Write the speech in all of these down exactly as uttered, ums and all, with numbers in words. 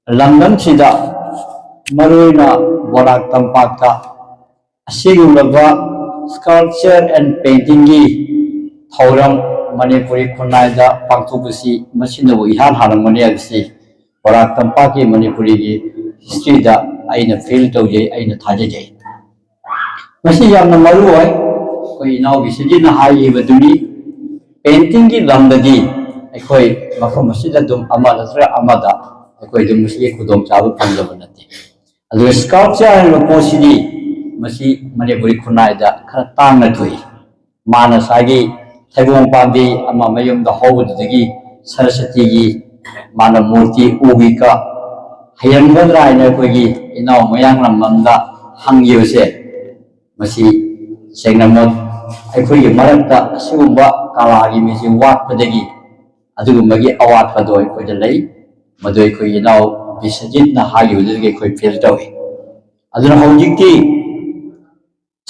ꯂꯝꯗꯝꯁꯤꯗ, ꯃꯔꯨꯑꯣꯏꯅ ꯕꯣꯔꯥꯛ ꯇꯝꯄꯥꯛꯇ ꯑꯁꯤꯒꯨꯝꯂꯕ sculpture and paintingꯒꯤ ꯊꯧꯔꯝ ꯃꯅꯤꯄꯨꯔꯤ ꯈꯨꯟꯅꯥꯏꯗ ꯄꯥꯡꯊꯣꯛꯄꯁꯤ ꯃꯁꯤꯅꯕꯨ ꯏꯍꯥꯟ ꯍꯥꯟꯂꯝꯒꯅꯤ ꯍꯥꯏꯕꯁꯤ ꯕꯣꯔꯥꯛ ꯇꯝꯄꯥꯛꯀꯤ ꯃꯅꯤꯄꯨꯔꯤꯒꯤ historyꯗ ꯑꯩꯅ feel ꯇꯧꯖꯩ, ꯑꯩꯅ ꯊꯥꯖꯖꯩ꯫ ꯃꯁꯤ ꯌꯥꯝꯅ ꯃꯔꯨ ꯑꯣꯏ꯫ ꯑꯩꯈꯣꯏ ꯏꯅꯥꯎ ꯕꯤꯁ꯭ꯋꯖꯤꯠꯅ ꯍꯥꯏꯈꯤꯕꯗꯨꯅꯤ, paintingꯒꯤ ꯂꯝꯗꯗꯤ ꯑꯩꯈꯣꯏ ꯃꯐꯝ ꯑꯁꯤꯗ ꯑꯗꯨꯝ ꯑꯃ ꯅꯠꯇ꯭ꯔꯒ ꯑꯃꯗ ꯑꯩꯈꯣꯏ ꯑꯗꯨꯝ ꯃꯁꯤꯒꯤ ꯈꯨꯗꯣꯡꯆꯥꯕ ꯐꯪꯗꯕ ꯅꯠꯇꯦ꯫ ꯑꯗꯨꯒ sculpture ꯍꯥꯏꯔꯤꯕ ꯄꯣꯠꯁꯤꯗꯤ ꯃꯁꯤ ꯃꯅꯤꯄꯨꯔꯤ ꯈꯨꯟꯅꯥꯏꯗ ꯈꯔ ꯇꯥꯡꯅ ꯊꯣꯛꯏ꯫ ꯃꯥꯅ ꯉꯁꯥꯏꯒꯤ ꯊꯩꯕꯣꯡ ꯄꯥꯝꯕꯤ ꯑꯃ ꯃꯌꯨꯝꯗ ꯍꯧꯕꯗꯨꯗꯒꯤ ꯁꯔꯁ꯭ꯋꯇꯤꯒꯤ ꯃꯥꯅ ꯃꯨꯔꯇꯤ ꯎꯒꯤ ꯀ ꯍꯩꯔꯝꯒꯗ꯭ꯔꯥ ꯍꯥꯏꯅ ꯑꯩꯈꯣꯏꯒꯤ ꯏꯅꯥꯎ ꯃꯌꯥꯡꯂꯝꯕꯝꯗ ꯍꯪꯈꯤꯕꯁꯦ, ꯃꯁꯤ ꯁꯦꯡꯅꯃꯛ ꯑꯩꯈꯣꯏꯒꯤ ꯃꯔꯛꯇ ꯑꯁꯤꯒꯨꯝꯕ ꯀꯂꯥꯒꯤ ꯃꯤꯁꯤ ꯋꯥꯠꯄꯗꯒꯤ ꯑꯗꯨꯒꯨꯝꯕꯒꯤ ꯑꯋꯥꯠꯄꯗꯣ ꯑꯩꯈꯣꯏꯗ ꯂꯩ꯫ ꯃꯗꯨ ꯑꯩꯈꯣꯏ ꯏꯅꯥꯎ ꯕꯤꯁ꯭ꯋꯖꯤꯠꯅ ꯍꯥꯏꯈꯤꯕꯗꯨꯗꯒꯤ ꯑꯩꯈꯣꯏ feel ꯇꯧꯏ꯫ ꯑꯗꯨꯅ ꯍꯧꯖꯤꯛꯇꯤ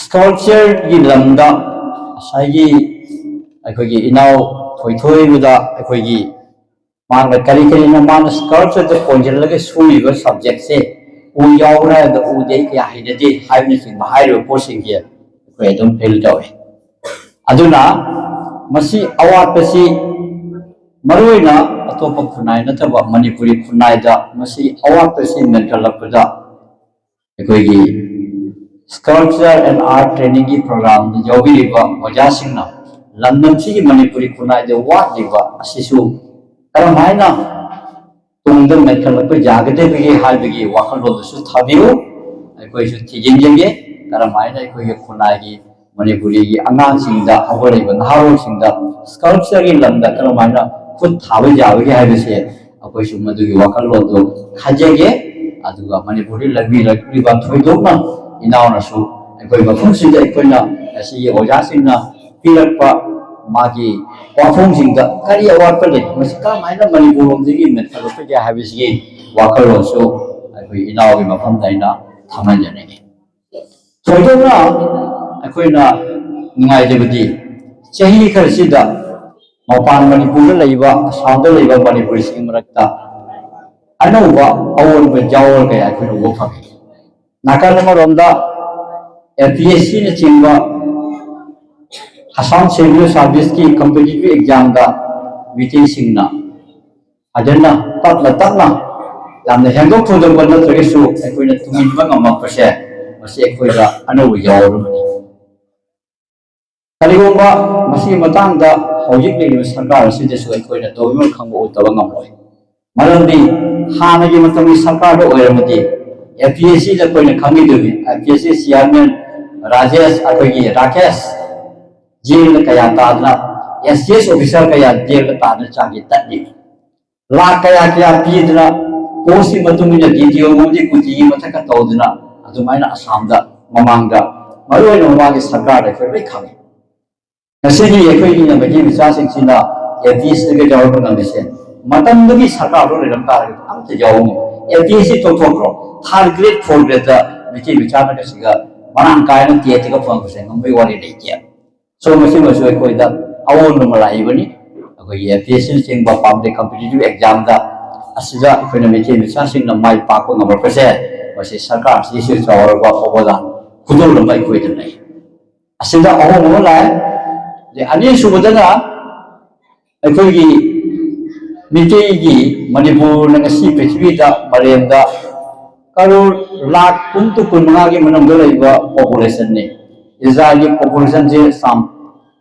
sculptureꯒꯤ ꯂꯝꯗ ꯉꯁꯥꯏꯒꯤ ꯑꯩꯈꯣꯏꯒꯤ ꯏꯅꯥꯎ ꯊꯣꯏꯊꯣꯏꯕꯗ ꯑꯩꯈꯣꯏꯒꯤ ꯃꯥꯅ ꯀꯔꯤ ꯀꯔꯤꯅꯣ ꯃꯥꯅ sculptureꯗ ꯀꯣꯟꯁꯤꯜꯂꯒ ꯁꯨꯔꯤꯕ subjectꯁꯦ ꯎ ꯌꯥꯎꯕ꯭ꯔꯥ ꯍꯥꯏꯕꯗ ꯎꯗꯦ, ꯑꯩ ꯀꯌꯥ ꯍꯩꯅꯗꯦ ꯍꯥꯏꯕꯅꯆꯤꯡꯕ ꯍꯥꯏꯔꯤꯕ ꯄꯣꯠꯁꯤꯡꯁꯦ ꯑꯩꯈꯣꯏ ꯑꯗꯨꯝ feel ꯇꯧꯏ꯫ ꯑꯗꯨꯅ ꯃꯁꯤ ꯑꯋꯥꯠꯄꯁꯤ ꯃꯔꯨꯑꯣꯏꯅ ꯑꯇꯣꯞꯄ ꯈꯨꯟꯅꯥꯏ ꯅꯠꯇꯕ ꯃꯅꯤꯄꯨꯔꯤ ꯈꯨꯟꯅꯥꯏꯗ ꯃꯁꯤ ꯑꯋꯥꯠꯄꯁꯤ ꯃꯦꯟꯈꯠꯂꯛꯄꯗ ꯑꯩꯈꯣꯏꯒꯤ sculpture and art trainingꯒꯤ programꯗ ꯌꯥꯎꯕꯤꯔꯤꯕ ꯑꯣꯖꯥꯁꯤꯡꯅ ꯂꯝꯗꯝꯁꯤꯒꯤ ꯃꯅꯤꯄꯨꯔꯤ ꯈꯨꯟꯅꯥꯏꯗ ꯋꯥꯠꯂꯤꯕ ꯑꯁꯤꯁꯨ ꯀꯔꯝ ꯍꯥꯏꯅ ꯇꯨꯡꯗ ꯃꯦꯟꯈꯠꯂꯛꯄ ꯌꯥꯒꯗꯒꯦ ꯍꯥꯏꯕꯒꯤ ꯋꯥꯈꯜꯂꯣꯟꯗꯨꯁꯨ ꯊꯥꯕꯤꯌꯨ꯫ ꯑꯩꯈꯣꯏꯁꯨ ꯊꯤꯖꯤꯟꯖꯒꯦ, ꯀꯔꯝ ꯍꯥꯏꯅ ꯑꯩꯈꯣꯏꯒꯤ ꯈꯨꯟꯅꯥꯏꯒꯤ ꯃꯅꯤꯄꯨꯔꯤꯒꯤ ꯑꯉꯥꯡꯁꯤꯡꯗ, ꯍꯧꯒꯠꯂꯛꯏꯕ ꯅꯍꯥꯔꯣꯜꯁꯤꯡꯗ sculptureꯒꯤ ꯂꯝꯗ ꯀꯔꯝ ꯍꯥꯏꯅ ꯈꯨꯠ ꯊꯥꯕ ꯌꯥꯕꯒꯦ ꯍꯥꯏꯕꯁꯦ ꯑꯩꯈꯣꯏꯁꯨ ꯃꯗꯨꯒꯤ ꯋꯥꯈꯜꯂꯣꯟꯗꯨ ꯈꯟꯖꯒꯦ꯫ ꯑꯗꯨꯒ ꯃꯅꯤꯄꯨꯔꯗ ꯂꯩꯕꯤꯔꯛꯂꯤꯕ ꯊꯣꯏꯗꯣꯛꯅ ꯏꯅꯥꯎꯅꯁꯨ ꯑꯩꯈꯣꯏ ꯃꯐꯝꯁꯤꯗ ꯑꯩꯈꯣꯏꯅ ꯉꯁꯤꯒꯤ ꯑꯣꯖꯥꯁꯤꯡꯅ ꯄꯤꯔꯛꯄ ꯃꯥꯒꯤ ꯋꯥꯐꯝꯁꯤꯡꯗ ꯀꯔꯤ ꯑꯋꯥꯠꯄ ꯂꯩ, ꯃꯁꯤ ꯀꯔꯝ ꯍꯥꯏꯅ ꯃꯅꯤꯄꯨꯔ ꯂꯣꯝꯗꯒꯤ ꯃꯦꯟꯈꯠꯂꯛꯄ ꯌꯥꯏ ꯍꯥꯏꯕꯁꯤꯒꯤ ꯋꯥꯈꯜꯂꯣꯟꯁꯨ ꯑꯩꯈꯣꯏ ꯏꯅꯥꯎꯒꯤ ꯃꯐꯝꯗ ꯑꯩꯅ ꯊꯝꯍꯟꯖꯅꯤꯡꯉꯤ꯫ ꯊꯣꯏꯗꯣꯛꯅ ꯑꯩꯈꯣꯏꯅ ꯅꯨꯡꯉꯥꯏꯖꯕꯗꯤ ꯆꯍꯤ ꯈꯔꯁꯤꯗ ꯃꯄꯥꯟ ꯃꯅꯤꯄꯨꯔꯗ ꯂꯩꯕ, ꯑꯁꯥꯝꯗ ꯂꯩꯕ ꯃꯅꯤꯄꯨꯔꯤꯁꯤꯡꯒꯤ ꯃꯔꯛꯇ ꯑꯅꯧꯕ ꯑꯑꯣꯟꯕ ꯌꯥꯑꯣꯜ ꯀꯌꯥ ꯑꯩꯈꯣꯏꯅ ꯎꯕ ꯐꯪꯉꯤ꯫ ꯅꯥꯀꯜ ꯑꯃꯔꯣꯝꯗ ꯑꯦ ꯄꯤ ꯑꯦꯁ ꯁꯤꯅꯆꯤꯡꯕ ꯑꯁꯥꯝ ꯁꯤꯚꯤꯜ ꯁꯥꯔꯚꯤꯁꯀꯤ ꯀꯝꯄꯤꯇꯤꯇꯤꯚ ꯑꯦꯛꯖꯥꯝꯗ ꯃꯤꯇꯩꯁꯤꯡꯅ ꯐꯖꯅ ꯇꯞꯅ ꯇꯞꯅ ꯌꯥꯝꯅ ꯍꯦꯟꯗꯣꯛ ꯊꯣꯏꯗꯣꯛꯄ ꯅꯠꯇ꯭ꯔꯒꯁꯨ ꯑꯩꯈꯣꯏꯅ ꯇꯨꯡꯏꯟꯕ ꯉꯝꯃꯛꯄꯁꯦ, ꯃꯁꯤ ꯑꯩꯈꯣꯏꯗ ꯑꯅꯧꯕ ꯌꯥꯑꯣꯜ ꯑꯃꯅꯤ꯫ ꯀꯔꯤꯒꯨꯝꯕ ꯃꯁꯤꯒꯤ ꯃꯇꯥꯡꯗ ꯍꯧꯖꯤꯛ ꯂꯩꯔꯤꯕ ꯁꯔꯀꯥꯔ ꯑꯁꯤꯗꯁꯨ ꯑꯩꯈꯣꯏꯅ ꯇꯧꯕꯤꯃꯜ ꯈꯪꯕ ꯎꯠꯇꯕ ꯉꯝꯂꯣꯏ꯫ ꯃꯔꯝꯗꯤ ꯍꯥꯟꯅꯒꯤ ꯃꯇꯝꯒꯤ ꯁꯔꯀꯥꯔꯗ ꯑꯣꯏꯔꯕꯗꯤ ꯑꯦ ꯄꯤ ꯑꯦꯁ ꯁꯤꯗ ꯑꯩꯈꯣꯏꯅ ꯈꯪꯈꯤꯗꯣꯏꯅꯤ, ꯑꯦ P S C chairman Rajesh, ꯑꯩꯈꯣꯏꯒꯤ ꯔꯥꯀꯦꯁ, ꯖꯦꯜꯗ ꯀꯌꯥ ꯇꯥꯗꯅ, ꯑꯦꯁ ꯁꯤ ꯑꯦꯁ ꯑꯣꯐꯤꯁꯥꯔ ꯀꯌꯥ ꯖꯦꯜꯗ ꯇꯥꯗꯅ ꯆꯥꯛꯁꯤ ꯇꯠꯂꯤ꯫ ꯂꯥꯛ ꯀꯌꯥ ꯀꯌꯥ ꯄꯤꯗꯅ, ꯄꯣꯁꯀꯤ ꯃꯇꯨꯡ ꯏꯟꯅ ꯗꯤ ꯇꯤ ꯑꯣ ꯃꯣꯗꯤ ꯀꯣꯇꯤꯒꯤ ꯃꯊꯛꯇ ꯇꯧꯗꯅ, ꯑꯗꯨꯃꯥꯏꯅ ꯑꯁꯥꯝꯗ ꯃꯃꯥꯡꯗ, ꯃꯔꯨꯑꯣꯏꯅ ꯃꯃꯥꯡꯒꯤ ꯁꯔꯀꯥꯔꯗ ꯑꯩꯈꯣꯏ ꯂꯣꯏ ꯈꯪꯉꯤ꯫ ꯉꯁꯤꯗꯤ ꯑꯩꯈꯣꯏꯒꯤ ꯃꯩꯇꯩ ꯃꯆꯥꯁꯤꯡꯁꯤꯅ ꯑꯦ ꯄꯤ ꯑꯦꯁ ꯁꯤꯗꯒ ꯌꯥꯎꯔꯛꯄ ꯉꯝꯃꯤꯁꯦ, ꯃꯇꯝꯗꯨꯒꯤ ꯁꯔꯀꯥꯔꯗꯣ ꯂꯩꯔꯝ ꯇꯥꯔꯒꯗꯤ ꯑꯝꯇ ꯌꯥꯎꯔꯝꯃꯣꯏ꯫ ꯑꯦ ꯄꯤ ꯑꯦꯁ ꯁꯤ ꯇꯣꯛꯊꯣꯛꯈ꯭ꯔꯣ, ꯊꯥꯔꯠ ꯒ꯭ꯔꯦꯗ, ꯐꯣꯔꯠ ꯒ꯭ꯔꯦꯗꯇ ꯃꯩꯇꯩ ꯃꯆꯥꯅꯒ ꯁꯤꯒ ꯃꯔꯥꯡ ꯀꯥꯏꯅ ꯇꯦꯠꯇꯒ ꯐꯪꯕꯁꯦ ꯉꯝꯕꯩ ꯋꯥꯔꯤ ꯂꯩꯇꯦ꯫ ꯁꯣꯝ ꯑꯁꯤꯃꯁꯨ ꯑꯩꯈꯣꯏꯗ ꯑꯑꯣꯟꯕ ꯑꯃ ꯂꯥꯛꯏꯕꯅꯤ꯫ ꯑꯩꯈꯣꯏꯒꯤ ꯑꯦ ꯄꯤ ꯑꯦꯁ ꯁꯤꯅꯆꯤꯡꯕ ꯄꯥꯝꯗꯦ ꯀꯝꯄꯤꯇꯤꯇꯤꯚ ꯑꯦꯛꯖꯥꯝꯗ ꯑꯁꯤꯗ ꯑꯩꯈꯣꯏꯅ ꯃꯩꯇꯩ ꯃꯆꯥꯁꯤꯡꯅ ꯃꯥꯏ ꯄꯥꯛꯄ ꯉꯝꯂꯛꯄꯁꯦ, ꯃꯁꯤ ꯁꯔꯀꯥꯔꯁꯤꯒꯤꯁꯨ ꯆꯥꯎꯔꯕ ꯑꯣꯕꯗꯥꯟ ꯈꯨꯗꯣꯜ ꯑꯃ ꯑꯩꯈꯣꯏꯗ ꯂꯩ꯫ ꯑꯁꯤꯗ ꯑꯍꯣꯡꯕ ꯑꯃ ꯂꯥꯛꯑꯦ꯫ ꯑꯗꯩ ꯑꯅꯤꯁꯨꯕꯗꯅ ꯑꯩꯈꯣꯏꯒꯤ ꯃꯤꯇꯩꯒꯤ, ꯃꯅꯤꯄꯨꯔꯅ ꯉꯁꯤ ꯄ꯭ꯔꯤꯊꯤꯕꯤꯗ, ꯃꯥꯂꯦꯝꯗ ꯀꯔꯣꯔ ꯂꯥꯈ ꯀꯨꯟ to ꯀꯨꯟꯃꯉꯥꯒꯤ ꯃꯅꯨꯡꯗ ꯂꯩꯕ ꯄꯣꯄꯨꯂꯦꯁꯟꯅꯤ꯫ ꯏꯖꯔꯥꯏꯜꯒꯤ ꯄꯣꯄꯨꯂꯦꯁꯟꯁꯦ ꯆꯥꯝ,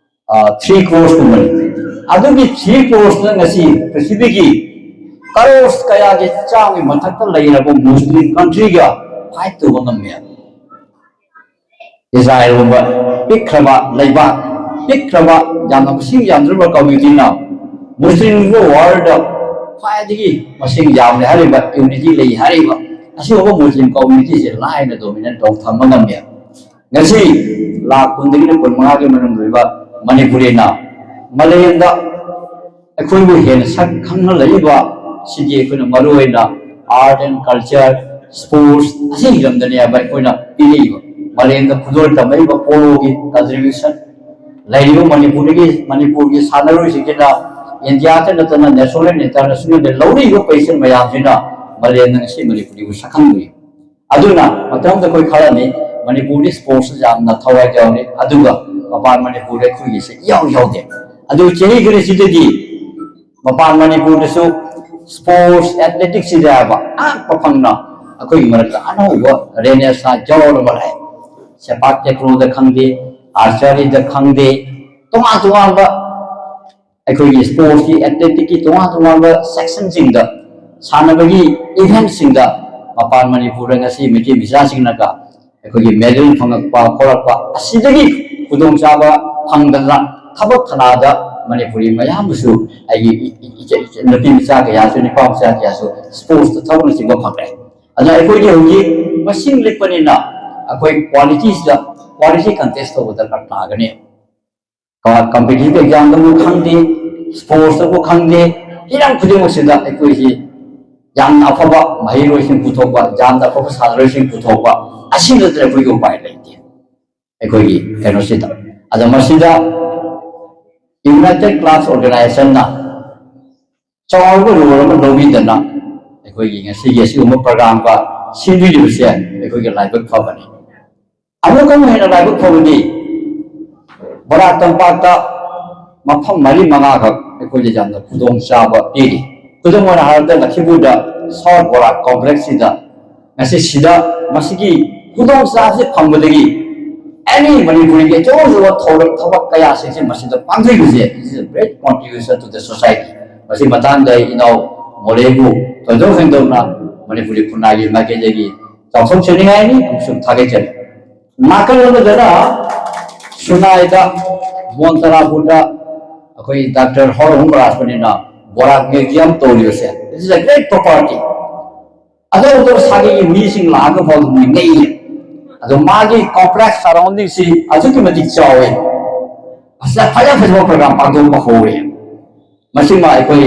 ꯊ꯭ꯔꯤ ꯀ꯭ꯔꯣꯔꯁꯀꯨꯝꯕꯅꯤ꯫ ꯑꯗꯨꯒꯤ ꯊ꯭ꯔꯤ ꯀ꯭ꯔꯣꯔꯁꯅ ꯉꯁꯤ ꯄ꯭ꯔꯤꯊꯤꯕꯤꯒꯤ ꯀꯔꯣꯔ ꯀꯌꯥꯒꯤ ꯆꯥꯝꯃꯒꯤ ꯃꯊꯛꯇ ꯂꯩꯔꯕ ꯃꯨꯁꯂꯤꯝ ꯀꯟꯇ꯭ꯔꯤꯒ ꯐꯥꯏꯠ ꯇꯧꯕ ꯉꯝꯃꯦ꯫ ꯏꯖꯔꯥꯏꯜꯒꯨꯝꯕ ꯄꯤꯛꯈ꯭ꯔꯕ ꯂꯩꯕꯥꯛ, ꯄꯤꯛꯈ꯭ꯔꯕ, ꯌꯥꯝꯅ ꯃꯁꯤꯡ ꯌꯥꯝꯗ꯭ꯔꯕ ꯀꯝꯃ꯭ꯌꯨꯅꯤꯇꯤꯅ ꯃꯨꯁꯂꯤꯝ ꯋꯥꯔꯜꯗ ꯈ꯭ꯋꯥꯏꯗꯒꯤ ꯃꯁꯤꯡ ꯌꯥꯝꯂꯦ ꯍꯥꯏꯔꯤꯕ, ꯌꯨꯅꯤꯇꯤ ꯂꯩ ꯍꯥꯏꯔꯤꯕ ꯑꯁꯤꯒꯨꯝꯕ ꯃꯨꯁꯂꯤꯝ ꯀꯝꯃ꯭ꯌꯨꯅꯤꯇꯤꯁꯦ ꯂꯥꯏꯅ ꯗꯣꯃꯤꯅꯦꯠ ꯇꯧ ꯊꯝꯕ ꯉꯝꯃꯦ꯫ ꯉꯁꯤ ꯂꯥꯈ ꯀꯨꯟꯗꯒꯤꯅ ꯀꯨꯟꯃꯉꯥꯒꯤ ꯃꯅꯨꯡꯗ ꯂꯩꯕ ꯃꯅꯤꯄꯨꯔꯤꯅ ꯃꯥꯂꯦꯝꯗ ꯑꯩꯈꯣꯏꯕꯨ ꯍꯦꯟꯅ ꯁꯛ ꯈꯪꯍꯜꯂꯛꯏꯕ ꯁꯤꯗꯤ ꯑꯩꯈꯣꯏꯅ ꯃꯔꯨꯑꯣꯏꯅ art and culture, sports ꯑꯁꯤꯒꯤ ꯂꯝꯗꯅꯦꯕ ꯑꯩꯈꯣꯏꯅ ꯄꯤꯔꯛꯏꯕ꯫ ꯃꯥꯂꯦꯝꯗ ꯈꯨꯗꯣꯜ ꯇꯝꯃꯛꯏꯕ ꯄꯣꯂꯣꯒꯤ contribution, ꯂꯩꯔꯤꯕ ꯃꯅꯤꯄꯨꯔꯗꯒꯤ, ꯃꯅꯤꯄꯨꯔꯒꯤ ꯁꯥꯟꯅꯔꯣꯏꯁꯤꯡꯁꯤꯅ ꯏꯟꯗꯤꯌꯥꯗ ꯅꯠꯇꯅ ꯅꯦꯁꯅꯦꯜ ꯑꯦꯟ ꯏꯟꯇꯔꯅꯦꯁꯅꯦꯜꯗ ꯂꯧꯔꯛꯏꯕ ꯄꯣꯖꯤꯁꯟ ꯃꯌꯥꯝꯁꯤꯅ ꯃꯥꯂꯦꯝꯅ ꯉꯁꯤ ꯃꯅꯤꯄꯨꯔꯤꯕꯨ ꯁꯛꯈꯪꯗ꯭ꯔꯤ꯫ ꯑꯗꯨꯅ ꯃꯇꯝꯗ ꯑꯩꯈꯣꯏ ꯈꯜꯂꯝꯃꯤ, ꯃꯅꯤꯄꯨꯔꯗꯤ ꯁ꯭ꯄꯣꯔꯠꯁꯇ ꯌꯥꯝꯅ ꯊꯋꯥꯏ ꯌꯥꯎꯔꯤ, ꯑꯗꯨꯒ ꯃꯄꯥꯟ ꯃꯅꯤꯄꯨꯔꯗ ꯑꯩꯈꯣꯏꯒꯤꯁꯦ ꯏꯌꯥꯎ ꯌꯥꯎꯗꯦ꯫ ꯑꯗꯨ ꯆꯍꯤ ꯈꯔꯁꯤꯗꯗꯤ ꯃꯄꯥꯟ ꯃꯅꯤꯄꯨꯔꯗꯁꯨ ꯁ꯭ꯄꯣꯔꯠꯁ ꯑꯦꯊꯂꯦꯇꯤꯛꯁꯁꯤꯗ ꯍꯥꯏꯕ ꯑꯉꯛꯄ ꯐꯪꯅ ꯑꯩꯈꯣꯏꯒꯤ ꯃꯔꯛꯇ ꯑꯅꯧꯕ ꯔꯦꯅꯦꯁꯥ ꯖꯧꯔ ꯑꯃ ꯂꯥꯛꯑꯦ꯫ ꯁꯦꯄꯥꯛ ꯇꯦꯀ꯭ꯔꯣꯗ ꯈꯪꯗꯦ, ꯑꯥꯔꯆꯔꯤꯗ ꯈꯪꯗꯦ, ꯇꯣꯉꯥꯟ ꯇꯣꯉꯥꯟꯕ ꯑꯩꯈꯣꯏꯒꯤ ꯁ꯭ꯄꯣꯔꯠꯁꯀꯤ ꯑꯦꯊꯂꯦꯇꯤꯛꯀꯤ ꯇꯣꯉꯥꯟ ꯇꯣꯉꯥꯟꯕ ꯁꯦꯛꯁꯟꯁꯤꯡꯗ ꯁꯥꯟꯅꯕꯒꯤ ꯏꯚꯦꯟꯠꯁꯤꯡꯗ ꯃꯄꯥꯟ ꯃꯅꯤꯄꯨꯔꯗ ꯉꯁꯤ ꯃꯩꯇꯩ ꯃꯆꯥꯁꯤꯡꯅꯒ ꯑꯩꯈꯣꯏꯒꯤ ꯃꯦꯗꯜ ꯐꯪꯉꯛꯄ ꯈꯣꯠꯂꯛꯄ ꯑꯁꯤꯗꯒꯤ ꯈꯨꯗꯣꯡꯆꯥꯕ ꯐꯪꯗꯅ ꯊꯕꯛ ꯊꯅꯥꯗ ꯃꯅꯤꯄꯨꯔꯤ ꯃꯌꯥꯝ ꯑꯃꯁꯨ ꯑꯩꯒꯤ ꯏ- ꯏ- ꯏꯆ- ꯏꯆ- ꯅꯨꯄꯤ ꯃꯆꯥ ꯀꯌꯥꯁꯨ ꯅꯨꯄꯥ ꯃꯆꯥ ꯀꯌꯥꯁꯨ ꯁ꯭ꯄꯣꯔꯠꯁꯇ ꯊꯕꯛꯅꯆꯤꯡꯕ ꯐꯪꯈ꯭ꯔꯦ꯫ ꯑꯗꯨꯅ ꯑꯩꯈꯣꯏꯒꯤ ꯍꯧꯖꯤꯛ ꯃꯁꯤꯡ ꯂꯤꯛꯄꯅꯤꯅ ꯑꯩꯈꯣꯏ ꯀ꯭ꯋꯥꯂꯤꯇꯤꯁꯤꯗ ꯀ꯭ꯋꯥꯂꯤꯇꯤ ꯀꯟꯇꯦꯁ ꯇꯧꯕ ꯗꯔꯀꯥꯔ ꯇꯥꯒꯅꯤ꯫ ꯀꯝꯄꯤꯇꯤꯇꯤꯚ ꯑꯦꯛꯖꯥꯝꯗꯕꯨ ꯈꯪꯗꯦ, ꯁ꯭ꯄꯣꯔꯠꯁꯇꯕꯨ ꯈꯪꯗꯦ, ꯍꯤꯔꯝ ꯈꯨꯗꯤꯡꯃꯛꯁꯤꯗ ꯑꯩꯈꯣꯏꯁꯤ ꯌꯥꯝꯅ ꯑꯐꯕ ꯃꯍꯩꯔꯣꯏꯁꯤꯡ ꯄꯨꯊꯣꯛꯄ, ꯌꯥꯝꯅ ꯑꯐꯕ ꯁꯥꯟꯅꯔꯣꯏꯁꯤꯡ ꯄꯨꯊꯣꯛꯄ, ꯑꯁꯤ ꯅꯠꯇ꯭ꯔ ꯑꯩꯈꯣꯏꯒꯤ ꯎꯄꯥꯏ ꯂꯩꯇꯦ꯫ ꯑꯩꯈꯣꯏꯒꯤ ꯀꯩꯅꯣꯁꯤꯗ ꯑꯗꯣ ꯃꯁꯤꯗ ꯌꯨꯅꯥꯏꯇꯦꯗ ꯀ꯭ꯂꯕꯁ ꯑꯣꯔꯒꯅꯥꯏꯖꯦꯁꯟꯅ ꯆꯥꯎꯔꯕ ꯔꯣꯜ ꯑꯃ ꯂꯧꯕꯤꯗꯅ ꯑꯩꯈꯣꯏꯒꯤ ꯉꯁꯤꯒꯤ ꯑꯁꯤꯒꯨꯝꯕ ꯄ꯭ꯔꯣꯒ꯭ꯔꯥꯝꯒ ꯁꯤꯟꯕꯤꯔꯤꯕꯁꯦ ꯑꯩꯈꯣꯏꯒꯤ ꯂꯥꯏꯕꯛ ꯐꯕꯅꯤ꯫ ꯑꯃꯨꯛꯀ ꯍꯦꯟꯅ ꯂꯥꯏꯕꯛ ꯐꯕꯗꯤ ꯕꯣꯔꯥ ꯇꯝꯄꯥꯛꯇ ꯃꯐꯝ ꯃꯔꯤ ꯃꯉꯥꯈꯛ ꯑꯩꯈꯣꯏꯗ ꯌꯥꯝꯅ ꯈꯨꯗꯣꯡꯆꯥꯕ ꯄꯤꯔꯤ꯫ ꯈꯨꯗꯝ ꯑꯣꯏꯅ ꯍꯥꯏꯔꯕꯗ ꯂꯛꯈꯤꯄꯨꯔꯗ ꯁꯥꯎꯠ ꯕꯣꯔꯥ ꯀꯣꯝꯄ꯭ꯂꯦꯛꯁꯁꯤꯗ ꯉꯁꯤ ꯁꯤꯗ ꯃꯁꯤꯒꯤ ꯈꯨꯗꯣꯡꯆꯥꯕꯁꯤ ꯐꯪꯕꯗꯒꯤ ꯑꯦꯅꯤ ꯃꯅꯤꯄꯨꯔꯤꯒꯤ ꯑꯆꯧ ꯑꯆꯧꯕ ꯊꯧꯔꯝ ꯊꯕꯛ ꯀꯌꯥꯁꯤꯡꯁꯦ ꯃꯁꯤꯗ ꯄꯥꯡꯊꯣꯛꯏꯕꯁꯦ, this is a great contribution to the society꯫ ꯃꯁꯤ ꯃꯇꯥꯡꯗ ꯑꯩ ꯏꯅꯥꯎ ꯃꯣꯔꯦꯕꯨ ꯊꯣꯏꯗꯣꯛ ꯍꯦꯟꯗꯣꯛꯅ ꯃꯅꯤꯄꯨꯔꯤ ꯈꯨꯟꯅꯥꯏꯒꯤ ꯃꯥꯏꯀꯩꯗꯒꯤ ꯆꯥꯎꯊꯣꯛꯆꯅꯤꯡꯉꯥꯏꯅꯤ ꯑꯃꯁꯨꯡ ꯊꯥꯒꯠꯆꯔꯤ꯫ ꯅꯥꯀꯜ ꯑꯃꯗꯅ ꯁꯨꯅꯥꯏꯗ ꯃꯣꯟꯇꯔꯥꯄꯨꯔꯗ ꯑꯩꯈꯣꯏ ꯗꯥꯛꯇꯔ ꯍꯥꯎꯔꯣꯡ ꯔꯥꯖꯃꯅꯤꯅ ꯕꯣꯔꯥꯛ ꯃ꯭ꯌꯨꯖꯤꯌꯝ ꯇꯧꯔꯤꯕꯁꯦ, this is a great property꯫ ꯑꯇꯣꯞ ꯑꯇꯣꯞ ꯁꯥꯒꯩꯒꯤ ꯃꯤꯁꯤꯡ ꯂꯥꯛꯑꯒ ꯐꯥꯎ ꯑꯗꯨꯝ ꯌꯦꯡꯅꯩꯌꯦ꯫ ꯑꯗꯣ ꯃꯥꯒꯤ ꯀꯣꯝꯄ꯭ꯂꯦꯛꯁ ꯁꯔꯥꯎꯟꯗꯤꯡꯁꯤ ꯑꯗꯨꯛꯀꯤ ꯃꯇꯤꯛ ꯆꯥꯎꯋꯦ꯫ ꯑꯁꯤꯗ ꯐꯖ ꯐꯖꯕ ꯄ꯭ꯔꯣꯒ꯭ꯔꯥꯝ ꯄꯥꯡꯊꯣꯛꯄ ꯍꯧꯔꯦ꯫ ꯃꯁꯤꯃ ꯑꯩꯈꯣꯏ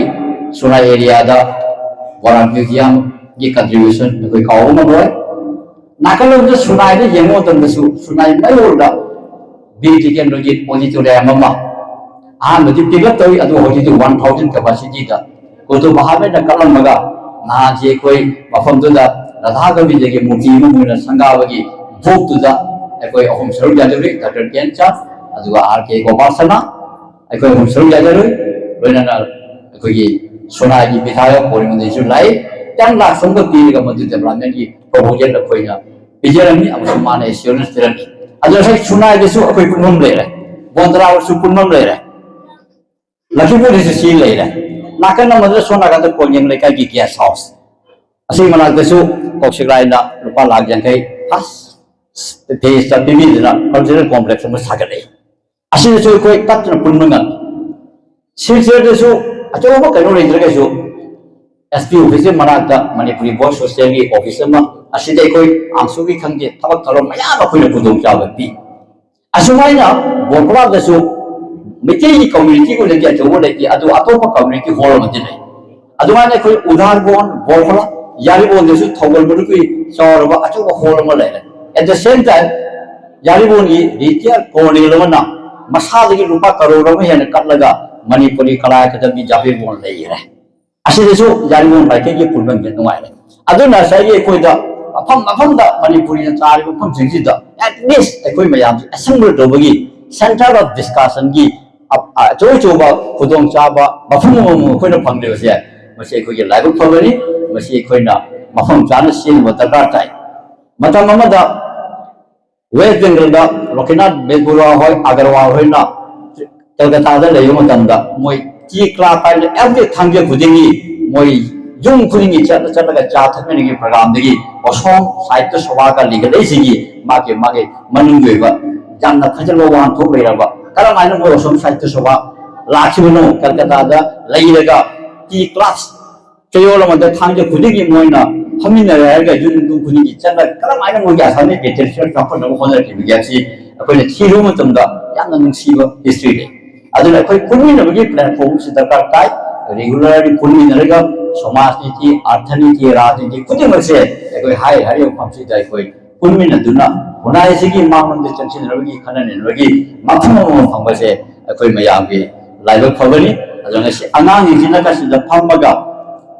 ꯁꯨꯅꯥꯏ ꯑꯦꯔꯤꯌꯥꯗ ꯕꯣꯔꯥꯛ ꯃ꯭ꯌꯨꯖꯤꯌꯝꯒꯤ ꯀꯟꯇ꯭ꯔꯤꯕ꯭ꯌꯨꯁꯟ ꯑꯩꯈꯣꯏ ꯀꯥꯎꯕ ꯉꯝꯂꯣꯏ꯫ ꯅꯥꯀꯜꯂꯣꯝꯗ ꯁꯨꯅꯥꯏꯗ ꯌꯦꯡꯕ ꯃꯇꯝꯗꯁꯨ ꯁꯨꯅꯥꯏ ꯃꯌꯣꯜꯗ ꯕꯤꯔ ꯇꯤꯀꯦꯟꯗ꯭ꯔꯖꯤꯠ ꯑꯣꯗꯤꯇꯣꯔꯤꯌꯝ ꯑꯃ ꯑꯍꯥꯟꯕꯗꯤ ꯄꯤꯛꯂꯞ ꯇꯧꯏ, ꯑꯗꯨ ꯍꯧꯖꯤꯛꯇꯤ ꯋꯥꯟ ꯊꯥꯎꯖꯟ ꯀꯦꯄꯥꯁꯤꯇꯤꯗ ꯀꯨꯇꯨꯕ ꯑꯍꯃꯦꯗꯅ ꯀꯜꯂꯝꯃꯒ ꯅꯍꯥꯟꯁꯤ ꯑꯩꯈꯣꯏ ꯃꯐꯝꯗꯨꯗ ꯔꯥꯙꯥ ꯒꯣꯕꯤꯟꯗꯒꯤ ꯃꯨꯔꯇꯤ ꯑꯃ ꯃꯣꯏꯅ ꯁꯪꯒꯥꯕꯒꯤ ꯚꯣꯛꯇꯨꯗ ꯑꯩꯈꯣꯏ ꯑꯍꯨꯝ ꯁꯔꯨꯛ ꯌꯥꯖꯔꯨꯏ, ꯗꯥꯛꯇꯔ ꯀꯦꯟꯆꯥ, ꯑꯗꯨꯒ ꯑꯥꯔ ꯀꯦ ꯒꯣꯄꯥꯜ ꯁꯅꯥ, ꯑꯩꯈꯣꯏ ꯑꯍꯨꯝ ꯁꯔꯨꯛ ꯌꯥꯖꯔꯨꯏ꯫ ꯂꯣꯏꯅꯅ ꯑꯩꯈꯣꯏꯒꯤ ꯁꯣꯅꯥꯒꯤ ꯕꯤꯙꯥꯌꯛ ꯄꯣꯔꯤꯃꯟꯗꯤꯔꯁꯨ ꯂꯥꯛꯏ꯫ ꯇꯦꯟ ꯂꯥꯛ ꯁꯣꯝꯒ ꯄꯤꯔꯒ ꯃꯗꯨ ꯗꯦꯕꯂꯞꯃꯦꯟꯒꯤ ꯄ꯭ꯔꯣꯄꯣꯖꯦꯜ ꯑꯩꯈꯣꯏꯅ ꯄꯤꯖꯔꯝꯃꯤ, ꯑꯃꯁꯨꯡ ꯃꯥꯅ ꯑꯦꯁꯤꯌꯣꯔꯦꯟꯁ ꯄꯤꯔꯝꯃꯤ꯫ ꯑꯗꯣ ꯉꯁꯥꯏ ꯁꯣꯅꯥꯒꯤꯁꯨ ꯑꯩꯈꯣꯏ ꯄꯨꯟꯐꯝ ꯂꯩꯔꯦ, ꯕꯣꯟꯗ꯭ꯔꯥꯒꯁꯨ ꯄꯨꯟꯐꯝ ꯂꯩꯔꯦ, ꯂꯛꯈꯤꯄꯨꯔꯗꯁꯨ ꯁꯤ ꯂꯩꯔꯦ꯫ ꯅꯥꯀꯟ ꯑꯃꯗ ꯁꯣꯝ ꯅꯥꯀꯟꯗ ꯀꯣꯟꯖꯦꯡ ꯂꯩꯀꯥꯏꯒꯤ ꯒꯦꯁ ꯍꯥꯎꯁ ꯑꯁꯤꯒꯤ ꯃꯅꯥꯛꯇꯁꯨ ꯀꯧꯁꯤꯛ ꯔꯥꯏꯅ ꯂꯨꯄꯥ ꯂꯥꯈ ꯌꯥꯡꯈꯩ ꯐꯥꯔꯁ ꯐꯦꯁꯇ ꯄꯤꯕꯤꯗꯨꯅ ꯀꯜꯆꯔꯦꯜ ꯀꯣꯝꯄ꯭ꯂꯦꯛꯁ ꯑꯃ ꯁꯥꯒꯠꯂꯛꯏ꯫ ꯑꯁꯤꯗꯁꯨ ꯑꯩꯈꯣꯏ ꯇꯠꯇꯅ ꯄꯨꯟꯕ ꯉꯝꯃꯤ꯫ ꯁꯤꯜꯆꯔꯗꯁꯨ ꯑꯆꯧꯕ ꯀꯩꯅꯣ ꯂꯩꯇ꯭ꯔꯒꯁꯨ ꯑꯦꯁ ꯄꯤ ꯑꯣꯐꯤꯁꯀꯤ ꯃꯅꯥꯛꯇ ꯃꯅꯤꯄꯨꯔꯤ ꯕꯣꯏꯁ ꯍꯣꯁꯇꯦꯜꯒꯤ ꯑꯣꯐꯤꯁ ꯑꯃ, ꯑꯁꯤꯗ ꯑꯩꯈꯣꯏ ꯑꯥꯡꯁꯨꯒꯤ ꯈꯪꯗꯦ, ꯊꯕꯛ ꯊꯧꯔꯝ ꯃꯌꯥꯝ ꯑꯩꯈꯣꯏꯅ ꯈꯨꯗꯣꯡꯆꯥꯕ ꯄꯤ꯫ ꯑꯁꯨꯃꯥꯏꯅ ꯕꯣꯔꯐꯂꯥꯗꯁꯨ ꯃꯩꯇꯩꯒꯤ ꯀꯝꯃ꯭ꯌꯨꯅꯤꯇꯤ ꯑꯣꯏꯅꯗꯤ ꯑꯆꯧꯕ ꯂꯩꯇꯦ, ꯑꯗꯨ ꯑꯇꯣꯞꯄ ꯀꯝꯃ꯭ꯌꯨꯅꯤꯇꯤ ꯍꯣꯜ ꯑꯃꯗꯤ ꯂꯩ꯫ ꯑꯗꯨꯃꯥꯏꯅ ꯑꯩꯈꯣꯏ ꯎꯗꯥꯔꯕꯣꯟ, ꯕꯣꯔꯐꯂꯥ, ꯌꯥꯔꯤꯕꯣꯟꯗꯁꯨ ꯊꯧꯒꯜ ꯃꯔꯨꯞꯀꯤ ꯆꯥꯎꯔꯕ ꯑꯆꯧꯕ ꯍꯣꯜ ꯑꯃ ꯂꯩꯔꯦ꯫ At the same time, ꯌꯥꯔꯤꯕꯣꯟꯒꯤ ꯔꯤꯇꯤꯌꯥꯔ ꯀꯣꯔꯅꯦꯜ ꯑꯃꯅ ꯃꯁꯥꯗꯒꯤ ꯂꯨꯄꯥ ꯀꯔꯣꯔ ꯑꯃ ꯍꯦꯟꯅ ꯀꯠꯂꯒ ꯃꯅꯤꯄꯨꯔꯤ ꯀꯂꯥ ꯑꯦꯀꯥꯗꯃꯤ ꯖꯥꯕꯦꯕꯣꯟ ꯂꯩꯈꯔꯦ꯫ ꯑꯁꯤꯗꯁꯨ ꯌꯥꯔꯤꯕꯣꯡ ꯃꯥꯏꯀꯩꯒꯤ ꯄꯨꯟꯕꯝꯁꯦ ꯅꯨꯡꯉꯥꯏꯔꯦ꯫ ꯑꯗꯨꯅ ꯉꯁꯥꯏꯒꯤ ꯑꯩꯈꯣꯏꯗ ꯃꯐꯝ ꯃꯐꯝꯗ ꯃꯅꯤꯄꯨꯔꯤꯅ ꯇꯥꯔꯤꯕ ꯃꯐꯝꯁꯤꯡꯁꯤꯗ at least ꯑꯩꯈꯣꯏ ꯃꯌꯥꯝꯁꯦ assemble ꯇꯧꯕꯒꯤ, centre of discussion ꯒꯤ ꯑ-, ꯑ-, ꯑꯆꯧ ꯑꯆꯧꯕ ꯈꯨꯗꯣꯡꯆꯥꯕ ꯃꯐꯝ ꯑꯃꯃꯝ ꯑꯩꯈꯣꯏꯅ ꯐꯪꯂꯤꯕꯁꯦ, ꯃꯁꯤ ꯑꯩꯈꯣꯏꯒꯤ ꯂꯥꯏꯕꯛ ꯐꯕꯅꯤ꯫ ꯃꯁꯤ ꯑꯩꯈꯣꯏꯅ ꯃꯐꯝ ꯆꯥꯅ ꯁꯤꯖꯤꯟꯅꯕ ꯗꯔꯀꯥꯔ ꯇꯥꯏ꯫ ꯃꯇꯝ ꯑꯃꯗ ꯋꯦꯁ ꯕꯦꯡꯒꯜꯗ ꯂꯣꯀꯦꯅꯥꯊ ꯕꯦꯖꯕꯔꯨꯋꯥ ꯍꯣꯏ, ꯑꯒꯔꯋꯥꯜ ꯍꯣꯏꯅ ꯀꯜꯀꯇꯥꯗ ꯂꯩꯕ ꯃꯇꯝꯗ ꯃꯣꯏ ꯇꯤ ꯀ꯭ꯂꯕ ꯍꯥꯏꯅ every ꯊꯥꯡꯖ ꯈꯨꯗꯤꯡꯒꯤ ꯃꯣꯏ ꯌꯨꯝ ꯈꯨꯗꯤꯡꯒꯤ ꯆꯠꯂ ꯆꯠꯂꯒ ꯆꯥ ꯊꯛꯃꯤꯟꯅꯒꯤ ꯄ꯭ꯔꯣꯒ꯭ꯔꯥꯝꯗꯒꯤ ꯑꯁꯣꯝ ꯁꯥꯍꯤꯇ꯭ꯌ ꯁꯚꯥꯒ ꯂꯤꯡꯈꯠꯂꯛꯏꯁꯤꯒꯤ ꯃꯥꯒꯤ, ꯃꯥꯒꯤ ꯃꯅꯨꯡꯒꯤ ꯑꯣꯏꯕ ꯌꯥꯝꯅ ꯐꯖꯕ ꯋꯥꯍꯟꯊꯣꯛ ꯂꯩꯔꯕ, ꯀꯔꯝꯍꯥꯏꯅ ꯃꯣꯏ ꯑꯁꯣꯝ ꯁꯥꯍꯤꯇ꯭ꯌ ꯁꯚꯥ ꯂꯥꯛꯈꯤꯕꯅꯣ, ꯀꯜꯀꯇꯥꯗ ꯂꯩꯔꯒ ꯇꯤ ꯀ꯭ꯂꯕ ꯆꯌꯣꯜ ꯑꯃꯗ ꯊꯥꯡꯖ ꯈꯨꯗꯤꯡꯒꯤ ꯃꯣꯏꯅ ꯐꯝꯃꯤꯟꯅꯔꯦ ꯍꯥꯏꯔꯒ ꯌꯨꯝ ꯌꯨꯝ ꯈꯨꯗꯤꯡꯒꯤ ꯆꯠꯂꯒ ꯀꯔꯝꯍꯥꯏꯅ ꯃꯣꯏꯒꯤ ꯑꯁꯥꯝꯒꯤ ꯂꯤꯇꯔꯦꯆꯔ ꯆꯥꯎꯈꯠꯅꯕ ꯍꯣꯠꯅꯔꯛꯈꯤꯕꯒꯦ ꯍꯥꯏꯕꯁꯤ ꯑꯩꯈꯣꯏꯅ ꯊꯤꯔꯨꯕ ꯃꯇꯝꯗ ꯌꯥꯝꯅ ꯅꯨꯡꯁꯤꯕ ꯍꯤꯁꯇ꯭ꯔꯤ ꯂꯩ꯫ ꯑꯗꯨꯅ ꯑꯩꯈꯣꯏ ꯄꯨꯟꯃꯤꯟꯅꯕꯒꯤ ꯄ꯭ꯂꯦꯠꯐꯣꯝꯁꯤ ꯗꯔꯀꯥꯔ ꯇꯥꯏ꯫ ꯔꯤꯒꯨꯂꯔꯂꯤ ꯄꯨꯟꯃꯤꯟꯅꯔꯒ ꯁꯃꯥꯖ ꯅꯤꯇꯤ, ꯑꯔꯊ ꯅꯤꯇꯤ, ꯔꯥꯖꯅꯤꯇꯤ ꯈꯨꯗꯤꯡꯃꯛꯁꯦ ꯑꯩꯈꯣꯏ ꯍꯥꯏꯔꯤꯕ ꯃꯐꯝꯁꯤꯗ ꯑꯩꯈꯣꯏ ꯄꯨꯟꯃꯤꯟꯅꯗꯨꯅ ꯈꯨꯟꯅꯥꯏ ꯑꯁꯤꯒꯤ ꯃꯥꯡꯂꯣꯝꯗ ꯆꯪꯁꯤꯟꯅꯕꯒꯤ, ꯈꯟꯅ ꯅꯩꯅꯕꯒꯤ ꯃꯐꯝ ꯑꯃ ꯐꯪꯕꯁꯦ ꯑꯩꯈꯣꯏ ꯃꯌꯥꯝꯒꯤ ꯂꯥꯏꯕꯛ ꯐꯕꯅꯤ꯫ ꯑꯗꯨꯅ ꯉꯁꯤ ꯑꯉꯥꯡꯁꯤꯡꯁꯤꯅ ꯀꯁꯤꯗ ꯐꯝꯃꯒ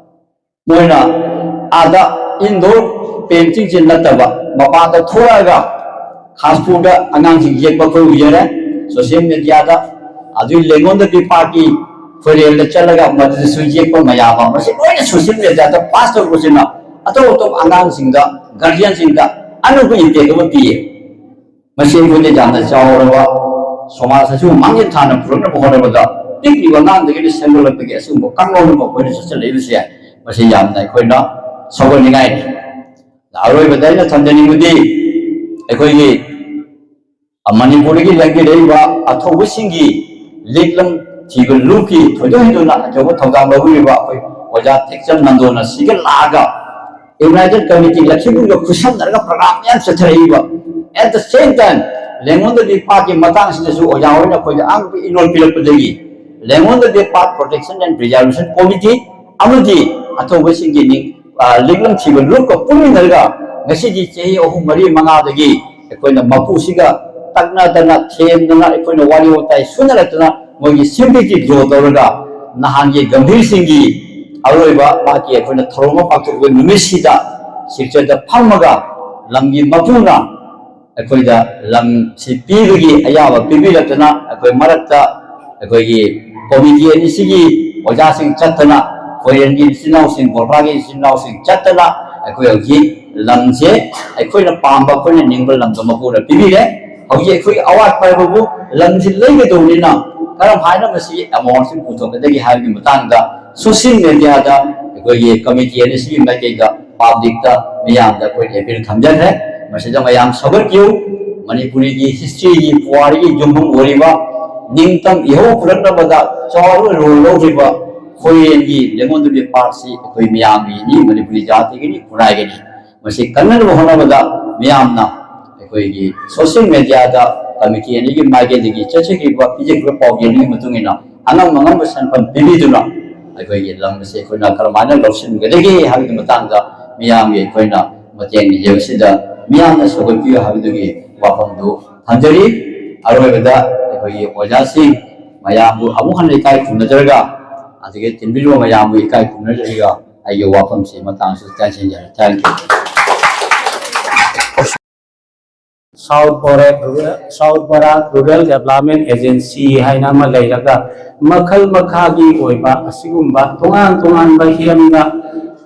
ꯃꯣꯏꯅ ꯑꯥꯗ ꯏꯟꯗꯣꯔ ꯄꯦꯟꯇꯤꯡꯁꯦ ꯅꯠꯇꯕ, ꯃꯄꯥꯟꯗ ꯊꯣꯛꯂꯛꯑꯒ ꯈꯥꯁꯄꯨꯔꯗ ꯑꯉꯥꯡꯁꯤꯡ ꯌꯦꯛꯄ ꯑꯩꯈꯣꯏ ꯎꯖꯔꯦ ꯁꯣꯁꯤꯌꯦꯜ ꯃꯦꯗꯤꯌꯥꯗ꯫ ꯑꯗꯨꯒꯤ ꯂꯦꯡꯒꯣꯟꯗ ꯗꯤꯄꯥꯔꯠꯀꯤ ꯈꯣꯏꯔꯦꯜꯗ ꯆꯠꯂꯒ ꯃꯗꯨꯗꯁꯨ ꯌꯦꯛꯄ ꯃꯌꯥꯝ ꯑꯃ, ꯃꯁꯤ ꯂꯣꯏꯅ ꯁꯣꯁꯤꯌꯦꯜ ꯃꯦꯗꯤꯌꯥꯗ ꯄꯥꯁ ꯇꯧꯔꯛꯄꯁꯤꯅ ꯑꯇꯣꯞ ꯑꯇꯣꯞꯄ ꯑꯉꯥꯡꯁꯤꯡꯗ, ꯒꯥꯔꯖꯤꯌꯟꯁꯤꯡꯗ ꯑꯅꯧꯕ ꯏꯝꯄꯦꯛ ꯑꯃ ꯄꯤꯌꯦ꯫ ꯃꯁꯤ ꯑꯩꯈꯣꯏꯗ ꯌꯥꯝꯅ ꯆꯥꯎꯔꯕ ꯁꯃꯥꯖ ꯑꯁꯤꯕꯨ ꯃꯥꯡꯖꯤꯜ ꯊꯥꯅ ꯄꯨꯔꯛꯅꯕ ꯍꯣꯠꯅꯕꯗ ꯄꯤꯛꯂꯤꯕ ꯑꯉꯥꯡꯗꯒꯤꯅ ꯁꯦꯝꯒꯠꯂꯛꯄꯒꯤ ꯑꯁꯤꯒꯨꯝꯕ ꯀꯥꯡꯂꯣꯟ ꯑꯃ ꯑꯩꯈꯣꯏꯅ ꯆꯠꯁꯤꯜꯂꯛꯏꯕꯁꯦ ꯃꯁꯤ ꯌꯥꯝꯅ ꯑꯩꯈꯣꯏꯅ ꯁꯧꯒꯠꯅꯤꯡꯉꯥꯏꯅꯤ꯫ ꯑꯔꯣꯏꯕꯗ ꯑꯩꯅ ꯊꯝꯖꯅꯤꯡꯕꯗꯤ ꯑꯩꯈꯣꯏꯒꯤ ꯃꯅꯤꯄꯨꯔꯗꯒꯤ ꯂꯦꯡꯕꯤꯔꯛꯏꯕ ꯑꯊꯧꯕꯁꯤꯡꯒꯤ ꯂꯤꯛꯂꯝ ꯊꯤꯕ ꯂꯨꯞꯀꯤ ꯊꯣꯏꯗꯣꯛ ꯍꯦꯟꯗꯣꯛꯅ ꯑꯆꯧꯕ ꯊꯧꯗꯥꯡ ꯂꯧꯕꯤꯔꯤꯕ ꯑꯩꯈꯣꯏ ꯑꯣꯖꯥ ꯇꯦꯛꯆꯝ ꯅꯟꯗꯣꯅ ꯁꯤꯒ ꯂꯥꯛꯑꯒ ꯌꯨꯅꯥꯏꯇꯦꯠ ꯀꯃꯤꯇꯤ ꯂꯛꯈꯤꯄꯨꯔꯒ ꯈꯨꯠꯁꯝꯅꯔꯒ ꯄ꯭ꯔꯣꯒ꯭ꯔꯥꯝ ꯃꯌꯥꯝ ꯆꯠꯊꯔꯛꯏꯕ꯫ At the same time, ꯂꯦꯡꯒꯣꯟꯗ ꯗꯤꯄꯥꯔꯠꯀꯤ ꯃꯇꯥꯡꯁꯤꯗꯁꯨ ꯑꯣꯖꯥ ꯍꯣꯏꯅ ꯑꯩꯈꯣꯏꯗ ꯑꯉꯛꯄ ꯏꯅꯣꯜ ꯄꯤꯔꯛꯄꯗꯒꯤ ꯂꯦꯡꯒꯣꯟꯗ ꯗꯤꯄꯥꯔꯠ ꯄ꯭ꯔꯣꯇꯦꯛꯁꯟ ꯑꯦꯟ ꯄ꯭ꯔꯤꯖꯥꯔꯕꯦꯁꯟ ꯀꯣꯃꯤꯇꯤ ꯑꯃꯗꯤ ꯑꯊꯧꯕꯁꯤꯡꯒꯤ ꯅꯤꯡ-, ꯑ, ꯂꯤꯛꯂꯝ ꯊꯤꯕ ꯂꯨꯞꯀ ꯄꯨꯟꯃꯤꯟꯅꯔꯒ ꯉꯁꯤꯗꯤ ꯆꯍꯤ ꯑꯍꯨꯝ, ꯃꯔꯤ, ꯃꯉꯥꯗꯒꯤ ꯑꯩꯈꯣꯏꯅ ꯃꯄꯨꯁꯤꯒ ꯇꯛꯅꯗꯅ, ꯊꯦꯝꯗꯅ, ꯑꯩꯈꯣꯏꯅ ꯋꯥꯔꯤ ꯋꯥꯇꯥꯏ ꯁꯨꯅꯔꯛꯇꯅ ꯃꯣꯏꯒꯤ ꯁꯤꯝꯄꯦꯇꯤ ꯗ꯭ꯔꯣ ꯇꯧꯔꯒ ꯅꯍꯥꯟꯒꯤ ꯒꯝꯚꯤꯔ ꯁꯤꯡꯒꯤ ꯑꯔꯣꯏꯕ ꯃꯍꯥꯛꯀꯤ ꯑꯩꯈꯣꯏꯅ ꯊꯧꯔꯝ ꯑꯃ ꯄꯥꯡꯊꯣꯛꯄ ꯅꯨꯃꯤꯠꯁꯤꯗ ꯁꯤꯜꯆꯔꯗ ꯐꯝꯃꯒ ꯂꯝꯒꯤ ꯃꯄꯨꯅ ꯑꯩꯈꯣꯏꯗ ꯂꯝꯁꯤ ꯄꯤꯕꯒꯤ ꯑꯌꯥꯕ ꯄꯤꯕꯤꯔꯛꯇꯅ ꯑꯩꯈꯣꯏ ꯃꯔꯛꯇ ꯑꯩꯈꯣꯏꯒꯤ ꯀꯣꯃꯤꯇꯤ ꯑꯅꯤꯁꯤꯒꯤ ꯑꯣꯖꯥꯁꯤꯡ ꯆꯠꯇꯅ, ꯈꯣꯏꯔꯦꯟꯒꯤ ꯏꯆꯤꯟ ꯏꯅꯥꯎꯁꯤꯡ, ꯒꯣꯔꯈꯥꯒꯤ ꯏꯆꯤꯟ ꯏꯅꯥꯎꯁꯤꯡ ꯆꯠꯇꯅ ꯑꯩꯈꯣꯏ ꯍꯧꯖꯤꯛ ꯂꯝꯁꯦ ꯑꯩꯈꯣꯏꯅ ꯄꯥꯝꯕ, ꯑꯩꯈꯣꯏꯅ ꯅꯤꯡꯕ ꯂꯝꯗꯣ ꯃꯄꯨꯅ ꯄꯤꯕꯤꯔꯦ꯫ ꯍꯧꯖꯤꯛ ꯑꯩꯈꯣꯏꯒꯤ ꯑꯋꯥꯠꯄ ꯍꯥꯏꯕꯕꯨ ꯂꯝꯁꯤ ꯂꯩꯒꯗꯧꯕꯅꯤꯅ ꯀꯔꯝ ꯍꯥꯏꯅ ꯃꯁꯤ ꯑꯦꯃꯥꯎꯟꯁꯤ ꯄꯨꯊꯣꯛꯀꯗꯒꯦ ꯍꯥꯏꯕꯒꯤ ꯃꯇꯥꯡꯗ ꯁꯣꯁꯤꯌꯦꯜ ꯃꯦꯗꯤꯌꯥꯗ ꯑꯩꯈꯣꯏꯒꯤ ꯀꯃꯤꯇꯤ ꯑꯅꯤꯁꯤꯒꯤ ꯃꯥꯏꯀꯩꯗ ꯄꯕ꯭ꯂꯤꯛꯇ, ꯃꯤꯌꯥꯝꯗ ꯑꯩꯈꯣꯏꯅ ꯑꯦꯄꯤꯜ ꯊꯝꯖꯈ꯭ꯔꯦ꯫ ꯃꯁꯤꯗ ꯃꯌꯥꯝ ꯁꯧꯒꯠꯄꯤꯌꯨ꯫ ꯃꯅꯤꯄꯨꯔꯤꯒꯤ ꯍꯤꯁꯇ꯭ꯔꯤꯒꯤ, ꯄꯨꯋꯥꯔꯤꯒꯤ ꯌꯨꯝꯐꯝ ꯑꯣꯏꯔꯤꯕ, ꯅꯤꯡꯇꯝ ꯏꯍꯧ ꯄꯨꯔꯛꯅꯕꯗ ꯆꯥꯎꯔꯕ ꯔꯣꯜ ꯂꯧꯈ꯭ꯔꯤꯕ ꯈꯣꯏꯔꯦꯟꯒꯤ ꯂꯦꯡꯒꯣꯟꯗꯕꯤ ꯄꯥꯔꯠꯁꯤ ꯑꯩꯈꯣꯏ ꯃꯤꯌꯥꯝꯒꯤꯅꯤ, ꯃꯅꯤꯄꯨꯔꯤ ꯖꯥꯇꯤꯒꯤꯅꯤ, ꯈꯨꯟꯅꯥꯏꯒꯤꯅꯤ꯫ ꯃꯁꯤ ꯀꯟꯅꯅꯕ ꯍꯣꯠꯅꯕꯗ ꯃꯤꯌꯥꯝꯅ ꯑꯩꯈꯣꯏꯒꯤ ꯁꯣꯁꯤꯌꯦꯜ ꯃꯦꯗꯤꯌꯥꯗ ꯀꯃꯤꯇꯤ ꯑꯅꯤꯒꯤ ꯃꯥꯏꯀꯩꯗꯒꯤ ꯆꯠꯆꯈꯤꯕ, ꯄꯤꯖꯈꯤꯕ ꯄꯥꯎꯖꯦꯜꯗꯨꯒꯤ ꯃꯇꯨꯡ ꯏꯟꯅ ꯑꯉꯝ ꯑꯉꯝꯕ ꯁꯦꯟꯐꯝ ꯄꯤꯕꯤꯗꯨꯅ ꯑꯩꯈꯣꯏꯒꯤ ꯂꯝ ꯑꯁꯤ ꯑꯩꯈꯣꯏꯅ ꯀꯔꯝꯍꯥꯏꯅ ꯂꯧꯁꯤꯟꯒꯗꯒꯦ ꯍꯥꯏꯕꯒꯤ ꯃꯇꯥꯡꯗ ꯃꯤꯌꯥꯝꯒꯤ ꯑꯩꯈꯣꯏꯅ ꯃꯇꯦꯡ ꯅꯤꯖꯕꯁꯤꯗ ꯃꯤꯌꯥꯝꯅ ꯁꯧꯒꯠꯄꯤꯌꯨ ꯍꯥꯏꯕꯗꯨꯒꯤ ꯋꯥꯐꯝꯗꯨ ꯊꯝꯖꯔꯤ꯫ ꯑꯔꯣꯏꯕꯗ ꯑꯩꯈꯣꯏꯒꯤ ꯑꯣꯖꯥꯁꯤꯡ ꯃꯌꯥꯝꯕꯨ ꯑꯃꯨꯛ ꯍꯟꯅ ꯏꯀꯥꯏ ꯈꯨꯝꯅꯖꯔꯒ, ꯑꯗꯒꯤ ꯇꯤꯟꯕꯤꯔꯤꯕ ꯃꯌꯥꯝꯕꯨ ꯏꯀꯥꯏ ꯈꯨꯝꯅꯖꯔꯒ, ꯑꯩꯒꯤ ꯋꯥꯐꯝꯁꯤ ꯃꯇꯥꯡꯁꯤꯗ ꯇꯦꯟꯁꯤꯟꯖꯔꯦ꯫ Thank you꯫ South Barak Rural, South Barak Rural Development Agency ꯍꯥꯏꯅ ꯑꯃ ꯂꯩꯔꯒ, ꯃꯈꯜ ꯃꯈꯥꯒꯤ ꯑꯣꯏꯕ ꯑꯁꯤꯒꯨꯝꯕ ꯇꯣꯉꯥꯟ ꯇꯣꯉꯥꯟꯕ ꯍꯤꯔꯝꯗ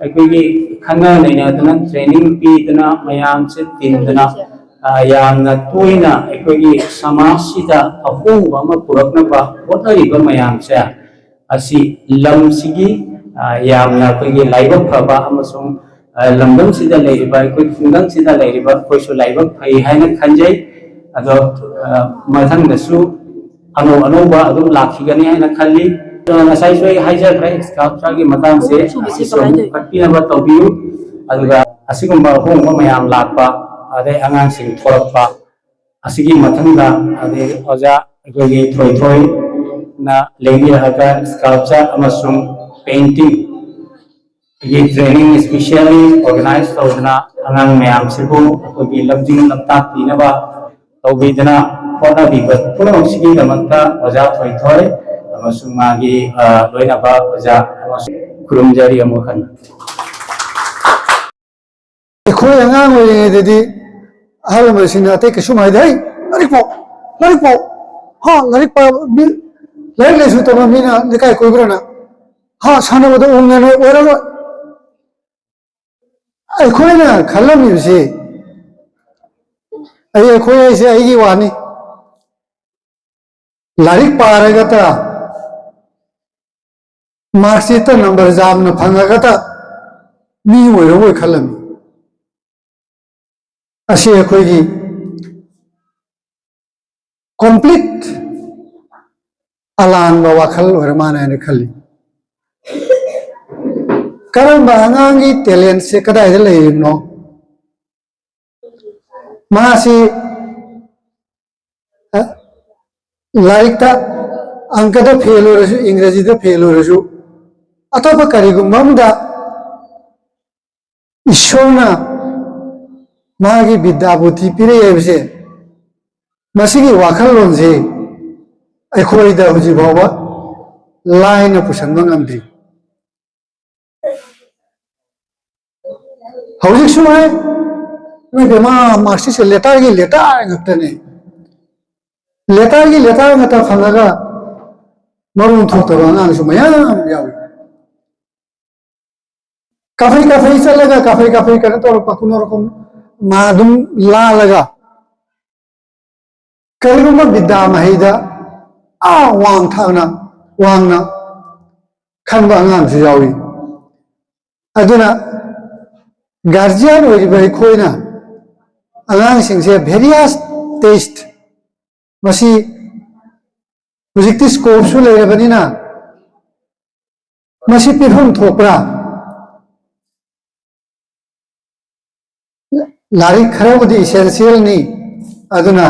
ꯑꯩꯈꯣꯏꯒꯤ ꯈꯟꯅ ꯅꯩꯅꯗꯅ, training ꯄꯤꯗꯅ, ꯃꯌꯥꯝꯁꯦ ꯇꯤꯟꯗꯅ, ꯑ, ꯌꯥꯝꯅ ꯇꯣꯏꯅ ꯑꯩꯈꯣꯏꯒꯤ ꯁꯃꯥꯖꯁꯤꯗ ꯑꯍꯣꯡꯕ ꯑꯃ ꯄꯨꯔꯛꯅꯕ ꯍꯣꯠꯅꯔꯤꯕ ꯃꯌꯥꯝꯁꯦ, ꯑꯁꯤ ꯂꯝꯁꯤꯒꯤ, ꯑ, ꯌꯥꯝꯅ ꯑꯩꯈꯣꯏꯒꯤ ꯂꯥꯏꯕꯛ ꯐꯕ ꯑꯃꯁꯨꯡ, ꯑ, ꯂꯝꯗꯝꯁꯤꯗ ꯂꯩꯔꯤꯕ, ꯑꯩꯈꯣꯏ ꯈꯨꯡꯒꯪꯁꯤꯗ ꯂꯩꯔꯤꯕ ꯑꯩꯈꯣꯏꯁꯨ ꯂꯥꯏꯕꯛ ꯐꯩ ꯍꯥꯏꯅ ꯈꯟꯖꯩ꯫ ꯑꯗꯣ, ꯑ, ꯃꯊꯪꯗꯁꯨ ꯑꯅꯧ ꯑꯅꯧꯕ ꯑꯗꯨꯝ ꯂꯥꯛꯈꯤꯒꯅꯤ ꯍꯥꯏꯅ ꯈꯜꯂꯤ꯫ ꯑꯗꯣ ꯉꯁꯥꯏꯁꯨ ꯑꯩ ꯍꯥꯏꯖꯈ꯭ꯔꯦ, sculpture ꯒꯤ ꯃꯇꯥꯡꯁꯦ, ꯑꯍꯨꯝꯁꯨꯕꯁꯦ ꯑꯁꯤꯁꯨ ꯀꯃꯥꯏꯅ ꯑꯃꯨꯛ ꯇꯧꯏ? ꯀꯠꯄꯤꯅꯕ ꯇꯧꯕꯤꯌꯨ꯫ ꯑꯗꯨꯒ ꯑꯁꯤꯒꯨꯝꯕ ꯑꯍꯣꯡꯕ ꯃꯌꯥꯝ ꯂꯥꯛꯄ, ꯑꯗꯩ ꯑꯉꯥꯡꯁꯤꯡ ꯊꯣꯛꯂꯛꯄ, ꯑꯁꯤꯒꯤ ꯃꯊꯪꯗ, ꯑꯗꯩ ꯑꯣꯖꯥ ꯑꯩꯈꯣꯏꯒꯤ ꯊꯣꯏꯊꯣꯏꯅ ꯂꯦꯡꯕꯤꯔꯛꯑꯒ sculpture ꯑꯃꯁꯨꯡ painting ꯒꯤ training specially organize ꯇꯧꯗꯨꯅ ꯑꯉꯥꯡ ꯃꯌꯥꯝꯁꯤꯕꯨ ꯑꯩꯈꯣꯏꯒꯤ ꯂꯝꯖꯤꯡ ꯂꯝꯇꯥꯛꯄꯤꯅꯕ ꯇꯧꯕꯤꯗꯨꯅ ꯍꯣꯠꯅꯕꯤꯕ ꯄꯨꯝꯅꯃꯛꯁꯤꯒꯤꯗꯃꯛꯇ ꯑꯣꯖꯥ ꯊꯣꯏꯊꯣꯏ ꯑꯃꯁꯨꯡ ꯃꯥꯒꯤ, ꯑ, ꯂꯣꯏꯅꯕ ꯑꯣꯖꯥ ꯑꯃꯁꯨꯡ ꯈꯨꯔꯨꯝꯖꯔꯤ ꯑꯃꯨꯛ ꯍꯟꯅ꯫ ꯑꯩꯈꯣꯏ ꯑꯉꯥꯡ ꯑꯣꯏꯔꯤꯉꯩꯗꯗꯤ ꯑꯍꯜ ꯂꯃꯟꯁꯤꯡꯅ ꯑꯇꯩ ꯀꯩꯁꯨꯝ ꯍꯥꯏꯗꯦ, "ꯍꯩ, ꯂꯥꯏꯔꯤꯛ ꯄꯥꯎ, ꯂꯥꯏꯔꯤꯛ ꯄꯥꯎ, ꯍꯥ, ꯂꯥꯏꯔꯤꯛ ꯄꯥꯕ ꯃꯤ, ꯂꯥꯏꯔꯤꯛ ꯂꯥꯏꯁꯨ ꯇꯝꯕ ꯃꯤꯅ ꯂꯩꯀꯥꯏ ꯀꯣꯏꯕ꯭ꯔꯅ? ꯍꯥ, ꯁꯥꯟꯅꯕꯗ ꯎꯪꯉꯦ ꯅꯣꯏ ꯑꯣꯏꯔꯔꯣꯏ"꯫ ꯑꯩꯈꯣꯏꯅ ꯈꯜꯂꯝꯃꯤꯕꯁꯤ, ꯑꯩ, ꯑꯩꯈꯣꯏ ꯍꯥꯏꯁꯦ ꯑꯩꯒꯤ ꯋꯥꯅꯤ, ꯂꯥꯏꯔꯤꯛ ꯄꯥꯔꯒꯇ, mark sheet ꯇ number ꯌꯥꯝꯅ ꯐꯪꯉꯒꯇ ꯃꯤ ꯑꯣꯏꯔꯔꯣꯏ ꯈꯜꯂꯝꯃꯤ꯫ ꯑꯁꯤ ꯑꯩꯈꯣꯏꯒꯤ complete ꯑꯂꯥꯟꯕ ꯋꯥꯈꯜ ꯑꯣꯏꯔ ꯃꯥꯅ ꯍꯥꯏꯅ ꯈꯜꯂꯤ꯫ ꯀꯔꯝꯕ ꯑꯉꯥꯡꯒꯤ talent ꯁꯦ ꯀꯗꯥꯏꯗ ꯂꯩꯔꯤꯕꯅꯣ? ꯃꯥꯁꯤ, ꯑ, ꯂꯥꯏꯔꯤꯛꯇ ꯑꯪꯀꯗ fail ꯑꯣꯏꯔꯁꯨ, ꯏꯪꯒ꯭ꯔꯦꯖꯤꯗ fail ꯑꯣꯏꯔꯁꯨ, ꯑꯇꯣꯞꯄ ꯀꯔꯤꯒꯨꯝꯕ ꯑꯃꯗ ꯏꯁꯣꯔꯅ ꯃꯥꯒꯤ ꯕꯤꯗ꯭ꯌꯥ ꯕꯨꯗ꯭ꯙꯤ ꯄꯤꯔꯛꯑꯦ ꯍꯥꯏꯕꯁꯦ, ꯃꯁꯤꯒꯤ ꯋꯥꯈꯜꯂꯣꯟꯁꯤ ꯑꯩꯈꯣꯏꯗ ꯍꯧꯖꯤꯛ ꯐꯥꯎꯕ ꯂꯥꯏꯅ ꯄꯨꯁꯟꯕ ꯉꯝꯗ꯭ꯔꯤ꯫ ꯍꯧꯖꯤꯛꯁꯨ ꯍꯥꯏ, ꯏꯃꯥ ꯃꯥꯔꯛꯁꯤꯁꯦ ꯂꯦꯇꯔꯒꯤ ꯂꯦꯇꯔ ꯉꯥꯛꯇꯅꯦ꯫ ꯂꯦꯇꯔꯒꯤ ꯂꯦꯇꯔ ꯉꯥꯛꯇ ꯐꯪꯉꯒ ꯃꯔꯣꯟ ꯊꯣꯛꯇꯕ ꯑꯉꯥꯡꯁꯨ ꯃꯌꯥꯝ ꯌꯥꯎꯏ꯫ ꯀꯥꯐꯩ ꯀꯥꯐꯩ ꯆꯠꯂꯒ ꯀꯥꯐꯩ ꯀꯥꯐꯩ ꯀꯩꯅꯣ ꯇꯧꯔꯛꯄ ꯀꯨꯅꯣꯔꯀꯨꯝ ꯃꯥ ꯑꯗꯨꯝ ꯂꯥꯜꯂꯒ ꯀꯔꯤꯒꯨꯝꯕ ꯕꯤꯗ꯭ꯌꯥ ꯃꯍꯩꯗ ꯑꯥ ꯋꯥꯡ ꯊꯥꯛꯅ ꯋꯥꯡꯅ ꯈꯟꯕ ꯑꯉꯥꯡꯁꯨ ꯌꯥꯎꯏ꯫ ꯑꯗꯨꯅ ꯒꯥꯔꯖꯤꯌꯥꯟ ꯑꯣꯏꯔꯤꯕ ꯑꯩꯈꯣꯏꯅ ꯑꯉꯥꯡꯁꯤꯡꯁꯦ ꯚꯦꯔꯤꯌꯁ ꯇꯦꯁ ꯃꯁꯤ ꯍꯧꯖꯤꯛꯇꯤ ꯁ꯭ꯀꯣꯞꯁꯨ ꯂꯩꯔꯕꯅꯤꯅ ꯃꯁꯤ ꯄꯤꯐꯝ ꯊꯣꯛꯄ꯭ꯔꯥ? ꯂꯥꯏꯔꯤꯛ ꯈꯔꯕꯨꯗꯤ ꯏꯁꯦꯟꯁꯤꯌꯦꯜꯅꯤ, ꯑꯗꯨꯅ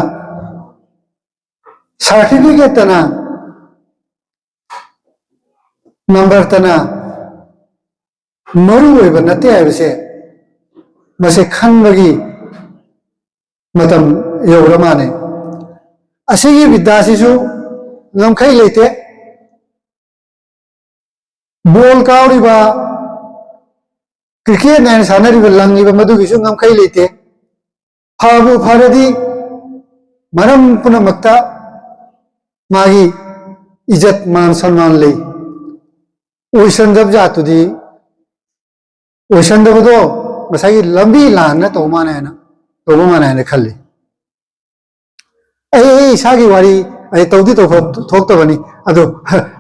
ꯁꯥꯔꯇꯤꯐꯤꯀꯦꯠꯇꯅ ꯅꯝꯕꯔꯇꯅ ꯃꯔꯨ ꯑꯣꯏꯕ ꯅꯠꯇꯦ ꯍꯥꯏꯕꯁꯦ ꯃꯁꯤ ꯈꯟꯕꯒꯤ ꯃꯇꯝ ꯌꯧꯔ ꯃꯥꯜꯂꯦ꯫ ꯑꯁꯤꯒꯤ ꯕꯤꯗ꯭ꯌꯥꯁꯤꯁꯨ ꯉꯝꯈꯩ ꯂꯩꯇꯦ꯫ ꯕꯣꯜ ꯀꯥꯎꯔꯤꯕ, ꯀ꯭ꯔꯤꯀꯦꯠ ꯍꯥꯏꯅ ꯁꯥꯟꯅꯔꯤꯕ, ꯂꯪꯉꯤꯕ, ꯃꯗꯨꯒꯤꯁꯨ ꯉꯝꯈꯩ ꯂꯩꯇꯦ꯫ ꯐꯕꯨ ꯐꯔꯗꯤ ꯃꯔꯝ ꯄꯨꯝꯅꯃꯛꯇ ꯃꯥꯒꯤ ꯏꯖꯠ ꯃꯥꯟ ꯁꯟꯃꯥꯟ ꯂꯩ꯫ ꯑꯣꯏꯁꯟꯗꯕ ꯖꯥꯠꯇꯨꯗꯤ ꯑꯣꯏꯁꯟꯗꯕꯗꯣ ꯉꯁꯥꯏꯒꯤ ꯂꯝꯕꯤ ꯂꯥꯟꯅ ꯇꯧꯕ ꯃꯥꯅ ꯍꯥꯏꯅ ꯇꯧꯕ ꯃꯥꯅ ꯍꯥꯏꯅ ꯈꯜꯂꯤ꯫ ꯑꯩ ꯑꯩ ꯏꯁꯥꯒꯤ ꯋꯥꯔꯤ ꯑꯩ ꯇꯧꯗꯤ ꯇꯧꯐꯝ ꯊꯣꯛꯇꯕꯅꯤ, ꯑꯗꯣ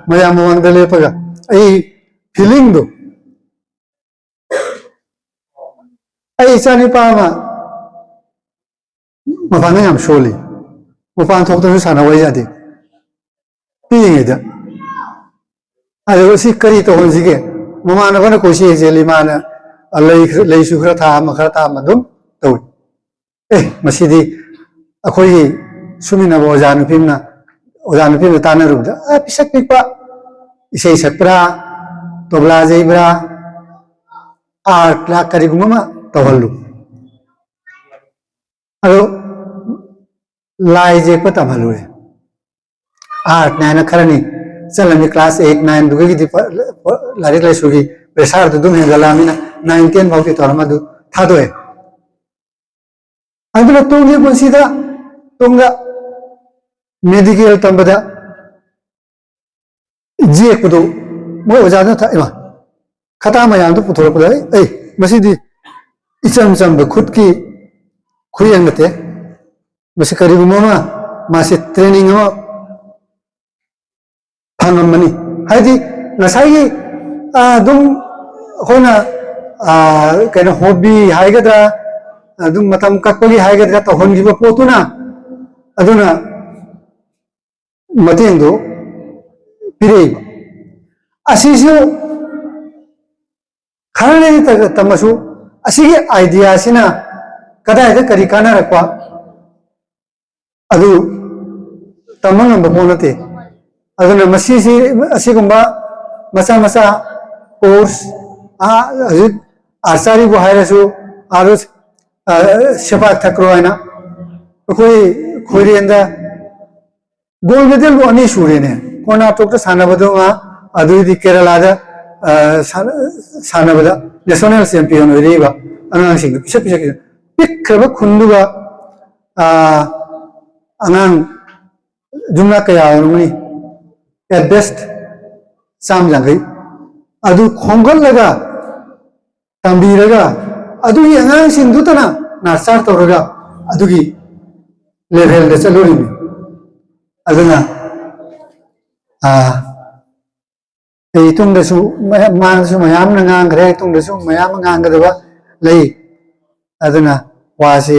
ꯃꯌꯥꯝ ꯃꯃꯥꯡꯗ ꯂꯦꯞꯄꯒ ꯑꯩ ꯐꯤꯂꯤꯡꯗꯣ, ꯑꯩ ꯏꯆꯥꯅꯤꯄꯥ ꯑꯃ ꯃꯄꯥꯟꯗ ꯌꯥꯝ ꯁꯣꯜꯂꯤ, ꯃꯄꯥꯟ ꯊꯣꯛꯇ꯭ꯔꯁꯨ ꯁꯥꯟꯅꯕ ꯌꯥꯗꯦ ꯄꯤꯛꯏꯉꯩꯗ꯫ ꯑꯗꯨꯒ ꯁꯤ ꯀꯔꯤ ꯇꯧꯍꯟꯁꯤꯒꯦ? ꯃꯃꯥꯟꯅꯕꯅ ꯀꯣꯏꯆꯦ ꯆꯦꯜꯂꯤ, ꯃꯥꯅ ꯂꯩ, ꯂꯩꯁꯨ ꯈꯔ ꯊꯥ ꯑꯃ, ꯈꯔ ꯊꯥ ꯑꯃ ꯑꯗꯨꯝ ꯇꯧꯏ꯫ ꯑꯦ, ꯃꯁꯤꯗꯤ ꯑꯩꯈꯣꯏꯒꯤ ꯁꯨꯃꯤꯟꯅꯕ ꯑꯣꯖꯥ ꯅꯨꯄꯤ ꯑꯃꯅ, ꯑꯣꯖꯥ ꯅꯨꯄꯤ ꯑꯃꯅ ꯇꯥꯟꯅꯔꯨꯕꯗ, "ꯑ, ꯄꯤꯁꯛ ꯄꯤꯛꯄ ꯏꯁꯩ ꯁꯛꯄ꯭ꯔꯥ, ꯇꯣꯕ꯭ꯂꯥ ꯌꯩꯕ꯭ꯔꯥ, ꯑꯥꯔꯠꯂ ꯀꯔꯤꯒꯨꯝꯕ ꯑꯃ ꯇꯧꯍꯜꯂꯨ꯫ ꯑꯗꯣ ꯂꯥꯏ ꯌꯦꯛꯄ ꯇꯝꯍꯜꯂꯨꯔꯦ꯫ ꯑꯥꯔꯠꯅꯦ ꯍꯥꯏꯅ ꯈꯔꯅꯤ ꯆꯠꯂꯅꯤ, ꯀ꯭ꯂꯥꯁ ꯑꯩꯠ, ꯅꯥꯏꯟꯗꯨꯒꯤꯗꯤ ꯂꯥꯏꯔꯤꯛ ꯂꯥꯏꯁꯨꯒꯤ ꯄ꯭ꯔꯦꯁꯥꯔꯗꯨ ꯑꯗꯨꯝ ꯍꯦꯟꯒꯠꯂꯛꯑꯃꯤꯅ ꯅꯥꯏꯟ ꯇꯦꯟ ꯐꯥꯎꯗꯤ ꯇꯧꯔꯝꯃ ꯑꯗꯨ ꯊꯥꯗꯣꯛꯑꯦ꯫ ꯑꯗꯨꯅ ꯇꯨꯡꯒꯤ ꯄꯨꯟꯁꯤꯗ, ꯇꯨꯡꯗ ꯃꯦꯗꯤꯀꯦꯜ ꯇꯝꯕꯗ ꯌꯦꯛꯄꯗꯨ ꯃꯣꯏ ꯑꯣꯖꯥꯗꯨꯅ ꯊ-, ꯏꯃꯥ, ꯈꯇꯥ ꯃꯌꯥꯝꯗꯨ ꯄꯨꯊꯣꯔꯛꯄꯗ, "ꯑꯩ, ꯑꯩ, ꯃꯁꯤꯗꯤ ꯏꯆꯝ ꯆꯝꯕ ꯈꯨꯠꯀꯤ ꯈꯨꯌꯦꯡ ꯅꯠꯇꯦ, ꯃꯁꯤ ꯀꯔꯤꯒꯨꯝꯕ ꯑꯃ, ꯃꯥꯁꯤ ꯇ꯭ꯔꯦꯅꯤꯡ ꯑꯃ ꯐꯪꯉꯝꯃꯅꯤ"꯫ ꯍꯥꯏꯗꯤ ꯉꯁꯥꯏꯒꯤ, ꯑ, ꯑꯗꯨꯝ ꯑꯩꯈꯣꯏꯅ, ꯑ, ꯀꯩꯅꯣ, ꯍꯣꯕꯤ ꯍꯥꯏꯒꯗ꯭ꯔꯥ, ꯑꯗꯨꯝ ꯃꯇꯝ ꯀꯛꯄꯒꯤ ꯍꯥꯏꯒꯗ꯭ꯔꯥ, ꯇꯧꯍꯟꯈꯤꯕ ꯄꯣꯠꯇꯨꯅ, ꯑꯗꯨꯅ ꯃꯇꯦꯡꯗꯨ ꯄꯤꯔꯛꯏꯕ꯫ ꯑꯁꯤꯁꯨ ꯈꯔ ꯂꯩꯔꯤ ꯇ-, ꯇꯝꯃꯁꯨ, ꯑꯁꯤꯒꯤ ꯑꯥꯏꯗꯤꯌꯥꯁꯤꯅ ꯀꯗꯥꯏꯗ ꯀꯔꯤ ꯀꯥꯟꯅꯔꯛꯄ, ꯑꯗꯨ ꯇꯝꯕ ꯉꯝꯕ ꯄꯣꯠ ꯅꯠꯇꯦ꯫ ꯑꯗꯨꯅ ꯃꯁꯤꯁꯤ, ꯑꯁꯤꯒꯨꯝꯕ ꯃꯆꯥ ꯃꯆꯥ ꯀꯣꯔꯁ, ꯑꯥ, ꯍꯧꯖꯤꯛ ꯑꯥꯔꯆꯥꯔꯤꯕꯨ ꯍꯥꯏꯔꯁꯨ, ꯑꯥꯔ-, ꯑ, ꯁꯦꯄꯥꯛ ꯊꯛꯀ꯭ꯔꯣ ꯍꯥꯏꯅ ꯑꯩꯈꯣꯏ ꯈꯣꯏꯔꯦꯟꯗ ꯒꯣꯜ ꯃꯦꯗꯜꯕꯨ ꯑꯅꯤ ꯁꯨꯔꯦꯅꯦ꯫ ꯀꯣꯔꯅꯥꯇꯣꯛꯇ ꯁꯥꯟꯅꯕꯗꯨ ꯑꯃ, ꯑꯗꯨꯗꯤ ꯀꯦꯔꯂꯥꯗ, ꯑ, ꯁꯥꯟꯅ-, ꯁꯥꯟꯅꯕꯗ ꯅꯦꯁꯅꯦꯜ ꯆꯦꯝꯄꯤꯌꯟ ꯑꯣꯏꯔꯛꯏꯕ ꯑꯉꯥꯡꯁꯤꯡꯗꯣ ꯄꯤꯁꯛ ꯄꯤꯁꯛ ꯄꯤꯁꯛ꯫ ꯄꯤꯛꯈ꯭ꯔꯕ ꯈꯨꯟꯗꯨꯒ, ꯑ, ꯑꯉꯥꯡ ꯌꯨꯝꯅꯥꯛ ꯀꯌꯥ ꯑꯣꯏꯔꯝꯒꯅꯤ, at best ꯆꯥꯝꯃ ꯌꯥꯡꯈꯩ꯫ ꯑꯗꯨ ꯈꯣꯝꯒꯠꯂꯒ ꯇꯝꯕꯤꯔꯒ ꯑꯗꯨꯒꯤ ꯑꯉꯥꯡꯁꯤꯡꯗꯨꯇꯅ ꯅꯔꯆꯔ ꯇꯧꯔꯒ ꯑꯗꯨꯒꯤ ꯂꯦꯚꯦꯜꯗ ꯆꯠꯂꯨꯔꯤꯅꯤ꯫ ꯑꯗꯨꯅ, ꯑꯥ, ꯑꯩ ꯇꯨꯡꯗꯁꯨ ꯃꯌꯥꯝ, ꯃꯥꯡꯗꯁꯨ ꯃꯌꯥꯝꯅ ꯉꯥꯡꯈ꯭ꯔꯦ, ꯇꯨꯡꯗꯁꯨ ꯃꯌꯥꯝ ꯑꯃ ꯉꯥꯡꯒꯗꯕ ꯂꯩ꯫ ꯑꯗꯨꯅ ꯋꯥꯁꯤ,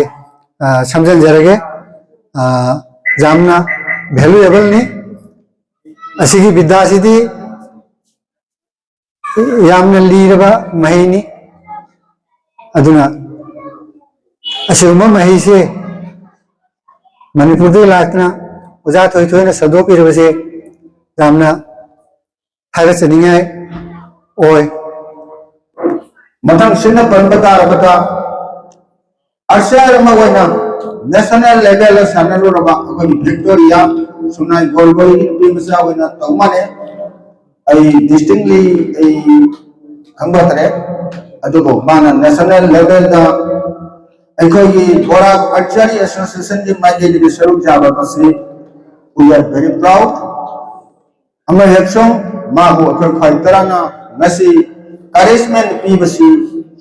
ꯑꯥ, ꯁꯝꯖꯤꯟꯖꯔꯒꯦ꯫ ꯑꯥ, ꯌꯥꯝꯅ ꯚꯦꯂꯨꯑꯦꯕꯜꯅꯤ꯫ ꯑꯁꯤꯒꯤ ꯕꯤꯗ꯭ꯌꯥꯁꯤꯗꯤ ꯌꯥꯝꯅ ꯂꯤꯔꯕ ꯃꯍꯩꯅꯤ꯫ ꯑꯗꯨꯅ ꯑꯁꯤꯒꯨꯝꯕ ꯃꯍꯩꯁꯦ ꯃꯅꯤꯄꯨꯔꯗꯒꯤ ꯂꯥꯛꯇꯅ ꯑꯣꯖꯥ ꯊꯣꯏꯊꯣꯏꯅ ꯁꯟꯗꯣꯛꯄꯤꯔꯕꯁꯦ ꯌꯥꯝꯅ ꯊꯥꯒꯠꯆꯅꯤꯡꯉꯥꯏ ꯑꯣꯏ꯫ ꯃꯊꯪ ꯁꯤꯟꯅ ꯄꯟꯕ ꯇꯥꯔꯕꯗ, ꯑꯥꯔꯆꯔ ꯑꯃ ꯑꯣꯏꯅ ꯅꯦꯁꯅꯦꯜ ꯂꯦꯚꯦꯜꯗ ꯁꯥꯟꯅꯔꯨꯔꯕ ꯑꯩꯈꯣꯏꯒꯤ ꯚꯤꯛꯇꯣꯔꯤꯌꯥ ꯁꯨꯅꯥꯏ ꯒꯣꯜꯕꯣꯏꯒꯤ ꯅꯨꯄꯤ ꯃꯆꯥ ꯑꯣꯏꯅ ꯇꯧ ꯃꯥꯜꯂꯦ꯫ ꯑꯩ ꯗꯤꯁꯇꯤꯡꯂꯤ ꯑꯩ ꯈꯪꯕ ꯇꯥꯔꯦ꯫ ꯑꯗꯨꯕꯨ ꯃꯥꯅ ꯅꯦꯁꯅꯦꯜ ꯂꯦꯚꯦꯜꯗ ꯑꯩꯈꯣꯏꯒꯤ ꯕꯣꯔꯥꯛ ꯑꯥꯔꯆꯔꯤ ꯑꯦꯁꯣꯁꯤꯌꯦꯁꯟꯒꯤ ꯃꯥꯏꯀꯩꯗꯒꯤ ꯁꯔꯨꯛ ꯌꯥꯕ ꯑꯁꯤ we are very proud꯫ ꯑꯃ ꯍꯦꯛꯁꯣꯡ ꯃꯥꯕꯨ ꯑꯩꯈꯣꯏ ꯈ꯭ꯋꯥꯏ ꯇꯔꯥꯅ ꯉꯁꯤ ꯀꯔꯦꯖꯃꯦꯟ ꯄꯤꯕꯁꯤ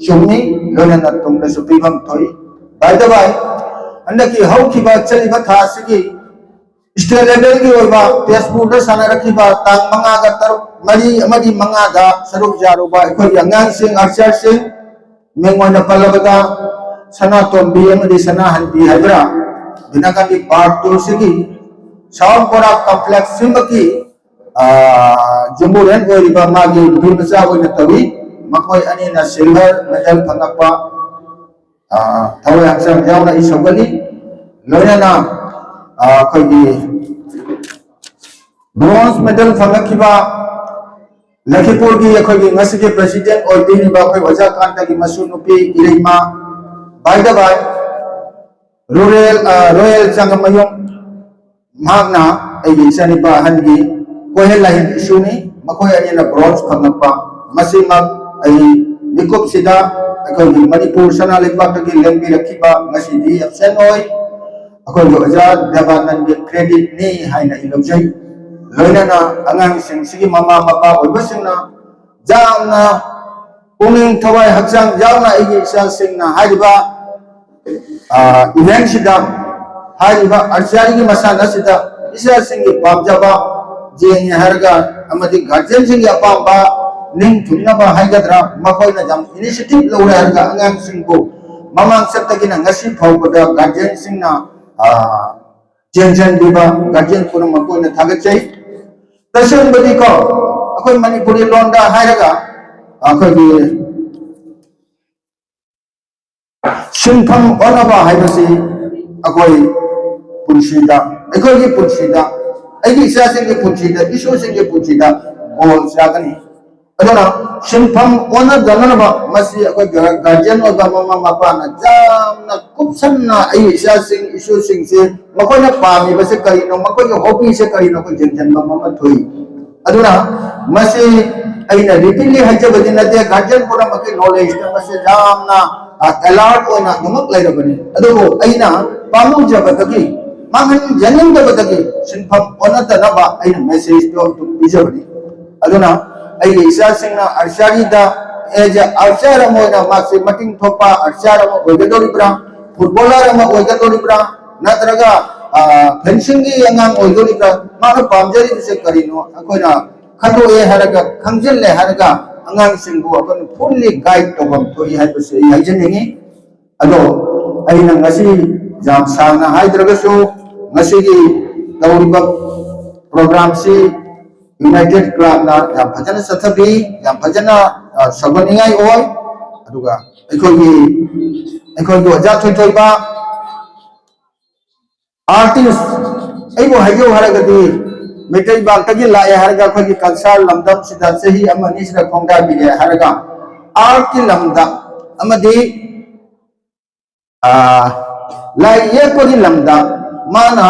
ꯆꯨꯝꯃꯤ, ꯂꯣꯏꯅꯅ ꯇꯨꯡꯗꯁꯨ ꯄꯤꯐꯝ ꯊꯣꯛꯏ꯫ By the way, ꯍꯟꯗꯛꯀꯤ ꯍꯧꯈꯤꯕ ꯆꯠꯂꯤꯕ ꯊꯥ ꯑꯁꯤꯒꯤ ꯁ꯭ꯇꯦꯠ ꯂꯦꯚꯦꯜꯒꯤ ꯑꯣꯏꯕ ꯇꯦꯖꯄꯨꯔꯗ ꯁꯥꯟꯅꯔꯛꯈꯤꯕ ꯇꯥꯡ ꯃꯉꯥꯒ ꯇꯔꯨꯛ, ꯃꯔꯤ ꯑꯃꯗꯤ ꯃꯉꯥꯗ ꯁꯔꯨꯛ ꯌꯥꯔꯨꯕ ꯑꯩꯈꯣꯏꯒꯤ ꯑꯉꯥꯡꯁꯤꯡ ꯑꯥꯔꯆꯔꯁꯤꯡ, ꯃꯤꯡ ꯑꯣꯏꯅ ꯄꯜꯂꯕꯗ ꯁꯅꯥꯇꯣꯝꯕꯤ ꯑꯃꯗꯤ ꯁꯅꯥꯍꯟꯕꯤ ꯍꯥꯏꯕ꯭ꯔꯥ, ꯕꯤꯅꯥꯀꯥꯟꯗꯤ ꯄꯥꯔꯛ ꯇꯨꯁꯤꯒꯤ ꯁꯥꯎꯠ ꯕꯣꯔꯥ ꯀꯝꯄ꯭ꯂꯦꯛꯁ ꯁꯤꯃꯛꯀꯤ ꯖꯨꯝꯕꯨꯔꯦꯟ ꯑꯣꯏꯔꯤꯕ ꯃꯥꯒꯤ ꯅꯨꯄꯤ ꯃꯆꯥ ꯑꯣꯏꯅ ꯇꯧꯏ꯫ ꯃꯈꯣꯏ ꯑꯅꯤꯅ ꯁꯤꯜꯚꯔ ꯃꯦꯗꯜ ꯐꯪꯉꯛꯄ, ꯊꯋꯥꯏ ꯍꯛꯆꯥꯡ ꯌꯥꯎꯅ ꯑꯩ ꯁꯧꯒꯠꯂꯤ꯫ ꯂꯣꯏꯅꯅ ꯑꯩꯈꯣꯏꯒꯤ ꯕ꯭ꯔꯣꯟꯖ ꯃꯦꯗꯜ ꯐꯪꯂꯛꯈꯤꯕ ꯂꯈꯤꯄꯨꯔꯒꯤ ꯑꯩꯈꯣꯏꯒꯤ ꯉꯁꯤꯒꯤ ꯄ꯭ꯔꯦꯁꯤꯗꯦꯟ ꯑꯣꯏꯕꯤꯔꯤꯕ ꯑꯩꯈꯣꯏ ꯑꯣꯖꯥ ꯀꯥꯟꯇꯒꯤ ꯃꯁꯨ ꯅꯨꯄꯤ ꯏꯔꯩꯃ, by the way, rural royal ꯆꯪꯉꯃꯌꯨꯝ, ꯃꯍꯥꯛꯅ ꯑꯩꯒꯤ ꯏꯆꯥꯅꯤꯄꯥ ꯑꯍꯟꯒꯤ ꯀꯣꯏꯍꯦꯜ ꯂꯥꯏꯍꯦꯜ ꯏꯁꯨꯅꯤ꯫ ꯃꯈꯣꯏ ꯑꯅꯤꯅ ꯕ꯭ꯔꯣꯟꯖ ꯐꯪꯂꯛꯄ꯫ ꯃꯁꯤꯃꯛ ꯑꯩ ꯃꯤꯀꯨꯞꯁꯤꯗ ꯑꯩꯈꯣꯏꯒꯤ ꯃꯅꯤꯄꯨꯔ ꯁꯅꯥ ꯂꯩꯕꯥꯛꯇꯒꯤ ꯂꯦꯡꯕꯤꯔꯛꯈꯤꯕ, ꯉꯁꯤꯗꯤ ꯑꯦꯕꯁꯦꯟ ꯑꯣꯏ, ꯑꯩꯈꯣꯏꯒꯤ ꯑꯣꯖꯥ ꯗꯦꯕꯥꯅꯟꯒꯤ ꯀ꯭ꯔꯦꯗꯤꯠꯅꯤ ꯍꯥꯏꯅ ꯑꯩ ꯂꯧꯖꯩ꯫ ꯂꯣꯏꯅꯅ ꯑꯉꯥꯡꯁꯤꯡꯁꯤꯒꯤ ꯃꯃꯥ ꯃꯄꯥ ꯑꯣꯏꯕꯁꯤꯡꯅ ꯌꯥꯝꯅ ꯄꯨꯛꯅꯤꯡ ꯊꯋꯥꯏ ꯍꯛꯆꯥꯡ ꯌꯥꯎꯅ ꯑꯩꯒꯤ ꯏꯆꯥꯁꯤꯡꯅ ꯍꯥꯏꯔꯤꯕ ꯏꯚꯦꯟꯁꯤꯗ, ꯍꯥꯏꯔꯤꯕ ꯑꯥꯔꯆꯔꯤꯒꯤ ꯃꯁꯥꯟꯅꯁꯤꯗ ꯏꯆꯥꯁꯤꯡꯒꯤ ꯄꯥꯝꯖꯕ ꯌꯦꯡꯉꯦ ꯍꯥꯏꯔꯒ ꯑꯃꯗꯤ ꯒꯥꯔꯖꯤꯌꯟꯁꯤꯡꯒꯤ ꯑꯄꯥꯝꯕ ꯅꯤꯡꯊꯨꯡꯅꯕ ꯍꯥꯏꯒꯗ꯭ꯔꯥ, ꯃꯈꯣꯏꯅ ꯌꯥꯝ ꯏꯅꯤꯁꯤꯌꯦꯇꯤꯚ ꯂꯧꯔꯦ ꯍꯥꯏꯔꯒ ꯑꯉꯥꯡꯁꯤꯡꯕꯨ ꯃꯃꯥꯡ ꯆꯠꯇꯒꯤꯅ ꯉꯁꯤ ꯐꯥꯎꯕꯗ ꯒꯥꯔꯖꯤꯌꯟꯁꯤꯡꯅ ꯆꯦꯟꯁꯤꯟꯕꯤꯕ ꯒꯥꯔꯖꯤꯌꯟ ꯄꯨꯝꯅꯃꯛꯄꯨ ꯑꯩꯅ ꯊꯥꯒꯠꯆꯩ꯫ ꯇꯁꯦꯡꯕꯗꯤꯀꯣ, ꯑꯩꯈꯣꯏ ꯃꯅꯤꯄꯨꯔꯤ ꯂꯣꯟꯗ ꯍꯥꯏꯔꯒ ꯑꯩꯈꯣꯏꯒꯤ ꯁꯤꯟꯐꯝ ꯑꯣꯟꯅꯕ ꯍꯥꯏꯕꯁꯤ ꯑꯩꯈꯣꯏ ꯄꯨꯟꯁꯤꯗ, ꯑꯩꯈꯣꯏꯒꯤ ꯄꯨꯟꯁꯤꯗ, ꯑꯩꯒꯤ ꯏꯆꯥꯁꯤꯡꯒꯤ ꯄꯨꯟꯁꯤꯗ, ꯏꯁꯨꯁꯤꯡꯒꯤ ꯄꯨꯟꯁꯤꯗ ꯒꯣꯜ ꯆꯥꯒꯅꯤ꯫ ꯑꯗꯨꯅ ꯁꯤꯟꯐꯝ ꯑꯣꯟꯅꯗꯅꯕ ꯃꯁꯤ ꯑꯩꯈꯣꯏ ꯒꯥꯔꯖꯤꯌꯟ ꯑꯣꯏꯕ ꯃꯃꯥ ꯃꯄꯥꯅ ꯌꯥꯝꯅ ꯀꯨꯞꯁꯟꯅ ꯑꯩꯒꯤ ꯏꯆꯥꯁꯤꯡ ꯏꯁꯨꯁꯤꯡꯁꯦ ꯃꯈꯣꯏꯅ ꯄꯥꯝꯃꯤꯕꯁꯦ ꯀꯔꯤꯅꯣ, ꯃꯈꯣꯏꯒꯤ ꯍꯣꯕꯤꯁꯦ ꯀꯔꯤꯅꯣ, ꯑꯩꯈꯣꯏ ꯌꯦꯡꯁꯤꯟꯕ ꯑꯃ ꯊꯣꯛꯏ꯫ ꯑꯗꯨꯅ ꯃꯁꯤ ꯑꯩꯅ repeatedly ꯍꯥꯏꯖꯕꯗꯤ ꯅꯠꯇꯦ, guardian ꯄꯨꯝꯅꯃꯛꯀꯤ knowledgeꯇ ꯃꯁꯤ ꯌꯥꯝꯅ ꯑꯦꯂꯔꯠ ꯑꯣꯏꯅ ꯑꯗꯨꯃꯛ ꯂꯩꯔꯕꯅꯤ꯫ ꯑꯗꯨꯕꯨ ꯑꯩꯅ ꯄꯥꯝꯃꯨꯖꯕꯗꯒꯤ, ꯃꯥꯡꯍꯟꯖꯅꯤꯡꯗꯕꯗꯒꯤ ꯁꯤꯟꯐꯝ ꯑꯣꯟꯅꯗꯅꯕ ꯑꯩꯅ messageꯇꯣ ꯑꯗꯨꯝ ꯄꯤꯖꯕꯅꯤ꯫ ꯑꯗꯨꯅ ꯑꯩꯒꯤ ꯏꯆꯥꯁꯤꯡꯅ archeryꯗ as a archer ꯑꯃ ꯑꯣꯏꯅ ꯃꯥꯁꯤ ꯃꯇꯤꯡ ꯊꯣꯛꯄ archer ꯑꯃ ꯑꯣꯏꯒꯗꯧꯔꯤꯕ꯭ꯔꯥ, footballer ꯑꯃ ꯑꯣꯏꯒꯗꯧꯔꯤꯕ꯭ꯔꯥ, ꯅꯠꯇ꯭ꯔꯒ fencingꯒꯤ ꯑꯉꯥꯡ ꯑꯣꯏꯗꯧꯔꯤꯕ꯭ꯔꯥ, ꯃꯥꯅ ꯄꯥꯝꯖꯔꯤꯕꯁꯦ ꯀꯔꯤꯅꯣ? ꯑꯩꯈꯣꯏꯅ ꯈꯟꯗꯣꯛꯑꯦ ꯍꯥꯏꯔꯒ, ꯈꯪꯖꯤꯜꯂꯦ ꯍꯥꯏꯔꯒ ꯑꯉꯥꯡꯁꯤꯡꯕꯨ ꯑꯩꯈꯣꯏꯅ fully guide ꯇꯧꯐꯝ ꯊꯣꯛꯏ ꯍꯥꯏꯕꯁꯤ ꯑꯩ ꯍꯥꯏꯖꯅꯤꯡꯉꯤ꯫ ꯑꯗꯣ ꯑꯩꯅ ꯉꯁꯤ ꯌꯥꯝ ꯁꯥꯡꯅ ꯍꯥꯏꯗ꯭ꯔꯒꯁꯨ, ꯉꯁꯤꯒꯤ ꯇꯧꯔꯤꯕ programꯁꯤ United Clubꯅ ꯌꯥꯝ ꯐꯖꯅ ꯆꯠꯊꯕꯤ, ꯌꯥꯝ ꯐꯖꯅ, ꯑ, ꯁꯧꯒꯠꯅꯤꯡꯉꯥꯏ ꯑꯣꯏ꯫ ꯑꯗꯨꯒ ꯑꯩꯈꯣꯏꯒꯤ, ꯑꯩꯈꯣꯏꯒꯤ ꯑꯣꯖꯥ ꯊꯣꯏꯊꯣꯏꯕ, artist, ꯑꯩꯕꯨ ꯍꯥꯏꯖꯧ ꯍꯥꯏꯔꯒꯗꯤ, ꯃꯩꯇꯩ ꯄꯥꯛꯇꯒꯤ ꯂꯥꯛꯑꯦ ꯍꯥꯏꯔꯒ, ꯑꯩꯈꯣꯏꯒꯤ culture ꯂꯝꯗꯝꯁꯤꯗ ꯆꯍꯤ ꯑꯃ ꯑꯅꯤꯁꯤꯗ ꯈꯣꯡꯗꯥꯕꯤꯔꯦ ꯍꯥꯏꯔꯒ, artꯀꯤ ꯂꯝꯗ ꯑꯃꯗꯤ, ꯑ, ꯂꯥꯏ ꯌꯦꯛꯄꯒꯤ ꯂꯝꯗ ꯃꯥꯅ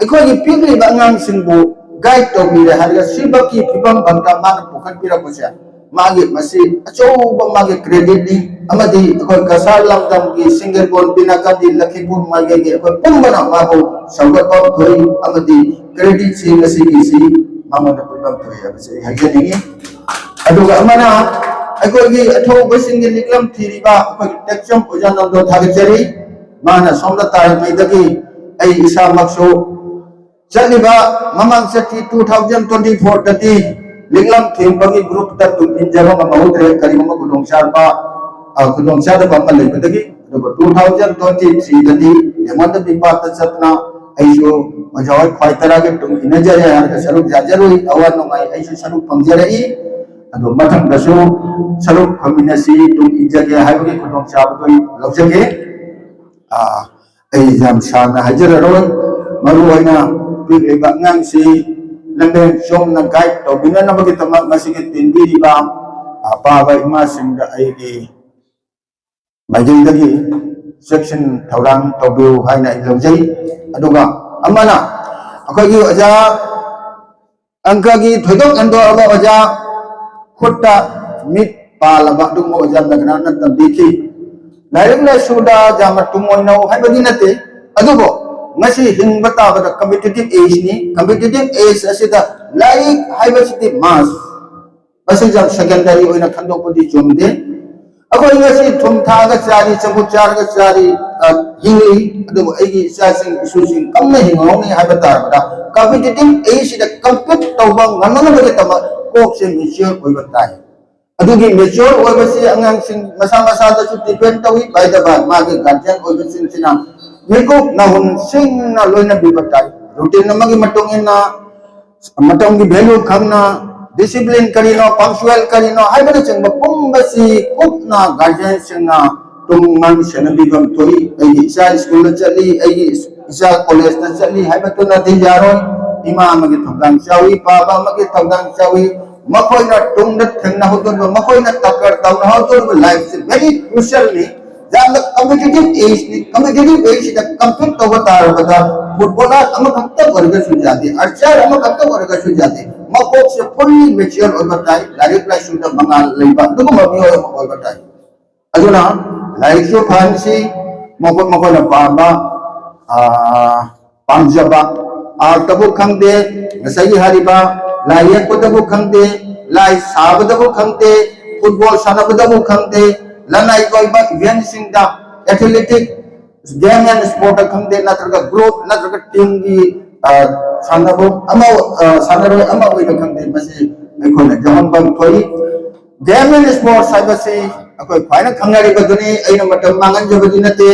ꯑꯩꯈꯣꯏꯒꯤ ꯄꯤꯛꯂꯤꯕ ꯑꯉꯥꯡꯁꯤꯡꯕꯨ guide ꯇꯧꯕꯤꯔꯦ ꯍꯥꯏꯔꯒ, ꯁꯤꯕꯒꯤ ꯐꯤꯕꯝ ꯐꯝꯗ ꯃꯥꯅ ꯄꯨꯈꯠꯄꯤꯔꯛꯄꯁꯦ, ꯃꯥꯒꯤ ꯃꯁꯤ ꯑꯆꯧꯕ ꯃꯥꯒꯤ creditꯅꯤ꯫ ꯑꯃꯗꯤ ꯑꯩꯈꯣꯏ ꯀꯁꯥꯔ ꯂꯝꯗꯝꯒꯤ ꯁꯤꯡꯒꯔꯕꯣꯟ ꯕꯤꯅꯥꯀꯥꯟꯗꯤ ꯂꯈꯤꯄꯨꯔ ꯃꯥꯏꯀꯩꯒꯤ ꯑꯩꯈꯣꯏ ꯄꯨꯝꯕꯅ ꯃꯥꯕꯨ ꯁꯧꯒꯠꯄ ꯊꯣꯛꯏ꯫ ꯑꯃꯗꯤ creditꯁꯤ ꯉꯁꯤꯒꯤꯁꯤ ꯃꯉꯣꯟꯗ ꯄꯤꯐꯝ ꯊꯣꯛꯏ ꯍꯥꯏꯕꯁꯤ ꯑꯩ ꯍꯥꯏꯖꯅꯤꯡꯉꯤ꯫ ꯑꯗꯨꯒ ꯑꯃꯅ ꯑꯩꯈꯣꯏꯒꯤ ꯑꯊꯧꯕꯁꯤꯡꯒꯤ ꯂꯤꯛꯂꯝ ꯊꯤꯔꯤꯕ ꯑꯩꯈꯣꯏꯒꯤ ꯇꯦꯛꯆꯝ ꯑꯣꯖꯥ ꯅꯪꯗꯣ ꯊꯥꯒꯠꯆꯔꯤ꯫ ꯃꯥꯅ ꯁꯣꯝꯗ ꯇꯥꯔꯤꯉꯩꯗꯒꯤ ꯑꯩ ꯏꯁꯥꯃꯛꯁꯨ ꯆꯠꯂꯤꯕ ꯃꯃꯥꯡ ꯆꯍꯤ two thousand twenty fourꯗꯗꯤ ꯂꯤꯛꯂꯝ ꯊꯦꯡꯕꯒꯤ groupꯇ ꯇꯨꯡ ꯏꯟꯖꯕ ꯉꯝꯍꯧꯗ꯭ꯔꯦ, ꯀꯔꯤꯒꯨꯝꯕ ꯈꯨꯗꯣꯡꯆꯥꯕ, ꯑ, ꯈꯨꯗꯣꯡꯆꯥꯗꯕ ꯑꯃ ꯂꯩꯕꯗꯒꯤ꯫ ꯑꯗꯨꯒ two thousand twenty threeꯗꯗꯤ ꯌꯦꯡꯉꯣꯟꯗ ꯄꯤꯄꯥꯠꯇ ꯆꯠꯇꯅ ꯑꯩꯁꯨ ꯑꯣꯖꯥ ꯍꯣꯏ ꯈ꯭ꯋꯥꯏ ꯇꯔꯥꯒꯤ ꯇꯨꯡ ꯏꯟꯅꯖꯔꯦ ꯍꯥꯏꯔꯒ ꯁꯔꯨꯛ ꯌꯥꯖꯔꯨꯏ, ꯑꯋꯥ ꯅꯨꯡꯉꯥꯏ ꯑꯩꯁꯨ ꯁꯔꯨꯛ ꯐꯪꯖꯔꯛꯏ꯫ ꯑꯗꯣ ꯃꯊꯪꯗꯁꯨ ꯁꯔꯨꯛ ꯐꯪꯃꯤꯟꯅꯁꯤ, ꯇꯨꯡ ꯏꯟꯖꯒꯦ ꯍꯥꯏꯕꯒꯤ ꯈꯨꯗꯣꯡꯆꯥꯕꯗꯨ ꯑꯩ ꯂꯧꯖꯒꯦ꯫ ꯑ, ꯑꯩ ꯌꯥꯝ ꯁꯥꯡꯅ ꯍꯥꯏꯖꯔꯔꯣꯏ꯫ ꯃꯔꯨꯑꯣꯏꯅ ꯄꯤꯛꯂꯤꯕ ꯑꯉꯥꯡꯁꯤ ꯂꯝꯕꯦꯟ ꯆꯨꯝꯅ guide ꯇꯧꯕꯤꯅꯅꯕꯒꯤꯗꯃꯛ ꯃꯁꯤꯒꯤ ꯇꯤꯟꯕꯤꯔꯤꯕ ꯑꯄꯥꯕ ꯏꯃꯥꯁꯤꯡꯗ ꯑꯩꯒꯤ ꯃꯥꯏꯀꯩꯗꯒꯤ ꯆꯦꯛꯁꯤꯟ ꯊꯧꯔꯥꯡ ꯇꯧꯕꯤꯌꯨ ꯍꯥꯏꯅ ꯑꯩ ꯂꯧꯖꯩ꯫ ꯑꯗꯨꯒ ꯑꯃꯅ ꯑꯩꯈꯣꯏꯒꯤ ꯑꯣꯖꯥ ꯑꯪꯀꯒꯤ ꯊꯣꯏꯗꯣꯛ ꯍꯦꯟꯗꯣꯛꯑꯕ ꯑꯣꯖꯥ, ꯈꯨꯠꯇ ꯃꯤꯠ ꯄꯥꯜꯂꯕ ꯑꯗꯨꯒꯨꯝꯕ ꯑꯣꯖꯥ ꯂꯒꯅꯥꯅ ꯇꯝꯕꯤꯈꯤ꯫ ꯂꯥꯏꯔꯤꯛ ꯂꯥꯏꯁꯨꯗ ꯌꯥꯝꯅ ꯇꯨꯡꯑꯣꯏꯅꯧ ꯍꯥꯏꯕꯗꯤ ꯅꯠꯇꯦ, ꯑꯗꯨꯕꯨ ꯉꯁꯤ ꯍꯤꯡꯕ ꯇꯥꯕꯗ competitive age ꯅꯤ꯫ Competitive age ꯑꯁꯤꯗ ꯂꯥꯏꯔꯤꯛ ꯍꯥꯏꯕꯁꯤꯗꯤ mass, ꯃꯁꯤ ꯌꯥꯝ secondary ꯑꯣꯏꯅ ꯈꯟꯗꯣꯛꯄꯗꯤ ꯆꯨꯝꯗꯦ꯫ ꯑꯩꯈꯣꯏ ꯉꯁꯤ ꯊꯨꯝ ꯊꯥꯛꯑꯒ ꯆꯥꯔꯤ, ꯆꯝꯐꯨꯠ ꯆꯥꯔꯒ ꯆꯥꯔꯤ, ꯑ, ꯍꯤꯡꯂꯤ, ꯑꯗꯨꯕꯨ ꯑꯩꯒꯤ ꯏꯆꯥꯁꯤꯡ ꯏꯁꯨꯁꯤꯡ ꯀꯝꯅ ꯍꯤꯡꯍꯧꯅꯤ ꯍꯥꯏꯕ ꯇꯥꯔꯕꯗ competitive age ꯁꯤꯗ compete ꯇꯧꯕ ꯉꯝꯅꯅꯕꯒꯤꯗꯃꯛ ꯀꯣꯛꯁꯦ mature ꯑꯣꯏꯕ ꯇꯥꯏ꯫ ꯑꯗꯨꯒꯤ mature ꯑꯣꯏꯕꯁꯤ ꯑꯉꯥꯡꯁꯤꯡ ꯃꯁꯥ ꯃꯁꯥꯗꯁꯨ depend ꯇꯧꯏ꯫ By the by, ꯃꯥꯒꯤ guardian ꯑꯣꯏꯕꯁꯤꯡꯁꯤꯅ ꯃꯤꯀꯨꯞ ꯅꯥꯍꯨꯟ ꯁꯤꯡꯅ ꯂꯣꯏꯅꯕꯤꯕ ꯇꯥꯏ꯫ Routine ꯑꯃꯒꯤ ꯃꯇꯨꯡ ꯏꯟꯅ ꯃꯇꯝꯒꯤ value ꯈꯪꯅ, discipline ꯀꯔꯤꯅꯣ, punctual ꯀꯔꯤꯅꯣ ꯍꯥꯏꯕꯅꯆꯤꯡꯕ ꯄꯨꯝꯕꯁꯤ ꯀꯨꯞꯅ guardian ꯁꯤꯡꯅ ꯇꯨꯡ ꯃꯥꯡ ꯁꯦꯟꯅꯕꯤꯐꯝ ꯊꯣꯛꯏ꯫ ꯑꯩꯒꯤ ꯏꯆꯥ school ꯗ ꯆꯠꯂꯤ, ꯑꯩꯒꯤ ꯏꯆꯥ college ꯇ ꯆꯠꯂꯤ ꯍꯥꯏꯕꯗꯨꯅꯗꯤ ꯌꯥꯔꯣꯏ꯫ ꯏꯃꯥ ꯑꯃꯒꯤ ꯊꯧꯗꯥꯡ ꯆꯥꯎꯏ, ꯄꯥꯕ ꯑꯃꯒꯤ ꯊꯧꯗꯥꯡ ꯆꯥꯎꯏ꯫ ꯃꯈꯣꯏꯅ ꯇꯨꯡꯗ ꯊꯦꯡꯅꯍꯧꯗꯣꯔꯤꯕ, ꯃꯈꯣꯏꯅ ꯇꯛꯀꯔ ꯇꯧꯅꯍꯧꯗꯣꯔꯤꯕ life ꯁꯤ very crucial ꯅꯤ꯫ ꯌꯥꯝꯅ competitive age ꯅꯤ꯫ Competitive age ꯁꯤꯗ compete ꯇꯧꯕ ꯇꯥꯔꯕꯗ footballer ꯑꯃꯈꯛꯇ ꯑꯣꯏꯔꯒꯁꯨ ꯌꯥꯗꯦ, archer ꯑꯃꯈꯛꯇ ꯑꯣꯏꯔꯒꯁꯨ ꯌꯥꯗꯦ꯫ ꯃꯀꯣꯛꯁꯦ fully mature ꯑꯣꯏꯕ ꯇꯥꯏ, ꯂꯥꯏꯔꯤꯛ ꯂꯥꯏꯁꯨꯗ ꯃꯉꯥꯜ ꯂꯩꯕ ꯑꯗꯨꯒꯨꯝꯕ ꯃꯤꯑꯣꯏ ꯑꯃ ꯑꯣꯏꯕ ꯇꯥꯏ꯫ ꯑꯗꯨꯅ ꯂꯥꯏꯔꯤꯛꯁꯨ ꯐꯍꯟꯁꯤ, ꯃꯈꯣꯏ ꯃꯈꯣꯏꯅ ꯄꯥꯝꯕ, ꯑꯥ, ꯄꯥꯝꯖꯕ, art ꯇꯕꯨ ꯈꯪꯗꯦ, ꯉꯁꯥꯏꯒꯤ ꯍꯥꯏꯔꯤꯕ ꯂꯥꯏ ꯌꯦꯛꯄꯗꯕꯨ ꯈꯪꯗꯦ, ꯂꯥꯏ ꯁꯥꯕꯗꯕꯨ ꯈꯪꯗꯦ, football ꯁꯥꯟꯅꯕꯗꯕꯨ ꯈꯪꯗꯦ, ꯂꯅꯥꯏꯒꯤ ꯑꯣꯏꯕ event ꯁꯤꯡꯗ, athletic, game and sport ꯇ ꯈꯪꯗꯦ, ꯅꯠꯇ꯭ꯔꯒ group ꯅꯠꯇ꯭ꯔꯒ team ꯒꯤ, ꯑ, ꯁꯥꯟꯅꯕ ꯑꯃ, ꯑ, ꯁꯥꯟꯅꯔꯣꯏ ꯑꯃ ꯑꯣꯏꯅ ꯈꯪꯗꯦ, ꯃꯁꯤ ꯑꯩꯈꯣꯏꯅ ꯌꯥꯎꯍꯟꯐꯝ ꯊꯣꯛꯏ꯫ Game and sports ꯍꯥꯏꯕꯁꯤ ꯑꯩꯈꯣꯏ ꯈ꯭ꯋꯥꯏꯅ ꯈꯪꯅꯔꯤꯕꯗꯨꯅꯤ, ꯑꯩꯅ ꯃꯇꯝ ꯃꯥꯡꯍꯟꯖꯕꯗꯤ ꯅꯠꯇꯦ꯫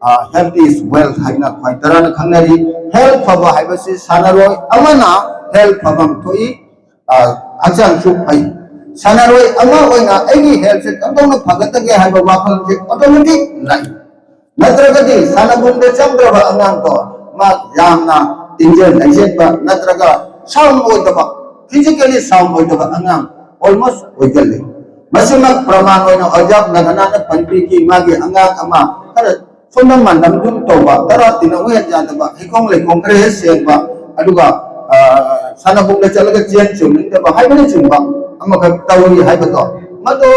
ꯑ, health is wealth ꯍꯥꯏꯅ ꯈ꯭ꯋꯥꯏ ꯇꯔꯥꯅ ꯈꯪꯅꯔꯤ꯫ Health ꯐꯕ ꯍꯥꯏꯕꯁꯤ ꯁꯥꯟꯅꯔꯣꯏ ꯑꯃꯅ health ꯐꯐꯝ ꯊꯣꯛꯏ, ꯑ, ꯍꯛꯆꯥꯡꯁꯨ ꯐꯩ꯫ ꯁꯥꯟꯅꯔꯣꯏ ꯑꯃ ꯑꯣꯏꯅ ꯑꯩꯒꯤ health ꯁꯦ ꯀꯝꯗꯧꯅ ꯐꯒꯠꯇꯒꯦ ꯍꯥꯏꯕ ꯋꯥꯈꯜꯁꯦ automatic ꯂꯥꯛꯏ꯫ ꯅꯠꯇ꯭ꯔꯒꯗꯤ ꯁꯥꯟꯅꯕꯨꯡꯗ ꯆꯪꯗ꯭ꯔꯕ ꯑꯉꯥꯡꯗꯣ ꯃꯥ ꯌꯥꯝꯅ ꯇꯤꯟꯖꯦꯜ ꯂꯩꯖꯦꯟꯕ ꯅꯠꯇ꯭ꯔꯒ sound ꯑꯣꯏꯗꯕ, physically sound ꯑꯣꯏꯗꯕ ꯑꯉꯥꯡ almost ꯑꯣꯏꯒꯜꯂꯤ꯫ ꯃꯁꯤꯃꯛ ꯄ꯭ꯔꯃꯥꯟ ꯑꯣꯏꯅ ꯑꯣꯖꯥ ꯂꯒꯅꯥꯅ ꯄꯟꯕꯤꯈꯤ꯫ ꯃꯥꯒꯤ ꯑꯉꯥꯡ ꯑꯃ ꯈꯔ ꯁꯣꯟꯗꯝ ꯃꯥꯟꯗꯝꯗꯨꯝ ꯇꯧꯕ, ꯇꯔꯥ ꯇꯤꯟꯅꯧ ꯍꯦꯛ ꯌꯥꯗꯕ, ꯍꯩꯈꯣꯡ ꯂꯩꯈꯣꯡ ꯈꯔ ꯍꯦꯛ ꯁꯦꯡꯕ, ꯑꯗꯨꯒ ꯑ, ꯁꯥꯟꯅꯕꯨꯡꯗ ꯆꯠꯂꯒ ꯆꯦꯟ ꯆꯣꯡꯅꯤꯡꯗꯕ ꯍꯥꯏꯕꯅꯆꯤꯡꯕ ꯑꯃꯈꯛ ꯇꯧꯏ ꯍꯥꯏꯕꯗꯣ, ꯃꯗꯨ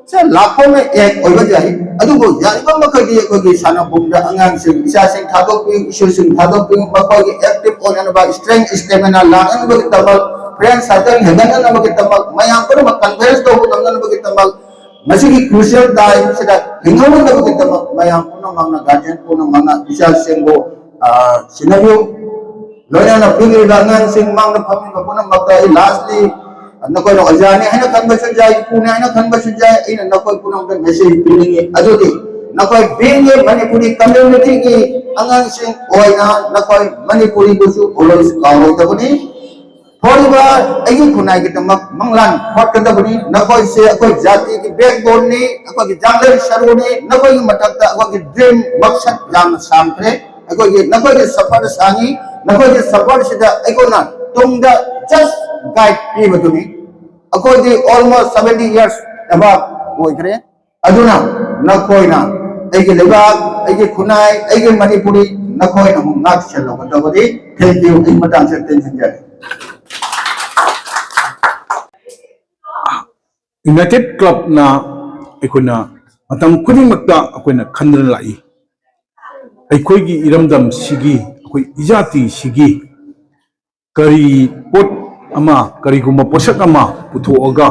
ꯁꯦ ꯂꯥꯛꯐꯝꯅ ꯑꯦꯛ ꯑꯣꯏꯕ ꯌꯥꯏ꯫ ꯑꯗꯨꯕꯨ ꯌꯥꯔꯤꯕ ꯃꯈꯩꯗꯤ ꯑꯩꯈꯣꯏꯒꯤ ꯁꯥꯟꯅꯕꯨꯡꯗ ꯑꯉꯥꯡꯁꯤꯡ, ꯏꯆꯥꯁꯤꯡ ꯊꯥꯗꯣꯛꯄꯤꯌꯨ, ꯏꯁꯨꯁꯤꯡ ꯊꯥꯗꯣꯛꯄꯤꯌꯨ, ꯃꯈꯣꯏꯒꯤ ꯑꯦꯛꯇꯤꯚ ꯑꯣꯏꯅꯅꯕ, ꯁ꯭ꯇꯔꯦꯡ ꯁ꯭ꯇꯦꯃꯤꯅꯥ ꯂꯥꯛꯅꯅꯕꯒꯤꯗꯃꯛ, ꯐ꯭ꯔꯦꯟ ꯁꯥꯔꯀꯜ ꯍꯦꯟꯒꯠꯅꯅꯕꯒꯤꯗꯃꯛ, ꯃꯌꯥꯝ ꯄꯨꯝꯅꯃꯛ ꯀꯟꯐꯔꯦꯟꯁ ꯇꯧꯕ ꯉꯝꯅꯅꯕꯒꯤꯗꯃꯛ, ꯃꯁꯤꯒꯤ ꯀ꯭ꯔꯨꯁꯤꯌꯦꯜ ꯇꯥꯏꯝꯁꯤꯗ ꯍꯤꯡꯍꯧꯅꯕꯒꯤꯗꯃꯛ ꯃꯌꯥꯝ ꯄꯨꯝꯅꯃꯛꯅ, ꯒꯥꯔꯖꯤꯌꯟ ꯄꯨꯝꯅꯃꯛꯅ ꯏꯆꯥꯁꯤꯡꯕꯨ, ꯑ, ꯁꯤꯟꯅꯕꯤꯌꯨ꯫ ꯂꯣꯏꯅꯅ ꯄꯤꯛꯂꯤꯕ ꯑꯉꯥꯡꯁꯤꯡ ꯃꯥꯡꯗ ꯐꯝꯃꯤꯕ ꯄꯨꯝꯅꯃꯛꯇ ꯑꯩ ꯂꯥꯁꯂꯤ ꯅꯈꯣꯏꯅ ꯑꯣꯖꯥꯅꯤ ꯍꯥꯏꯅ ꯈꯟꯕꯁꯨ ꯌꯥꯏ, ꯏꯄꯨꯅꯤ ꯍꯥꯏꯅ ꯈꯟꯕꯁꯨ ꯌꯥꯏ, ꯑꯩꯅ ꯅꯈꯣꯏ ꯄꯨꯝꯅꯃꯛꯇ ꯃꯦꯁꯦꯖ ꯄꯤꯅꯤꯡꯉꯤ꯫ ꯑꯗꯨꯗꯤ ꯅꯈꯣꯏ ꯕꯤꯡ ꯑꯦ ꯃꯅꯤꯄꯨꯔꯤ ꯀꯝꯃ꯭ꯌꯨꯅꯤꯇꯤꯒꯤ ꯑꯉꯥꯡꯁꯤꯡ ꯑꯣꯏꯅ ꯅꯈꯣꯏ ꯃꯅꯤꯄꯨꯔꯤꯕꯨꯁꯨ ꯑꯣꯜꯋꯦꯁ ꯀꯥꯎꯔꯣꯏꯗꯕꯅꯤ꯫ ꯊꯣꯛꯂꯤꯕ ꯑꯩꯒꯤ ꯈꯨꯟꯅꯥꯏꯒꯤꯗꯃꯛ ꯃꯪꯂꯥꯟ ꯍꯣꯠꯀꯗꯕꯅꯤ꯫ ꯅꯈꯣꯏꯁꯦ ꯑꯩꯈꯣꯏ ꯖꯥꯇꯤꯒꯤ ꯕꯦꯛꯕꯣꯟꯅꯤ, ꯑꯩꯈꯣꯏꯒꯤ ꯖꯥꯡꯂꯩ ꯁꯔꯨꯅꯤ꯫ ꯅꯈꯣꯏꯒꯤ ꯃꯊꯛꯇ ꯑꯩꯈꯣꯏꯒꯤ ꯗ꯭ꯔꯤꯝ ꯃꯛꯁꯠ ꯌꯥꯝꯅ ꯁꯥꯡꯈ꯭ꯔꯦ꯫ ꯑꯩꯈꯣꯏꯒꯤ, ꯅꯈꯣꯏꯒꯤ ꯁꯐꯔ ꯁꯥꯡꯉꯤ꯫ ꯅꯈꯣꯏꯒꯤ ꯁꯐꯔꯁꯤꯗ ꯑꯩꯈꯣꯏꯅ ꯇꯨꯡꯗ ꯖꯁ ꯒꯥꯏꯗ ꯄꯤꯕꯗꯨꯅꯤ꯫ ꯑꯩꯈꯣꯏꯗꯤ ꯑꯣꯜꯃꯣꯁ ꯁꯚꯦꯟꯇꯤ ꯌꯔꯁ ꯑꯦꯕꯥꯞ ꯑꯣꯏꯈ꯭ꯔꯦ꯫ ꯑꯗꯨꯅ ꯅꯈꯣꯏꯅ ꯑꯩꯒꯤ ꯂꯩꯕꯥꯛ, ꯑꯩꯒꯤ ꯈꯨꯟꯅꯥꯏ, ꯑꯩꯒꯤ ꯃꯅꯤꯄꯨꯔꯤ ꯅꯈꯣꯏꯅ ꯑꯃꯨꯛ ꯉꯥꯛ ꯁꯦꯜꯍꯧꯒꯗꯕꯅꯤ꯫ Thank you꯫ ꯑꯩ ꯃꯇꯥꯡꯁꯤꯗ ꯇꯦꯟꯁꯤꯟꯖꯔꯦ꯫ ꯌꯨꯅꯥꯏꯇꯦꯠ ꯀ꯭ꯂꯕꯅ ꯑꯩꯈꯣꯏꯅ ꯃꯇꯝ ꯈꯨꯗꯤꯡꯃꯛꯇ ꯑꯩꯈꯣꯏꯅ ꯈꯟꯗꯨꯅ ꯂꯥꯛꯏ꯫ ꯑꯩꯈꯣꯏꯒꯤ ꯏꯔꯝꯗꯝꯁꯤꯒꯤ, ꯑꯩꯈꯣꯏ ꯏꯖꯥꯇꯤꯁꯤꯒꯤ ꯀꯔꯤ ꯄꯣꯠ ꯑꯃ, ꯀꯔꯤꯒꯨꯝꯕ ꯄꯣꯠꯁꯛ ꯑꯃ ꯄꯨꯊꯣꯛꯑꯒ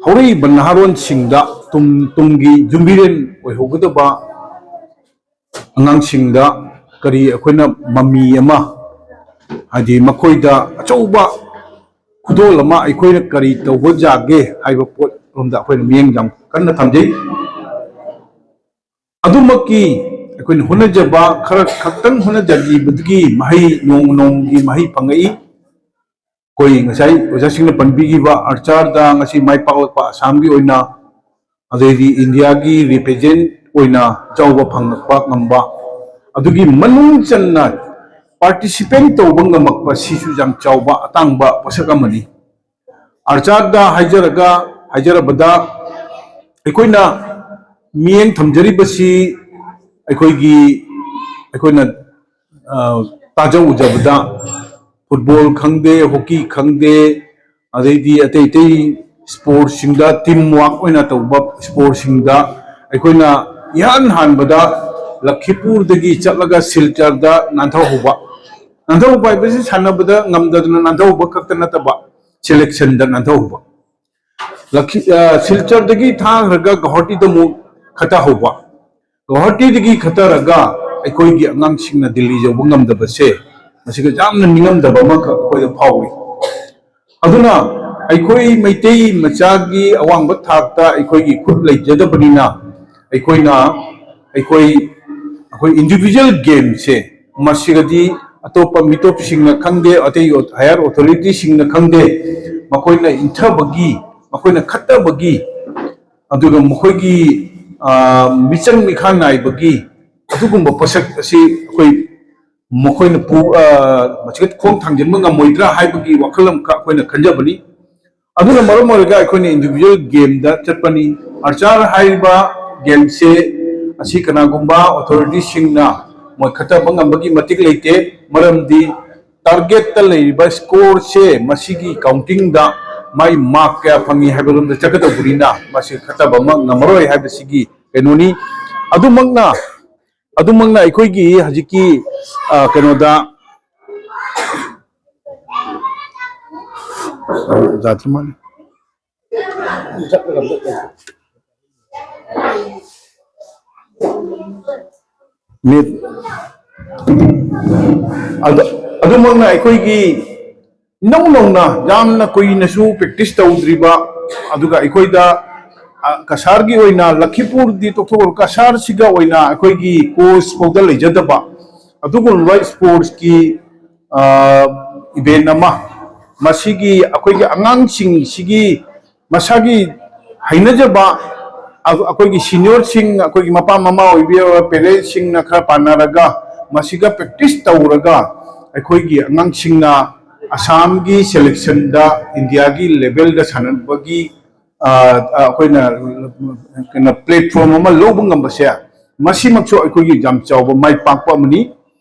ꯍꯧꯔꯛꯏꯕ ꯅꯍꯥꯔꯣꯟꯁꯤꯡꯗ ꯇꯨꯡ-, ꯇꯨꯡꯒꯤ ꯌꯨꯝꯕꯤꯔꯦꯟ ꯑꯣꯏꯍꯧꯒꯗꯕ ꯑꯉꯥꯡꯁꯤꯡꯗ ꯀꯔꯤ ꯑꯩꯈꯣꯏꯅ ꯃꯃꯤ ꯑꯃ, ꯍꯥꯏꯗꯤ ꯃꯈꯣꯏꯗ ꯑꯆꯧꯕ ꯈꯨꯗꯣꯜ ꯑꯃ ꯑꯩꯈꯣꯏꯅ ꯀꯔꯤ ꯇꯧꯕ ꯌꯥꯒꯦ ꯍꯥꯏꯕ ꯄꯣꯠ ꯂꯣꯝꯗ ꯑꯩꯈꯣꯏꯅ ꯃꯤꯠꯌꯦꯡ ꯌꯥꯝ ꯀꯟꯅ ꯊꯝꯖꯩ꯫ ꯑꯗꯨꯃꯛꯀꯤ ꯑꯩꯈꯣꯏꯅ ꯍꯣꯠꯅꯖꯕ ꯈꯔ ꯈꯛꯇꯪ ꯍꯣꯠꯅꯖꯈꯤꯕꯗꯨꯒꯤ ꯃꯍꯩ, ꯅꯣꯡꯃ ꯅꯣꯡꯃꯒꯤ ꯃꯍꯩ ꯐꯪꯉꯛꯏ꯫ ꯑꯩꯈꯣꯏ ꯉꯁꯥꯏ ꯑꯣꯖꯥꯁꯤꯡꯅ ꯄꯟꯕꯤꯈꯤꯕ ꯑꯥꯔꯆꯥꯔꯗ ꯉꯁꯤ ꯃꯥꯏ ꯄꯥꯛꯂꯛꯄ ꯑꯁꯥꯝꯒꯤ ꯑꯣꯏꯅ, ꯑꯗꯩꯗꯤ ꯏꯟꯗꯤꯌꯥꯒꯤ ꯔꯤꯄ꯭ꯔꯖꯦꯟ ꯑꯣꯏꯅ ꯌꯥꯎꯕ ꯐꯪꯂꯛꯄ ꯉꯝꯕ, ꯑꯗꯨꯒꯤ ꯃꯅꯨꯡ ꯆꯟꯅ ꯄꯥꯔꯇꯤꯁꯤꯄꯦꯠ ꯇꯧꯕ ꯉꯝꯃꯛꯄ, ꯁꯤꯁꯨ ꯌꯥꯝ ꯆꯥꯎꯕ ꯑꯇꯥꯡꯕ ꯄꯣꯠꯁꯛ ꯑꯃꯅꯤ꯫ ꯑꯥꯔꯆꯥꯔꯗ ꯍꯥꯏꯖꯔꯒ, ꯍꯥꯏꯖꯔꯕꯗ ꯑꯩꯈꯣꯏꯅ ꯃꯤꯠꯌꯦꯡ ꯊꯝꯖꯔꯤꯕꯁꯤ ꯑꯩꯈꯣꯏꯒꯤ, ꯑꯩꯈꯣꯏꯅ, ꯑ, ꯇꯥꯖ ꯎꯖꯕꯗ ꯐꯨꯠꯕꯣꯜ ꯈꯪꯗꯦ, ꯍꯣꯀꯤ ꯈꯪꯗꯦ, ꯑꯗꯩꯗꯤ ꯑꯇꯩ ꯑꯇꯩ ꯁ꯭ꯄꯣꯔꯠꯁꯤꯡꯗ, ꯇꯤꯝ ꯋꯥꯔꯛ ꯑꯣꯏꯅ ꯇꯧꯕ ꯁ꯭ꯄꯣꯔꯠꯁꯤꯡꯗ ꯑꯩꯈꯣꯏꯅ ꯏꯍꯥꯟ ꯍꯥꯟꯕꯗ ꯂꯈꯤꯄꯨꯔꯗꯒꯤ ꯆꯠꯂꯒ ꯁꯤꯜꯆꯔꯗ ꯅꯥꯟꯊꯍꯧꯕ꯫ ꯅꯥꯟꯊꯍꯧꯕ ꯍꯥꯏꯕꯁꯤ ꯁꯥꯟꯅꯕꯗ ꯉꯝꯗꯗꯅ ꯅꯥꯟꯊꯍꯧꯕ ꯈꯛꯇ ꯅꯠꯇꯕ, ꯁꯦꯂꯦꯛꯁꯟꯗ ꯅꯥꯟꯊꯍꯧꯕ꯫ ꯂꯈꯤ-, ꯑ, ꯁꯤꯜꯆꯔꯗꯒꯤ ꯊꯥꯈ꯭ꯔꯒ ꯒꯧꯍꯥꯇꯤꯗ ꯑꯃꯨꯛ ꯈꯠꯇꯍꯧꯕ꯫ ꯒꯧꯍꯥꯇꯤꯗꯒꯤ ꯈꯠꯇꯔꯒ ꯑꯩꯈꯣꯏꯒꯤ ꯑꯉꯥꯡꯁꯤꯡꯅ ꯗꯤꯜꯂꯤ ꯌꯧꯕ ꯉꯝꯗꯕꯁꯦ, ꯃꯁꯤꯒ ꯌꯥꯝꯅ ꯅꯤꯡꯉꯝꯗꯕ ꯑꯃꯈꯛ ꯑꯩꯈꯣꯏꯗ ꯐꯥꯎꯏ꯫ ꯑꯗꯨꯅ ꯑꯩꯈꯣꯏ ꯃꯩꯇꯩ ꯃꯆꯥꯒꯤ ꯑꯋꯥꯡꯕ ꯊꯥꯛꯇ ꯑꯩꯈꯣꯏꯒꯤ ꯈꯨꯠ ꯂꯩꯖꯗꯕꯅꯤꯅ, ꯑꯩꯈꯣꯏꯅ ꯑꯩꯈꯣꯏ, ꯑꯩꯈꯣꯏ ꯏꯟꯗꯤꯕꯤꯖꯨꯋꯦꯜ ꯒꯦꯝꯁꯦ, ꯃꯁꯤꯒꯗꯤ ꯑꯇꯣꯞꯄ ꯃꯤꯇꯣꯞꯁꯤꯡꯅ ꯈꯪꯗꯦ, ꯑꯇꯩ ꯍꯥꯌꯔ ꯑꯣꯊꯣꯔꯤꯇꯤꯁꯤꯡꯅ ꯈꯪꯗꯦ, ꯃꯈꯣꯏꯅ ꯏꯟꯊꯕꯒꯤ, ꯃꯈꯣꯏꯅ ꯈꯠꯇꯕꯒꯤ, ꯑꯗꯨꯒ ꯃꯈꯣꯏꯒꯤ, ꯑ, ꯃꯤꯆꯪ ꯃꯤꯈꯥ ꯅꯥꯏꯕꯒꯤ ꯑꯗꯨꯒꯨꯝꯕ ꯄꯣꯠꯁꯛ ꯑꯁꯤ ꯑꯩꯈꯣꯏ ꯃꯈꯣꯏꯅ ꯄꯨ-, ꯑ, ꯃꯁꯤꯗ ꯈꯣꯡ ꯊꯥꯡꯖꯤꯟꯕ ꯉꯝꯃꯣꯏꯗ꯭ꯔꯥ ꯍꯥꯏꯕꯒꯤ ꯋꯥꯈꯜ ꯑꯃꯈꯛ ꯑꯩꯈꯣꯏꯅ ꯈꯟꯖꯕꯅꯤ꯫ ꯑꯗꯨꯅ ꯃꯔꯝ ꯑꯣꯏꯔꯒ ꯑꯩꯈꯣꯏꯅ ꯏꯟꯗꯤꯕꯤꯖꯨꯋꯦꯜ ꯒꯦꯝꯗ ꯆꯠꯄꯅꯤ꯫ ꯑꯥꯔꯆꯥꯔ ꯍꯥꯏꯔꯤꯕ ꯒꯦꯝꯁꯦ ꯑꯁꯤ ꯀꯅꯥꯒꯨꯝꯕ ꯑꯣꯊꯣꯔꯤꯇꯤꯁꯤꯡꯅ ꯃꯣꯏ ꯈꯠꯇꯕ ꯉꯝꯕꯒꯤ ꯃꯇꯤꯛ ꯂꯩꯇꯦ꯫ ꯃꯔꯝꯗꯤ ꯇꯥꯔꯒꯦꯠꯇ ꯂꯩꯔꯤꯕ ꯁ꯭ꯀꯣꯔꯁꯦ, ꯃꯁꯤꯒꯤ ꯀꯥꯎꯟꯇꯤꯡꯗ ꯃꯥꯏ ꯃꯥꯔꯛ ꯀꯌꯥ ꯐꯪꯉꯤ ꯍꯥꯏꯕꯔꯣꯝꯗ ꯆꯠꯀꯗꯧꯕꯅꯤꯅ, ꯃꯁꯤ ꯈꯠꯇꯕ ꯑꯃ ꯉꯝꯃꯔꯣꯏ ꯍꯥꯏꯕꯁꯤꯒꯤ ꯀꯩꯅꯣꯅꯤ꯫ ꯑꯗꯨꯃꯛꯅ, ꯑꯗꯨꯃꯛꯅ ꯑꯩꯈꯣꯏꯒꯤ ꯍꯧꯖꯤꯛꯀꯤ, ꯑ, ꯀꯩꯅꯣꯗ, ꯖꯥꯇꯤ ꯃꯥꯜꯂꯦ꯫ ꯃꯤꯠ-, ꯑꯗꯨ-, ꯑꯗꯨꯃꯛꯅ ꯑꯩꯈꯣꯏꯒꯤ ꯏꯅꯧ ꯅꯧꯅ, ꯌꯥꯝꯅ ꯀꯨꯏꯅꯁꯨ ꯄ꯭ꯔꯦꯛꯇꯤꯁ ꯇꯧꯗ꯭ꯔꯤꯕ, ꯑꯗꯨꯒ ꯑꯩꯈꯣꯏꯗ, ꯑ, ꯀꯁꯥꯔꯒꯤ ꯑꯣꯏꯅ, ꯂꯈꯤꯄꯨꯔꯗꯤ ꯇꯣꯛꯊꯣꯛꯈ꯭ꯔꯣ, ꯀꯁꯥꯔꯁꯤꯒ ꯑꯣꯏꯅ ꯑꯩꯈꯣꯏꯒꯤ ꯀꯣꯆ ꯐꯥꯎꯗ ꯂꯩꯖꯗꯕ ꯑꯗꯨꯒꯨꯝꯂꯕ ꯁ꯭ꯄꯣꯔꯠꯁꯀꯤ, ꯑ, ꯏꯚꯦꯟ ꯑꯃ, ꯃꯁꯤꯒꯤ ꯑꯩꯈꯣꯏꯒꯤ ꯑꯉꯥꯡꯁꯤꯡꯁꯤꯒꯤ ꯃꯁꯥꯒꯤ ꯍꯩꯅꯖꯕ, ꯑ-, ꯑꯩꯈꯣꯏꯒꯤ ꯁꯤꯅꯤꯌꯔꯁꯤꯡ, ꯑꯩꯈꯣꯏꯒꯤ ꯃꯄꯥ ꯃꯃꯥ ꯑꯣꯏꯕꯤꯔꯕ ꯄꯦꯔꯦꯟꯁꯁꯤꯡꯅ ꯈꯔ ꯄꯥꯟꯅꯔꯒ, ꯃꯁꯤꯒ ꯄ꯭ꯔꯦꯛꯇꯤꯁ ꯇꯧꯔꯒ, ꯑꯩꯈꯣꯏꯒꯤ ꯑꯉꯥꯡꯁꯤꯡꯅ ꯑꯁꯥꯝꯒꯤ ꯁꯦꯂꯦꯛꯁꯟꯗ, ꯏꯟꯗꯤꯌꯥꯒꯤ ꯂꯦꯚꯦꯜꯗ ꯁꯥꯟꯅꯕꯒꯤ, ꯑ, ꯑ, ꯑꯩꯈꯣꯏꯅ ꯀꯩꯅꯣ, ꯄ꯭ꯂꯦꯠꯐꯣꯝ ꯑꯃ ꯂꯧꯕ ꯉꯝꯕꯁꯦ, ꯃꯁꯤꯃꯛꯁꯨ ꯑꯩꯈꯣꯏꯒꯤ ꯌꯥꯝ ꯆꯥꯎꯕ ꯃꯥꯏ ꯄꯥꯛꯄ ꯑꯃꯅꯤ꯫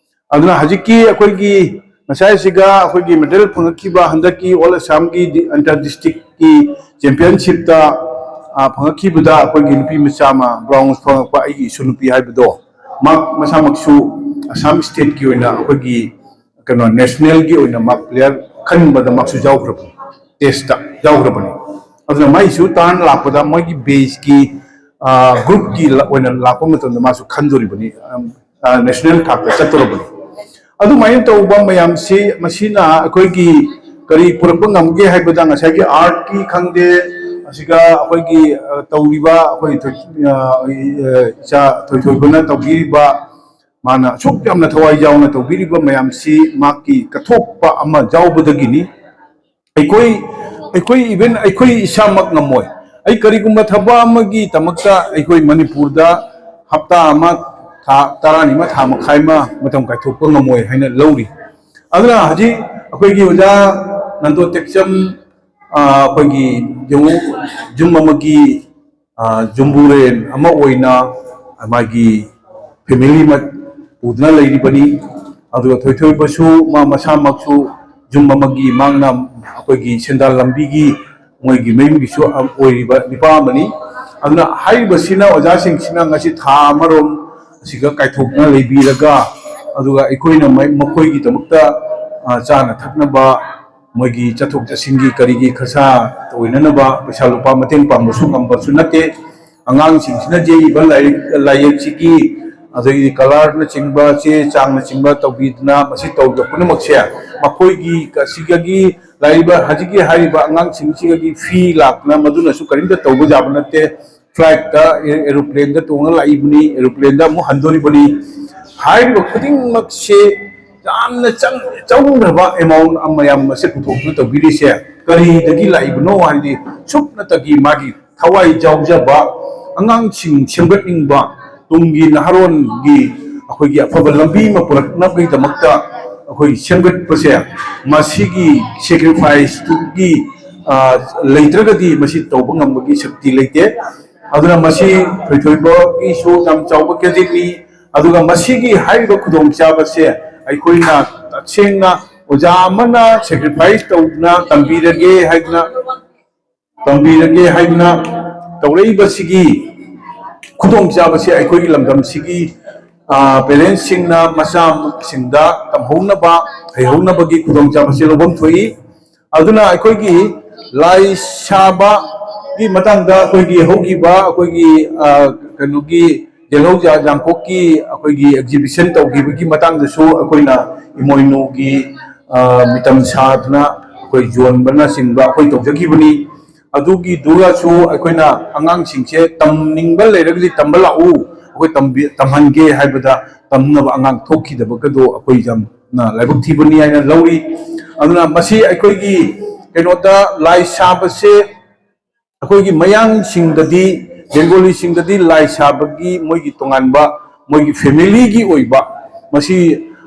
ꯑꯗꯨꯅ ꯍꯧꯖꯤꯛꯀꯤ ꯑꯩꯈꯣꯏꯒꯤ ꯉꯁꯥꯏꯁꯤꯒ ꯑꯩꯈꯣꯏꯒꯤ ꯃꯦꯗꯜ ꯐꯪꯉꯛꯈꯤꯕ ꯍꯟꯗꯛꯀꯤ ꯑꯣꯜ ꯑꯁꯥꯝꯒꯤ ꯗꯤ- ꯑꯟꯇꯔ ꯗꯤꯁꯇ꯭ꯔꯤꯛꯀꯤ ꯆꯦꯝꯄꯤꯌꯟꯁꯤꯞꯇ, ꯑ, ꯐꯪꯉꯛꯈꯤꯕꯗ ꯑꯩꯈꯣꯏꯒꯤ ꯅꯨꯄꯤ ꯃꯆꯥ ꯑꯃ ꯕ꯭ꯔꯥꯎꯟꯁ ꯐꯪꯉꯛꯄ ꯑꯩꯒꯤ ꯏꯁꯨ ꯅꯨꯄꯤ ꯍꯥꯏꯕꯗꯣ, ꯃꯍꯥꯛ ꯃꯁꯥꯃꯛꯁꯨ ꯑꯁꯥꯝ ꯁ꯭ꯇꯦꯠꯀꯤ ꯑꯣꯏꯅ ꯑꯩꯈꯣꯏꯒꯤ ꯀꯩꯅꯣ ꯅꯦꯁꯅꯦꯜꯒꯤ ꯑꯣꯏꯅ ꯃꯍꯥꯛ ꯄ꯭ꯂꯦꯌꯔ ꯈꯟꯕꯗ ꯃꯍꯥꯛꯁꯨ ꯌꯥꯎꯈ꯭ꯔꯕꯅꯤ, ꯇꯦꯁꯇ ꯌꯥꯎꯈ꯭ꯔꯕꯅꯤ꯫ ꯑꯗꯨꯅ ꯃꯥꯏꯁꯨ ꯇꯥꯔꯟ ꯂꯥꯛꯄꯗ ꯃꯣꯏꯒꯤ ꯕꯦꯁꯀꯤ, ꯑ, ꯒ꯭ꯔꯨꯞꯀꯤ ꯂ- ꯑꯣꯏꯅ ꯂꯥꯛꯄ ꯃꯇꯝꯗ ꯃꯥꯁꯨ ꯈꯟꯗꯣꯔꯤꯕꯅꯤ, ꯑꯝ, ꯑ, ꯅꯦꯁꯅꯦꯜ ꯊꯥꯛꯇ ꯆꯠꯇꯣꯔꯕꯅꯤ꯫ ꯑꯗꯨꯃꯥꯏꯅ ꯇꯧꯕ ꯃꯌꯥꯝꯁꯤ, ꯃꯁꯤꯅ ꯑꯩꯈꯣꯏꯒꯤ ꯀꯔꯤ ꯄꯨꯔꯛꯄ ꯉꯝꯒꯦ ꯍꯥꯏꯕꯗ, ꯉꯁꯥꯏꯒꯤ ꯑꯥꯔꯠꯀꯤ ꯈꯪꯗꯦ, ꯑꯁꯤꯒ ꯑꯩꯈꯣꯏꯒꯤ, ꯑ, ꯇꯧꯔꯤꯕ ꯑꯩꯈꯣꯏ ꯊꯣꯏ-, ꯑ, ꯑ, ꯏꯆꯥ ꯊꯣꯏꯊꯣꯏꯕꯅ ꯇꯧꯕꯤꯔꯤꯕ, ꯃꯥꯅ ꯑꯁꯨꯛ ꯌꯥꯝꯅ ꯊꯋꯥꯏ ꯌꯥꯎꯅ ꯇꯧꯕꯤꯔꯤꯕ ꯃꯌꯥꯝꯁꯤ ꯃꯍꯥꯛꯀꯤ ꯀꯠꯊꯣꯛꯄ ꯑꯃ ꯌꯥꯎꯕꯗꯒꯤꯅꯤ꯫ ꯑꯩꯈꯣꯏ, ꯑꯩꯈꯣꯏ even ꯑꯩꯈꯣꯏ ꯏꯁꯥꯃꯛ ꯉꯝꯃꯣꯏ꯫ ꯑꯩ ꯀꯔꯤꯒꯨꯝꯕ ꯊꯕꯛ ꯑꯃꯒꯤꯗꯃꯛꯇ ꯑꯩꯈꯣꯏ ꯃꯅꯤꯄꯨꯔꯗ ꯍꯞꯇꯥ ꯑꯃ, ꯊꯥ ꯇꯔꯥꯅꯤ ꯑꯃ, ꯊꯥ ꯃꯈꯥꯏ ꯑꯃ ꯃꯇꯝ ꯀꯥꯏꯊꯣꯛꯄ ꯉꯝꯃꯣꯏ ꯍꯥꯏꯅ ꯂꯧꯔꯤ꯫ ꯑꯗꯨꯅ ꯍꯧꯖꯤꯛ ꯑꯩꯈꯣꯏꯒꯤ ꯑꯣꯖꯥ ꯅꯟꯗꯣ ꯇꯦꯛꯆꯝ, ꯑ, ꯑꯩꯈꯣꯏꯒꯤ ꯌꯦꯡꯉꯨ, ꯌꯨꯝ ꯑꯃꯒꯤ, ꯑ, ꯌꯨꯝꯕꯨꯔꯦꯟ ꯑꯃ ꯑꯣꯏꯅ ꯃꯥꯒꯤ ꯐꯦꯃꯤꯂꯤ ꯑꯃ ꯄꯨꯗꯨꯅ ꯂꯩꯔꯤꯕꯅꯤ꯫ ꯑꯗꯨꯒ ꯊꯣꯏꯊꯣꯏꯕꯁꯨ ꯃꯥ ꯃꯁꯥꯃꯛꯁꯨ ꯌꯨꯝ ꯑꯃꯒꯤ ꯃꯍꯥꯛꯅ ꯑꯩꯈꯣꯏꯒꯤ ꯁꯦꯟꯗꯥꯟ ꯂꯝꯕꯤꯒꯤ ꯃꯣꯏꯒꯤ ꯃꯌꯨꯝꯒꯤꯁꯨ ꯑꯣꯏꯔꯤꯕ ꯅꯨꯄꯥ ꯑꯃꯅꯤ꯫ ꯑꯗꯨꯅ ꯍꯥꯏꯔꯤꯕꯁꯤꯅ, ꯑꯣꯖꯥꯁꯤꯡꯁꯤꯅ ꯉꯁꯤ ꯊꯥ ꯑꯃꯔꯣꯝ ꯑꯁꯤꯒ ꯀꯥꯏꯊꯣꯛꯇꯨꯅ ꯂꯩꯕꯤꯔꯒ, ꯑꯗꯨꯒ ꯑꯩꯈꯣꯏꯅ ꯃ-, ꯃꯈꯣꯏꯒꯤꯗꯃꯛꯇ, ꯑ, ꯆꯥꯅ ꯊꯛꯅꯕ, ꯃꯣꯏꯒꯤ ꯆꯠꯊꯣꯛ ꯆꯠꯁꯤꯟꯒꯤ ꯀꯔꯤꯒꯤ ꯈꯔꯁꯥ ꯑꯣꯏꯅꯅꯕ ꯄꯩꯁꯥ ꯂꯨꯄꯥ ꯃꯇꯦꯡ ꯄꯥꯡꯕꯁꯨ ꯉꯝꯕꯁꯨ ꯅꯠꯇꯦ꯫ ꯑꯉꯥꯡꯁꯤꯡꯁꯤꯅ ꯌꯦꯛꯏꯕ ꯂꯥꯏꯔꯤꯛ, ꯂꯥꯏꯌꯦꯛꯁꯤꯒꯤ, ꯑꯗꯒꯤ ꯀꯂꯔꯅꯆꯤꯡꯕ, ꯆꯦ ꯆꯥꯡꯅꯆꯤꯡꯕ ꯇꯧꯕꯤꯗꯨꯅ ꯃꯁꯤ ꯇꯧꯔꯤꯕ ꯄꯨꯝꯅꯃꯛꯁꯦ ꯃꯈꯣꯏꯒꯤ ꯑꯁꯤꯗꯒꯤ ꯂꯥꯛꯏꯕ ꯍꯧꯖꯤꯛꯀꯤ ꯍꯥꯏꯔꯤꯕ ꯑꯉꯥꯡꯁꯤꯡꯁꯤꯗꯒꯤ ꯐꯤ ꯂꯥꯛꯇꯅ ꯃꯗꯨꯅꯁꯨ ꯀꯔꯤꯝꯇ ꯇꯧꯕ ꯌꯥꯕ ꯅꯠꯇꯦ꯫ ꯐ꯭ꯂꯥꯏꯠꯇ, ꯑꯦ-, ꯑꯦꯔꯣꯄ꯭ꯂꯦꯟꯗ ꯇꯣꯡꯉꯒ ꯂꯥꯛꯏꯕꯅꯤ, ꯑꯦꯔꯣꯄ꯭ꯂꯦꯟꯗ ꯑꯃꯨꯛ ꯍꯟꯗꯣꯔꯤꯕꯅꯤ꯫ ꯍꯥꯏꯔꯤꯕ ꯈꯨꯗꯤꯡꯃꯛꯁꯦ ꯌꯥꯝꯅ ꯆꯪ-, ꯆꯪꯈ꯭ꯔꯕ ꯑꯦꯃꯥꯎꯟ ꯃꯌꯥꯝ ꯑꯁꯦ ꯄꯨꯊꯣꯛꯇꯨꯅ ꯇꯧꯕꯤꯔꯤꯁꯦ ꯀꯔꯤꯗꯒꯤ ꯂꯥꯛꯏꯕꯅꯣ ꯍꯥꯏꯗꯤ, ꯁꯨꯞꯅꯇꯒꯤ ꯃꯥꯒꯤ ꯊꯋꯥꯏ ꯌꯥꯎꯖꯕ, ꯑꯉꯥꯡꯁꯤꯡ ꯁꯦꯝꯒꯠꯅꯤꯡꯕ, ꯇꯨꯡꯒꯤ ꯅꯍꯥꯔꯣꯟꯒꯤ ꯑꯩꯈꯣꯏꯒꯤ ꯑꯐꯕ ꯂꯝꯕꯤ ꯑꯃ ꯄꯨꯔꯛꯅꯕꯒꯤꯗꯃꯛꯇ ꯑꯩꯈꯣꯏ ꯁꯦꯝꯒꯠꯄꯁꯦ, ꯃꯁꯤꯒꯤ ꯁꯦꯀ꯭ꯔꯤꯐꯥꯏꯁꯇꯨꯒꯤ, ꯑ, ꯂꯩꯇ꯭ꯔꯒꯗꯤ ꯃꯁꯤ ꯇꯧꯕ ꯉꯝꯕꯒꯤ ꯁꯛꯇꯤ ꯂꯩꯇꯦ꯫ ꯑꯗꯨꯅ ꯃꯁꯤ ꯊꯣꯏꯊꯣꯏꯕꯒꯤꯁꯨ ꯌꯥꯝ ꯆꯥꯎꯕ ꯀ꯭ꯔꯦꯗꯤꯠꯅꯤ꯫ ꯑꯗꯨꯒ ꯃꯁꯤꯒꯤ ꯍꯥꯏꯔꯤꯕ ꯈꯨꯗꯣꯡꯆꯥꯕꯁꯦ ꯑꯩꯈꯣꯏꯅ ꯇꯁꯦꯡꯅ ꯑꯣꯖꯥ ꯑꯃꯅ ꯁꯦꯀ꯭ꯔꯤꯐꯥꯏꯁ ꯇꯧꯗꯨꯅ ꯇꯝꯕꯤꯔꯒꯦ ꯍꯥꯏꯗꯅ, ꯇꯝꯕꯤꯔꯒꯦ ꯍꯥꯏꯗꯅ ꯇꯧꯔꯛꯏꯕꯁꯤꯒꯤ ꯈꯨꯗꯣꯡꯆꯥꯕꯁꯦ ꯑꯩꯈꯣꯏꯒꯤ ꯂꯝꯗꯝꯁꯤꯒꯤ ꯄꯦꯔꯦꯟꯁꯁꯤꯡꯅ ꯃꯆꯥꯁꯤꯡꯗ ꯇꯝꯍꯧꯅꯕ, ꯍꯩꯍꯧꯅꯕꯒꯤ ꯈꯨꯗꯣꯡꯆꯥꯕꯁꯦ ꯂꯧꯐꯝ ꯊꯣꯛꯏ꯫ ꯑꯗꯨꯅ ꯑꯩꯈꯣꯏꯒꯤ ꯂꯥꯏ ꯁꯥꯕꯒꯤ ꯃꯇꯥꯡꯗ ꯑꯩꯈꯣꯏꯒꯤ ꯍꯧꯈꯤꯕ ꯑꯩꯈꯣꯏꯒꯤ ꯀꯩꯅꯣꯒꯤ ꯌꯦꯜꯍꯧ ꯌꯥꯡꯀꯣꯛꯀꯤ ꯑꯩꯈꯣꯏꯒꯤ ꯑꯦꯛꯖꯤꯕꯤꯁꯟ ꯇꯧꯈꯤꯕꯒꯤ ꯃꯇꯥꯡꯗꯁꯨ ꯑꯩꯈꯣꯏꯅ ꯏꯃꯣꯏꯅꯨꯒꯤ ꯃꯤꯇꯝ ꯁꯥꯗꯨꯅ ꯑꯩꯈꯣꯏ ꯌꯣꯟꯕꯅꯆꯤꯡꯕ ꯑꯩꯈꯣꯏ ꯇꯧꯖꯈꯤꯕꯅꯤ꯫ ꯑꯗꯨꯒꯤꯗꯨꯒꯁꯨ ꯑꯩꯈꯣꯏꯅ ꯑꯉꯥꯡꯁꯤꯡꯁꯦ ꯇꯝꯅꯤꯡꯕ ꯂꯩꯔꯒꯗꯤ ꯇꯝꯕ ꯂꯥꯛꯎ, ꯑꯩꯈꯣꯏ ꯇꯝꯍꯟꯒꯦ ꯍꯥꯏꯕꯗ ꯇꯝꯅꯕ ꯑꯉꯥꯡ ꯊꯣꯛꯈꯤꯗꯕꯒꯗꯣ ꯑꯩꯈꯣꯏ ꯌꯥꯝꯅ ꯂꯥꯏꯕꯛ ꯊꯤꯕꯅꯤ ꯍꯥꯏꯅ ꯂꯧꯔꯤ꯫ ꯑꯗꯨꯅ ꯃꯁꯤ ꯑꯩꯈꯣꯏꯒꯤ ꯀꯩꯅꯣꯗ ꯂꯥꯏ ꯁꯥꯕꯁꯦ ꯑꯩꯈꯣꯏꯒꯤ ꯃꯌꯥꯡꯁꯤꯡꯗꯗꯤ, ꯕꯦꯡꯒꯣꯂꯤꯁꯤꯡꯗꯗꯤ ꯂꯥꯏ ꯁꯥꯕꯒꯤ ꯃꯣꯏꯒꯤ ꯇꯣꯉꯥꯟꯕ ꯃꯣꯏꯒꯤ ꯐꯦꯃꯤꯂꯤꯒꯤ ꯑꯣꯏꯕ ꯃꯁꯤ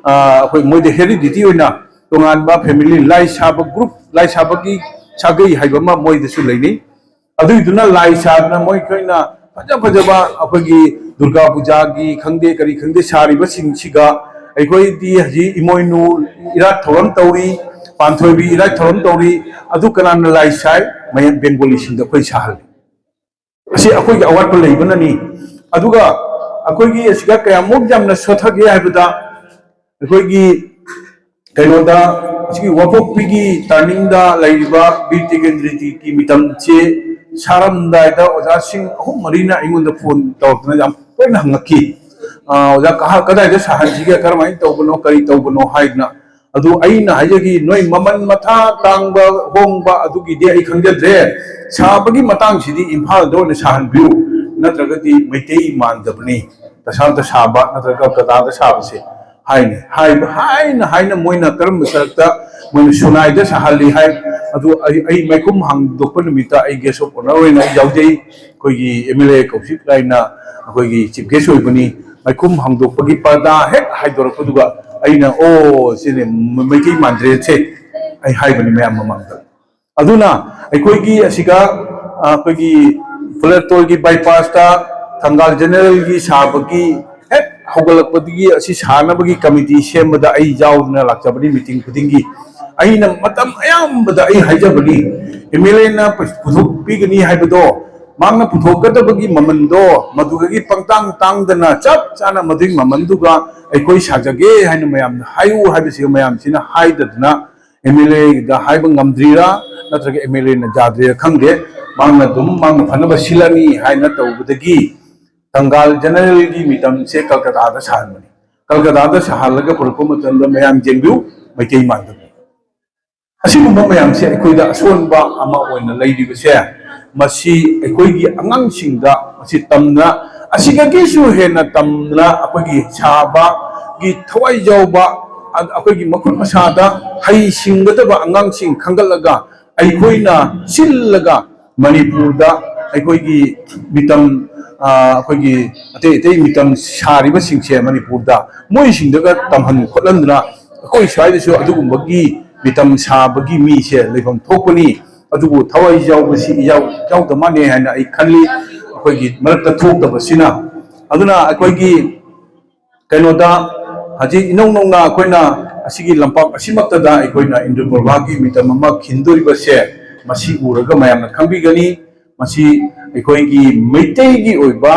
ꯑꯩꯈꯣꯏ ꯃꯣꯏꯗ ꯍꯦꯔꯤꯗꯤꯇꯤ ꯑꯣꯏꯅ ꯇꯣꯉꯥꯟꯕ ꯐꯦꯃꯤꯂꯤ ꯂꯥꯏ ꯁꯥꯕ ꯒ꯭ꯔꯨꯞ, ꯂꯥꯏ ꯁꯥꯕꯒꯤ ꯁꯥꯒꯩ ꯍꯥꯏꯕ ꯑꯃ ꯃꯣꯏꯗꯁꯨ ꯂꯩꯅꯩ꯫ ꯑꯗꯨꯏꯗꯨꯅ ꯂꯥꯏ ꯁꯥꯗꯅ ꯃꯣꯏꯈꯣꯏꯅ ꯐꯖ ꯐꯖꯕ ꯑꯩꯈꯣꯏꯒꯤ ꯗꯨꯔꯒꯥ ꯄꯨꯖꯥꯒꯤ ꯈꯪꯗꯦ ꯀꯔꯤ ꯈꯪꯗꯦ ꯁꯥꯔꯤꯕꯁꯤꯡꯁꯤꯒ ꯑꯩꯈꯣꯏꯗꯤ ꯍꯧꯖꯤꯛ ꯏꯃꯣꯏꯅꯨ ꯏꯔꯥꯠ ꯊꯧꯔꯝ ꯇꯧꯔꯤ, ꯄꯥꯟꯊꯣꯏꯕꯤ ꯏꯔꯥꯠ ꯊꯧꯔꯝ ꯇꯧꯔꯤ꯫ ꯑꯗꯨ ꯀꯅꯥꯅ ꯂꯥꯏ ꯁꯥꯏ? ꯃꯌꯥꯝ ꯕꯦꯡꯒꯣꯂꯤꯁꯤꯡꯗ ꯑꯩꯈꯣꯏ ꯁꯥꯍꯜꯂꯤ꯫ ꯑꯁꯤ ꯑꯩꯈꯣꯏꯒꯤ ꯑꯋꯥꯠꯄ ꯂꯩꯕꯅꯅꯤ꯫ ꯑꯗꯨꯒ ꯑꯩꯈꯣꯏꯒꯤ ꯑꯁꯤꯗ ꯀꯌꯥꯃꯨꯛ ꯌꯥꯝꯅ ꯁꯣꯊꯒꯦ ꯍꯥꯏꯕꯗ ꯑꯩꯈꯣꯏꯒꯤ ꯀꯩꯅꯣꯗ ꯑꯁꯤꯒꯤ ꯋꯥꯡꯄꯣꯛꯄꯤꯒꯤ ꯇꯥꯔꯅꯤꯡꯗ ꯂꯩꯔꯤꯕ ꯕꯤꯔ ꯇꯤꯀꯦꯟꯗ꯭ꯔꯖꯤꯠꯀꯤ ꯃꯤꯇꯝꯁꯦ ꯁꯥꯔꯝꯗꯥꯏꯗ ꯑꯣꯖꯥꯁꯤꯡ ꯑꯍꯨꯝ ꯃꯔꯤꯅ ꯑꯩꯉꯣꯟꯗ ꯐꯣꯟ ꯇꯧꯔꯛꯇꯅ ꯌꯥꯝ ꯇꯣꯏꯅ ꯍꯪꯉꯛꯈꯤ꯫ "ꯑꯣꯖꯥ, ꯀꯗꯥꯏꯗ ꯁꯥꯍꯟꯁꯤꯒꯦ, ꯀꯔꯝꯍꯥꯏꯅ ꯇꯧꯕꯅꯣ, ꯀꯔꯤ ꯇꯧꯕꯅꯣ?" ꯍꯥꯏꯗꯅ꯫ ꯑꯗꯨ ꯑꯩꯅ ꯍꯥꯏꯖꯈꯤ, ꯅꯣꯏ ꯃꯃꯜ ꯃꯊꯥ ꯇꯥꯡꯕ ꯍꯣꯡꯕ ꯑꯗꯨꯒꯤꯗꯤ ꯑꯩ ꯈꯪꯖꯗ꯭ꯔꯦ꯫ ꯁꯥꯕꯒꯤ ꯃꯇꯥꯡꯁꯤꯗꯤ ꯏꯝꯐꯥꯜꯗ ꯑꯣꯏꯅ ꯁꯥꯍꯟꯕꯤꯌꯨ, ꯅꯠꯇ꯭ꯔꯒꯗꯤ ꯃꯩꯇꯩ ꯃꯥꯟꯗꯕꯅꯤ ꯇꯁꯥꯝꯗ ꯁꯥꯕ ꯅꯠꯇ꯭ꯔꯒ ꯀꯜꯀꯇꯥꯗ ꯁꯥꯕꯁꯦ ꯍꯥꯏꯅꯤ꯫ ꯍꯥꯏꯕ, ꯍꯥꯏꯅ ꯍꯥꯏꯅ ꯃꯣꯏꯅ ꯀꯔꯝꯕ ꯁꯔꯛꯇ ꯃꯣꯏꯅ ꯁꯨꯅꯥꯏꯗ ꯁꯥꯍꯜꯂꯤ ꯍꯥꯏ꯫ ꯑꯗꯨ ꯑꯩ, ꯑꯩ ꯃꯥꯏꯈꯨꯝ ꯍꯥꯡꯗꯣꯛꯄ ꯅꯨꯃꯤꯠꯇ ꯑꯩ ꯒꯦꯁ ꯑꯣꯐ ꯑꯣꯅꯔ ꯑꯣꯏꯅ ꯑꯩ ꯌꯥꯎꯖꯩ꯫ ꯑꯩꯈꯣꯏꯒꯤ ꯑꯦꯝ ꯑꯦꯜ ꯑꯦ ꯀꯧꯁꯤꯛ ꯀꯥꯏꯅ ꯑꯩꯈꯣꯏꯒꯤ ꯆꯤꯐ ꯒꯦꯁ ꯑꯣꯏꯕꯅꯤ꯫ ꯃꯥꯏꯈꯨꯝ ꯍꯥꯡꯗꯣꯛꯄꯒꯤ ꯄꯔꯗꯥ ꯍꯦꯛ ꯍꯥꯏꯗꯣꯔꯛꯄꯗꯨꯒ ꯑꯩꯅ, "ꯑꯣ, ꯁꯤꯅꯦ ꯃꯩꯇꯩ ꯃꯥꯟꯗ꯭ꯔꯦꯁꯦ" ꯑꯩ ꯍꯥꯏꯕꯅꯤ ꯃꯌꯥꯝ ꯃꯃꯥꯡꯗ꯫ ꯑꯗꯨꯅ ꯑꯩꯈꯣꯏꯒꯤ ꯑꯁꯤꯒ, ꯑ, ꯑꯩꯈꯣꯏꯒꯤ ꯐꯨꯂꯔꯇꯣꯜꯒꯤ ꯕꯥꯏꯄꯥꯁꯇ ꯊꯪꯒꯥꯜ ꯖꯦꯅꯦꯔꯦꯜꯒꯤ ꯁꯥꯕꯒꯤ ꯍꯦꯛ ꯍꯧꯒꯠꯂꯛꯄꯗꯒꯤ ꯑꯁꯤ ꯁꯥꯅꯕꯒꯤ ꯀꯃꯤꯇꯤ ꯁꯦꯝꯕꯗ ꯑꯩ ꯌꯥꯎꯗꯨꯅ ꯂꯥꯛꯆꯕꯅꯤ꯫ ꯃꯤꯇꯤꯡ ꯈꯨꯗꯤꯡꯒꯤ ꯑꯩꯅ ꯃꯇꯝ ꯑꯌꯥꯝꯕꯗ ꯑꯩ ꯍꯥꯏꯖꯕꯅꯤ, ꯑꯦꯝ ꯑꯦꯜ ꯑꯦꯅ ꯄꯨꯊꯣꯛꯄꯤꯒꯅꯤ ꯍꯥꯏꯕꯗꯣ, ꯃꯍꯥꯛꯅ ꯄꯨꯊꯣꯛꯀꯗꯕꯒꯤ ꯃꯃꯟꯗꯣ ꯃꯗꯨꯗꯒꯤ ꯄꯪꯇꯥꯡ ꯇꯥꯡꯗꯅ ꯆꯞ ꯆꯥꯅ ꯃꯗꯨꯒꯤ ꯃꯃꯟꯗꯨꯒ ꯑꯩꯈꯣꯏ ꯁꯥꯖꯒꯦ ꯍꯥꯏꯅ ꯃꯌꯥꯝꯗ ꯍꯥꯏꯌꯨ ꯍꯥꯏꯕꯁꯤ ꯃꯌꯥꯝꯁꯤꯅ ꯍꯥꯏꯗꯗꯅ ꯑꯦꯝ ꯑꯦꯜ ꯑꯦꯗ ꯍꯥꯏꯕ ꯉꯝꯗ꯭ꯔꯤꯔꯥ, ꯅꯠꯇ꯭ꯔꯒ ꯑꯦꯝ ꯑꯦꯜ ꯑꯦꯅ ꯌꯥꯗ꯭ꯔꯤꯔꯥ ꯈꯪꯗꯦ, ꯃꯍꯥꯛꯅ ꯑꯗꯨꯝ ꯃꯍꯥꯛꯅ ꯐꯅꯕ ꯁꯤꯜꯂꯅꯤ ꯍꯥꯏꯅ ꯇꯧꯕꯗꯒꯤ ꯀꯪꯒꯥꯜ ꯖꯦꯅꯔꯦꯜꯒꯤ ꯃꯤꯇꯝꯁꯦ ꯀꯜꯀꯇꯥꯗ ꯁꯥꯍꯟꯕꯅꯤ꯫ ꯀꯜꯀꯇꯥꯗ ꯁꯥꯍꯜꯂꯒ ꯄꯨꯔꯛꯄ ꯃꯇꯝꯗ ꯃꯌꯥꯝ ꯌꯦꯡꯕꯤꯌꯨ, ꯃꯩꯇꯩ ꯃꯥꯟꯗꯕ꯫ ꯑꯁꯤꯒꯨꯝꯕ ꯃꯌꯥꯝꯁꯦ ꯑꯩꯈꯣꯏꯗ ꯑꯁꯣꯟꯕ ꯑꯃ ꯑꯣꯏꯅ ꯂꯩꯔꯤꯕꯁꯦ, ꯃꯁꯤ ꯑꯩꯈꯣꯏꯒꯤ ꯑꯉꯥꯡꯁꯤꯡꯗ ꯃꯁꯤ ꯇꯝꯅ, ꯑꯁꯤꯗꯒꯤꯁꯨ ꯍꯦꯟꯅ ꯇꯝꯅ ꯑꯩꯈꯣꯏꯒꯤ ꯁꯥꯕꯒꯤ ꯊꯋꯥꯏ ꯌꯥꯎꯕ, ꯑꯩꯈꯣꯏꯒꯤ ꯃꯈꯨꯠ ꯃꯁꯥꯗ ꯍꯩ ꯁꯤꯡꯒꯗꯕ ꯑꯉꯥꯡꯁꯤꯡ ꯈꯟꯒꯠꯂꯒ ꯑꯩꯈꯣꯏꯅ ꯁꯤꯜꯂꯒ ꯃꯅꯤꯄꯨꯔꯗ ꯑꯩꯈꯣꯏꯒꯤ ꯃꯤꯇꯝ, ꯑ, ꯑꯩꯈꯣꯏꯒꯤ ꯑꯇꯩ ꯑꯇꯩ ꯃꯤꯇꯝ ꯁꯥꯔꯤꯕꯁꯤꯡꯁꯦ ꯃꯅꯤꯄꯨꯔꯗ ꯃꯣꯏꯁꯤꯡꯗꯒ ꯇꯝꯍꯟ ꯈꯣꯠꯍꯟꯗꯅ ꯑꯩꯈꯣꯏ ꯁ꯭ꯋꯥꯏꯗꯁꯨ ꯑꯗꯨꯒꯨꯝꯕꯒꯤ ꯃꯤꯇꯝ ꯁꯥꯕꯒꯤ ꯃꯤꯁꯦ ꯂꯩꯐꯝ ꯊꯣꯛꯄꯅꯤ꯫ ꯑꯗꯨꯕꯨ ꯊꯋꯥꯏ ꯌꯥꯎꯕꯁꯤ ꯌꯥꯎ-, ꯌꯥꯎꯗ ꯃꯥꯜꯂꯦ ꯍꯥꯏꯅ ꯑꯩ ꯈꯜꯂꯤ, ꯑꯩꯈꯣꯏꯒꯤ ꯃꯔꯛꯇ ꯊꯣꯛꯇꯕꯁꯤꯅ꯫ ꯑꯗꯨꯅ ꯑꯩꯈꯣꯏꯒꯤ ꯀꯩꯅꯣꯗ ꯍꯧꯖꯤꯛ ꯏꯅꯧ ꯅꯧꯅ ꯑꯩꯈꯣꯏꯅ ꯑꯁꯤꯒꯤ ꯂꯝꯄꯥꯛ ꯑꯁꯤꯃꯛꯇꯗ ꯑꯩꯈꯣꯏꯅ ꯏꯟꯗ꯭ꯔ ꯄ꯭ꯔꯚꯥꯒꯤ ꯃꯤꯇꯝ ꯑꯃ ꯈꯤꯟꯗꯣꯔꯤꯕꯁꯦ, ꯃꯁꯤ ꯎꯔꯒ ꯃꯌꯥꯝꯅ ꯈꯪꯕꯤꯒꯅꯤ꯫ ꯃꯁꯤ ꯑꯩꯈꯣꯏꯒꯤ ꯃꯩꯇꯩꯒꯤ ꯑꯣꯏꯕ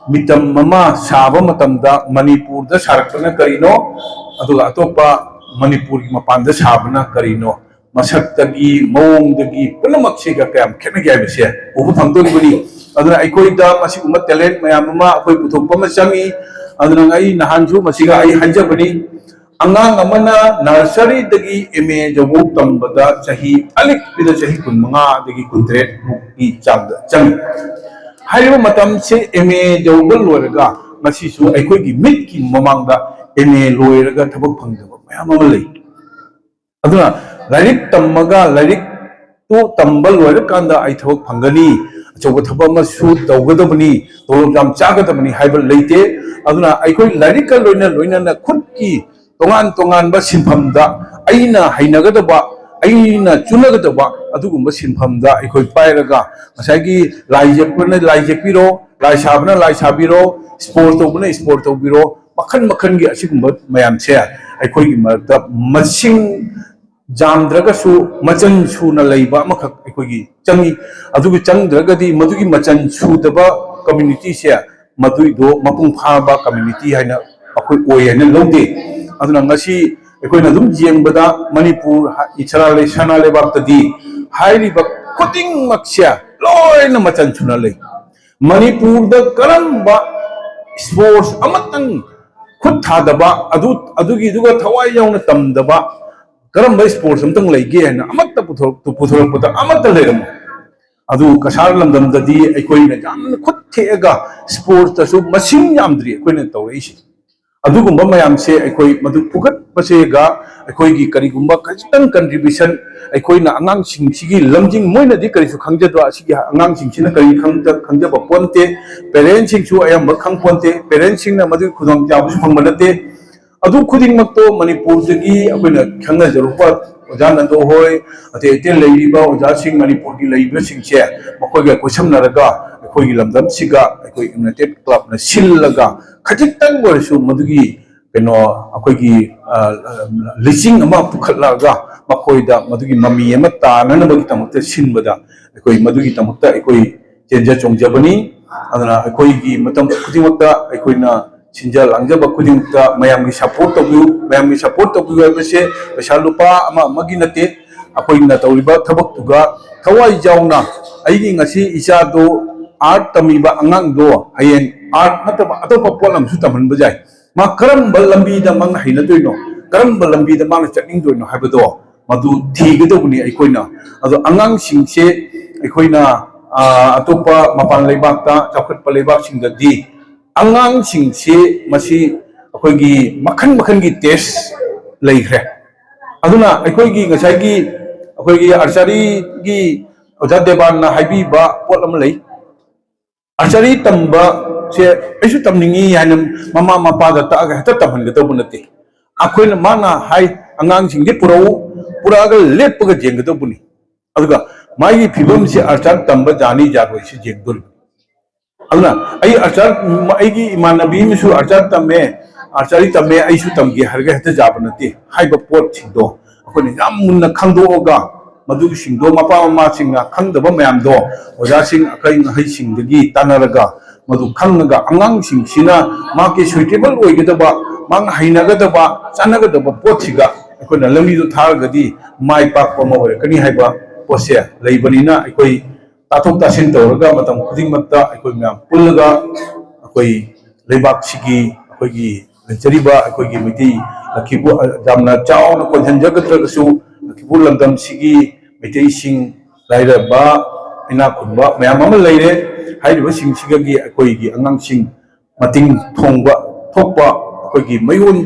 ꯃꯤꯇꯝ ꯑꯃ ꯁꯥꯕ ꯃꯇꯝꯗ ꯃꯅꯤꯄꯨꯔꯗ ꯁꯥꯔꯛꯄꯅ ꯀꯔꯤꯅꯣ, ꯑꯗꯨꯒ ꯑꯇꯣꯞꯄ ꯃꯅꯤꯄꯨꯔꯒꯤ ꯃꯄꯥꯟꯗ ꯁꯥꯕꯅ ꯀꯔꯤꯅꯣ, ꯃꯁꯛꯇꯒꯤ, ꯃꯑꯣꯡꯗꯒꯤ, ꯄꯨꯝꯅꯃꯛꯁꯤꯒ ꯀꯌꯥꯝ ꯈꯦꯠꯅꯒꯦ ꯍꯥꯏꯕꯁꯦ ꯎꯕ ꯐꯪꯗꯣꯔꯤꯕꯅꯤ꯫ ꯑꯗꯨꯅ ꯑꯩꯈꯣꯏꯗ ꯃꯁꯤꯒꯨꯝꯕ ꯇꯦꯂꯦꯟ ꯃꯌꯥꯝ ꯑꯃ ꯑꯩꯈꯣꯏ ꯄꯨꯊꯣꯛꯄ ꯑꯃ ꯆꯪꯉꯤ꯫ ꯑꯗꯨꯅ ꯑꯩ ꯅꯍꯥꯟꯁꯨ ꯃꯁꯤꯒ ꯑꯩ ꯍꯥꯏꯖꯕꯅꯤ, ꯑꯉꯥꯡ ꯑꯃꯅ ꯅꯔꯁꯔꯤꯗꯒꯤ ꯑꯦꯝ ꯑꯦ ꯌꯧꯕ ꯇꯝꯕꯗ ꯆꯍꯤ ꯑꯂꯤꯛꯄꯤꯗ ꯆꯍꯤ ꯀꯨꯟꯃꯉꯥꯗꯒꯤ ꯀꯨꯟꯇꯔꯦꯠ ꯃꯨꯛꯀꯤ ꯆꯥꯡꯗ ꯆꯪꯉꯤ꯫ ꯍꯥꯏꯔꯤꯕ ꯃꯇꯝꯁꯦ ꯑꯦꯝ ꯑꯦ ꯌꯧꯕ ꯂꯣꯏꯔꯒ ꯉꯁꯤꯁꯨ ꯑꯩꯈꯣꯏꯒꯤ ꯃꯤꯠꯀꯤ ꯃꯃꯥꯡꯗ ꯑꯦꯝ ꯑꯦ ꯂꯣꯏꯔꯒ ꯊꯕꯛ ꯐꯪꯗꯕ ꯃꯌꯥꯝ ꯑꯃ ꯂꯩ꯫ ꯑꯗꯨꯅ ꯂꯥꯏꯔꯤꯛ ꯇꯝꯃꯒ ꯂꯥꯏꯔꯤꯛꯇꯨ ꯇꯝꯕ ꯂꯣꯏꯔꯀꯥꯟꯗ ꯑꯩ ꯊꯕꯛ ꯐꯪꯒꯅꯤ, ꯑꯆꯧꯕ ꯊꯕꯛ ꯑꯃꯁꯨ ꯇꯧꯒꯗꯕꯅꯤ, ꯇꯣꯂꯣꯞ ꯌꯥꯝ ꯆꯥꯒꯗꯕꯅꯤ ꯍꯥꯏꯕ ꯂꯩꯇꯦ꯫ ꯑꯗꯨꯅ ꯑꯩꯈꯣꯏ ꯂꯥꯏꯔꯤꯛꯀ ꯂꯣꯏꯅ ꯂꯣꯏꯅꯅ ꯈꯨꯠꯀꯤ ꯇꯣꯉꯥꯟ ꯇꯣꯉꯥꯟꯕ ꯁꯤꯟꯐꯝꯗ ꯑꯩꯅ ꯍꯩꯅꯒꯗꯕ ꯑꯩꯅ ꯆꯨꯅꯒꯗꯕ ꯑꯗꯨꯒꯨꯝꯕ ꯁꯤꯟꯐꯝꯗ ꯑꯩꯈꯣꯏ ꯄꯥꯏꯔꯒ, ꯉꯁꯥꯏꯒꯤ ꯂꯥꯏ ꯌꯦꯛꯄꯅ ꯂꯥꯏ ꯌꯦꯛꯄꯤꯔꯣ, ꯂꯥꯏ ꯁꯥꯕꯅ ꯂꯥꯏ ꯁꯥꯕꯤꯔꯣ, ꯁ꯭ꯄꯣꯔꯠꯁ ꯇꯧꯕꯅ ꯁ꯭ꯄꯣꯔꯠꯁ ꯇꯧꯕꯤꯔꯣ, ꯃꯈꯜ ꯃꯈꯜꯒꯤ ꯑꯁꯤꯒꯨꯝꯕ ꯃꯌꯥꯝꯁꯦ ꯑꯩꯈꯣꯏꯒꯤ ꯃꯔꯛꯇ ꯃꯁꯤꯡ ꯌꯥꯝꯗ꯭ꯔꯒꯁꯨ ꯃꯆꯜ ꯁꯨꯅ ꯂꯩꯕ ꯑꯃꯈꯛ ꯑꯩꯈꯣꯏꯒꯤ ꯆꯪꯏ꯫ ꯑꯗꯨꯒꯤ ꯆꯪꯗ꯭ꯔꯒꯗꯤ ꯃꯗꯨꯒꯤ ꯃꯆꯜ ꯁꯨꯗꯕ ꯀꯝꯃ꯭ꯌꯨꯅꯤꯇꯤꯁꯦ, ꯃꯗꯨꯏꯗꯣ ꯃꯄꯨꯡ ꯐꯥꯕ ꯀꯝꯃ꯭ꯌꯨꯅꯤꯇꯤ ꯍꯥꯏꯅ ꯑꯩꯈꯣꯏ ꯑꯣꯏ ꯍꯥꯏꯅ ꯂꯧꯗꯦ꯫ ꯑꯗꯨꯅ ꯉꯁꯤ ꯑꯩꯈꯣꯏꯅ ꯑꯗꯨꯝ ꯌꯦꯡꯕꯗ ꯃꯅꯤꯄꯨꯔ, ꯁꯅꯥ ꯂꯩ-, ꯁꯅꯥ ꯂꯩꯕꯥꯛꯇꯗꯤ ꯍꯥꯏꯔꯤꯕ ꯈꯨꯗꯤꯡꯃꯛꯁꯦ ꯂꯣꯏꯅ ꯃꯆꯜ ꯁꯨꯅ ꯂꯩ꯫ ꯃꯅꯤꯄꯨꯔꯗ ꯀꯔꯝꯕ ꯁ꯭ꯄꯣꯔꯠꯁ ꯑꯃꯇꯪ ꯈꯨꯠ ꯊꯥꯗꯕ, ꯑꯗꯨ, ꯑꯗꯨꯒꯤꯗꯨꯒ ꯊꯋꯥꯏ ꯌꯥꯎꯅ ꯇꯝꯗꯕ ꯀꯔꯝꯕ ꯁ꯭ꯄꯣꯔꯠꯁ ꯑꯃꯇꯪ ꯂꯩꯒꯦ ꯍꯥꯏꯅ ꯑꯃꯠꯇ ꯄꯨꯊꯣꯔꯛ-, ꯄꯨꯊꯣꯔꯛꯄꯗ ꯑꯃꯠꯇ ꯂꯩꯔꯝꯃꯣꯏ꯫ ꯑꯗꯨ ꯀꯁꯥꯔ ꯂꯝꯗꯝꯗꯗꯤ ꯑꯩꯈꯣꯏꯅ ꯌꯥꯝꯅ ꯈꯨꯠ ꯊꯦꯛꯑꯒ ꯁ꯭ꯄꯣꯔꯠꯁꯇꯁꯨ ꯃꯁꯤꯡ ꯌꯥꯝꯗ꯭ꯔꯤ ꯑꯩꯈꯣꯏꯅ ꯇꯧꯔꯛꯏꯁꯦ꯫ ꯑꯗꯨꯒꯨꯝꯕ ꯃꯌꯥꯝꯁꯦ ꯑꯩꯈꯣꯏ ꯃꯗꯨ ꯐꯨꯒꯠꯄꯁꯦꯒ ꯑꯩꯈꯣꯏꯒꯤ ꯀꯔꯤꯒꯨꯝꯕ ꯈꯖꯤꯛꯇꯪ ꯀꯟꯇ꯭ꯔꯤꯕ꯭ꯌꯨꯁꯟ ꯑꯩꯈꯣꯏꯅ ꯑꯉꯥꯡꯁꯤꯡꯁꯤꯒꯤ ꯂꯝꯖꯤꯡ, ꯃꯣꯏꯅꯗꯤ ꯀꯔꯤꯁꯨ ꯈꯪꯖꯗꯕ, ꯑꯁꯤꯒꯤ ꯑꯉꯥꯡꯁꯤꯡꯁꯤꯅ ꯀꯔꯤ ꯈꯪꯗ-, ꯈꯪꯖꯕ ꯄꯣꯟꯇꯦ꯫ ꯄꯦꯔꯦꯟꯁꯁꯤꯡꯁꯨ ꯑꯌꯥꯝꯕ ꯈꯪ ꯄꯣꯟꯇꯦ꯫ ꯄꯦꯔꯦꯟꯁꯁꯤꯡꯅ ꯃꯗꯨꯒꯤ ꯈꯨꯗꯣꯡꯆꯥꯕꯁꯨ ꯐꯪꯕ ꯅꯠꯇꯦ꯫ ꯑꯗꯨ ꯈꯨꯗꯤꯡꯃꯛꯇꯣ ꯃꯅꯤꯄꯨꯔꯗꯒꯤ ꯑꯩꯈꯣꯏꯅ ꯈꯪꯅꯖꯔꯨꯕ ꯑꯣꯖꯥ ꯅꯟꯗꯣ ꯍꯣꯏ, ꯑꯇꯩ ꯑꯇꯩ ꯂꯩꯔꯤꯕ ꯑꯣꯖꯥꯁꯤꯡ, ꯃꯅꯤꯄꯨꯔꯒꯤ ꯂꯩꯔꯤꯕꯁꯤꯡꯁꯦ, ꯃꯈꯣꯏꯒ ꯀꯣꯏꯁꯝꯅꯔꯒ ꯑꯩꯈꯣꯏꯒꯤ ꯂꯝꯗꯝꯁꯤꯒ ꯑꯩꯈꯣꯏ ꯌꯨꯅꯥꯏꯇꯦꯠ ꯀ꯭ꯂꯕꯅ ꯁꯤꯜꯂꯒ ꯈꯖꯤꯛꯇꯪ ꯑꯣꯏꯔꯁꯨ ꯃꯗꯨꯒꯤ ꯀꯩꯅꯣ, ꯑꯩꯈꯣꯏꯒꯤ, ꯑ, ꯂꯤꯆꯤꯡ ꯑꯃ ꯄꯨꯈꯠꯂꯛꯑꯒ ꯃꯈꯣꯏꯗ ꯃꯗꯨꯒꯤ ꯃꯃꯤ ꯑꯃ ꯇꯥꯅꯅꯕꯒꯤꯗꯃꯛꯇ ꯁꯤꯟꯕꯗ ꯑꯩꯈꯣꯏ ꯃꯗꯨꯒꯤꯗꯃꯛꯇ ꯑꯩꯈꯣꯏ ꯆꯦꯟꯖ ꯆꯣꯡꯖꯕꯅꯤ꯫ ꯑꯗꯨꯅ ꯑꯩꯈꯣꯏꯒꯤ ꯃꯇꯝ ꯈꯨꯗꯤꯡꯃꯛꯇ ꯑꯩꯈꯣꯏꯅ ꯁꯤꯟꯖ ꯂꯥꯡꯖꯕ ꯈꯨꯗꯤꯡꯃꯛꯇ ꯃꯌꯥꯝꯒꯤ ꯁꯄꯣꯔꯠ ꯇꯧꯕꯤꯌꯨ꯫ ꯃꯌꯥꯝꯒꯤ ꯁꯄꯣꯔꯠ ꯇꯧꯕꯤꯌꯨ ꯍꯥꯏꯕꯁꯦ ꯄꯩꯁꯥ ꯂꯨꯄꯥ ꯑꯃ ꯑꯃꯒꯤ ꯅꯠꯇꯦ꯫ ꯑꯩꯈꯣꯏꯅ ꯇꯧꯔꯤꯕ ꯊꯕꯛꯇꯨꯒ ꯊꯋꯥꯏ ꯌꯥꯎꯅ ꯑꯩꯒꯤ ꯉꯁꯤ ꯏꯆꯥꯗꯨ ꯑꯥꯔꯠ ꯇꯝꯃꯤꯕ ꯑꯉꯥꯡꯗꯣ ꯍꯌꯦꯡ ꯑꯥꯔꯠ ꯅꯠꯇꯕ ꯑꯇꯣꯞꯄ ꯄꯣꯠ ꯑꯃꯁꯨ ꯇꯝꯍꯟꯕ ꯌꯥꯏ꯫ ꯃꯥ ꯀꯔꯝꯕ ꯂꯝꯕꯤꯗ ꯃꯥꯅ ꯍꯩꯅꯗꯣꯏꯅꯣ, ꯀꯔꯝꯕ ꯂꯝꯕꯤꯗ ꯃꯥꯅ ꯆꯠꯅꯤꯡꯗꯣꯏꯅꯣ ꯍꯥꯏꯕꯗꯣ ꯃꯗꯨ ꯊꯤꯒꯗꯧꯕꯅꯤ ꯑꯩꯈꯣꯏꯅ꯫ ꯑꯗꯣ ꯑꯉꯥꯡꯁꯤꯡꯁꯦ ꯑꯩꯈꯣꯏꯅ, ꯑ, ꯑꯇꯣꯞꯄ ꯃꯄꯥꯟ ꯂꯩꯕꯥꯛꯇ, ꯆꯥꯎꯈꯠꯄ ꯂꯩꯕꯥꯛꯁꯤꯡꯗꯗꯤ ꯑꯉꯥꯡꯁꯤꯡꯁꯤ ꯃꯁꯤ ꯑꯩꯈꯣꯏꯒꯤ ꯃꯈꯜ ꯃꯈꯜꯒꯤ ꯇꯦꯁ ꯂꯩꯈ꯭ꯔꯦ꯫ ꯑꯗꯨꯅ ꯑꯩꯈꯣꯏꯒꯤ ꯉꯁꯥꯏꯒꯤ ꯑꯩꯈꯣꯏꯒꯤ ꯑꯥꯔꯆꯔꯤꯒꯤ ꯑꯣꯖꯥ ꯗꯦꯕꯥꯟꯅ ꯍꯥꯏꯕꯤꯕ ꯄꯣꯠ ꯑꯃ ꯂꯩ꯫ ꯑꯥꯔꯆꯔꯤ ꯇꯝꯕꯁꯦ ꯑꯩꯁꯨ ꯇꯝꯅꯤꯡꯉꯤ ꯍꯥꯏꯅ ꯃꯃꯥ ꯃꯄꯥꯗ ꯇꯛꯑꯒ ꯍꯦꯛꯇ ꯇꯝꯍꯟꯒꯗꯧꯕ ꯅꯠꯇꯦ꯫ ꯑꯩꯈꯣꯏꯅ, ꯃꯥꯅ ꯍꯥꯏ, "ꯑꯉꯥꯡꯁꯤꯡꯗꯤ ꯄꯨꯔꯛꯎ, ꯄꯨꯔꯛꯑꯒ ꯂꯦꯞꯄꯒ ꯌꯦꯡꯒꯗꯧꯕꯅꯤ꯫ ꯑꯗꯨꯒ ꯃꯥꯒꯤ ꯐꯤꯕꯝꯁꯤ ꯑꯥꯔꯆꯥꯔ ꯇꯝꯕ ꯌꯥꯅꯤ ꯌꯥꯔꯣꯏ ꯁꯤ ꯌꯦꯡꯗꯣꯔꯤꯕꯅꯤ꯫ ꯑꯗꯨꯅ ꯑꯩ ꯑꯥꯔꯆꯥꯔ, ꯑꯩꯒꯤ ꯏꯃꯥꯟꯅꯕꯤ ꯑꯃꯁꯨ ꯑꯥꯔꯆꯥꯔ ꯇꯝꯃꯦ, ꯑꯥꯔꯆꯥꯔꯤ ꯇꯝꯃꯦ, ꯑꯩꯁꯨ ꯇꯝꯒꯦ ꯍꯥꯏꯔꯒ ꯍꯦꯛꯇ ꯌꯥꯕ ꯅꯠꯇꯦ꯫ ꯍꯥꯏꯕ ꯄꯣꯠꯁꯤꯡꯗꯣ ꯑꯩꯈꯣꯏꯅ ꯌꯥꯝ ꯃꯨꯟꯅ ꯈꯪꯗꯣꯛꯑꯒ, ꯃꯗꯨꯒꯤꯁꯤꯡꯗꯣ ꯃꯄꯥ ꯃꯃꯥꯁꯤꯡꯅ ꯈꯪꯗꯕ ꯃꯌꯥꯝꯗꯣ ꯑꯣꯖꯥꯁꯤꯡ, ꯑꯈꯪ ꯑꯍꯩꯁꯤꯡꯗꯒꯤ ꯇꯥꯟꯅꯔꯒ, ꯃꯗꯨ ꯈꯪꯉꯒ ꯑꯉꯥꯡꯁꯤꯡꯁꯤꯅ ꯃꯥꯒꯤ ꯁꯨꯏꯇꯦꯕꯜ ꯑꯣꯏꯒꯗꯕ, ꯃꯥꯅ ꯍꯩꯅꯒꯗꯕ, ꯆꯥꯟꯅꯒꯗꯕ ꯄꯣꯠꯁꯤꯒ ꯑꯩꯈꯣꯏꯅ ꯂꯝꯕꯤꯗꯣ ꯊꯥꯔꯒꯗꯤ ꯃꯥꯏ ꯄꯥꯛꯄ ꯑꯃ ꯑꯣꯏꯔꯛꯀꯅꯤ ꯍꯥꯏꯕ ꯄꯣꯠꯁꯦ ꯂꯩꯕꯅꯤꯅ, ꯑꯩꯈꯣꯏ ꯇꯥꯊꯣꯛ ꯇꯥꯁꯤꯟ ꯇꯧꯔꯒ ꯃꯇꯝ ꯈꯨꯗꯤꯡꯃꯛꯇ ꯑꯩꯈꯣꯏ ꯃꯌꯥꯝ ꯄꯨꯜꯂꯒ ꯑꯩꯈꯣꯏ ꯂꯩꯕꯥꯛꯁꯤꯒꯤ, ꯑꯩꯈꯣꯏꯒꯤ ꯂꯩꯖꯔꯤꯕ ꯑꯩꯈꯣꯏꯒꯤ ꯃꯩꯇꯩ ꯂꯛꯈꯤꯄꯨꯔ, ꯌꯥꯝꯅ ꯆꯥꯎꯅ ꯀꯣꯟꯁꯤꯟꯖꯒꯗ꯭ꯔꯒꯁꯨ, ꯂꯛꯈꯤꯄꯨꯔ ꯂꯝꯗꯝꯁꯤꯒꯤ ꯃꯩꯇꯩꯁꯤꯡ, ꯂꯥꯏꯔꯕ, ꯏꯅꯥꯛ ꯈꯨꯟꯕ ꯃꯌꯥꯝ ꯑꯃ ꯂꯩꯔꯦ꯫ ꯍꯥꯏꯔꯤꯕꯁꯤꯡꯁꯤꯗꯒꯤ ꯑꯩꯈꯣꯏꯒꯤ ꯑꯉꯥꯡꯁꯤꯡ ꯃꯇꯤꯡ ꯊꯣꯡꯕ ꯊꯣꯛꯄ, ꯑꯩꯈꯣꯏꯒꯤ ꯃꯌꯣꯟ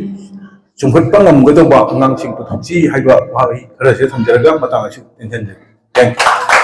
ꯆꯨꯝꯈꯠꯄ ꯉꯝꯒꯗꯧꯕ ꯑꯉꯥꯡꯁꯤꯡ ꯄꯨꯊꯣꯛꯁꯤ ꯍꯥꯏꯕ ꯋꯥꯍꯩ ꯈꯔꯁꯦ ꯊꯝꯖꯔꯒ ꯃꯇꯥꯡ ꯑꯁꯤ ꯇꯦꯟꯁꯤꯟꯖꯒꯦ꯫ Thank you꯫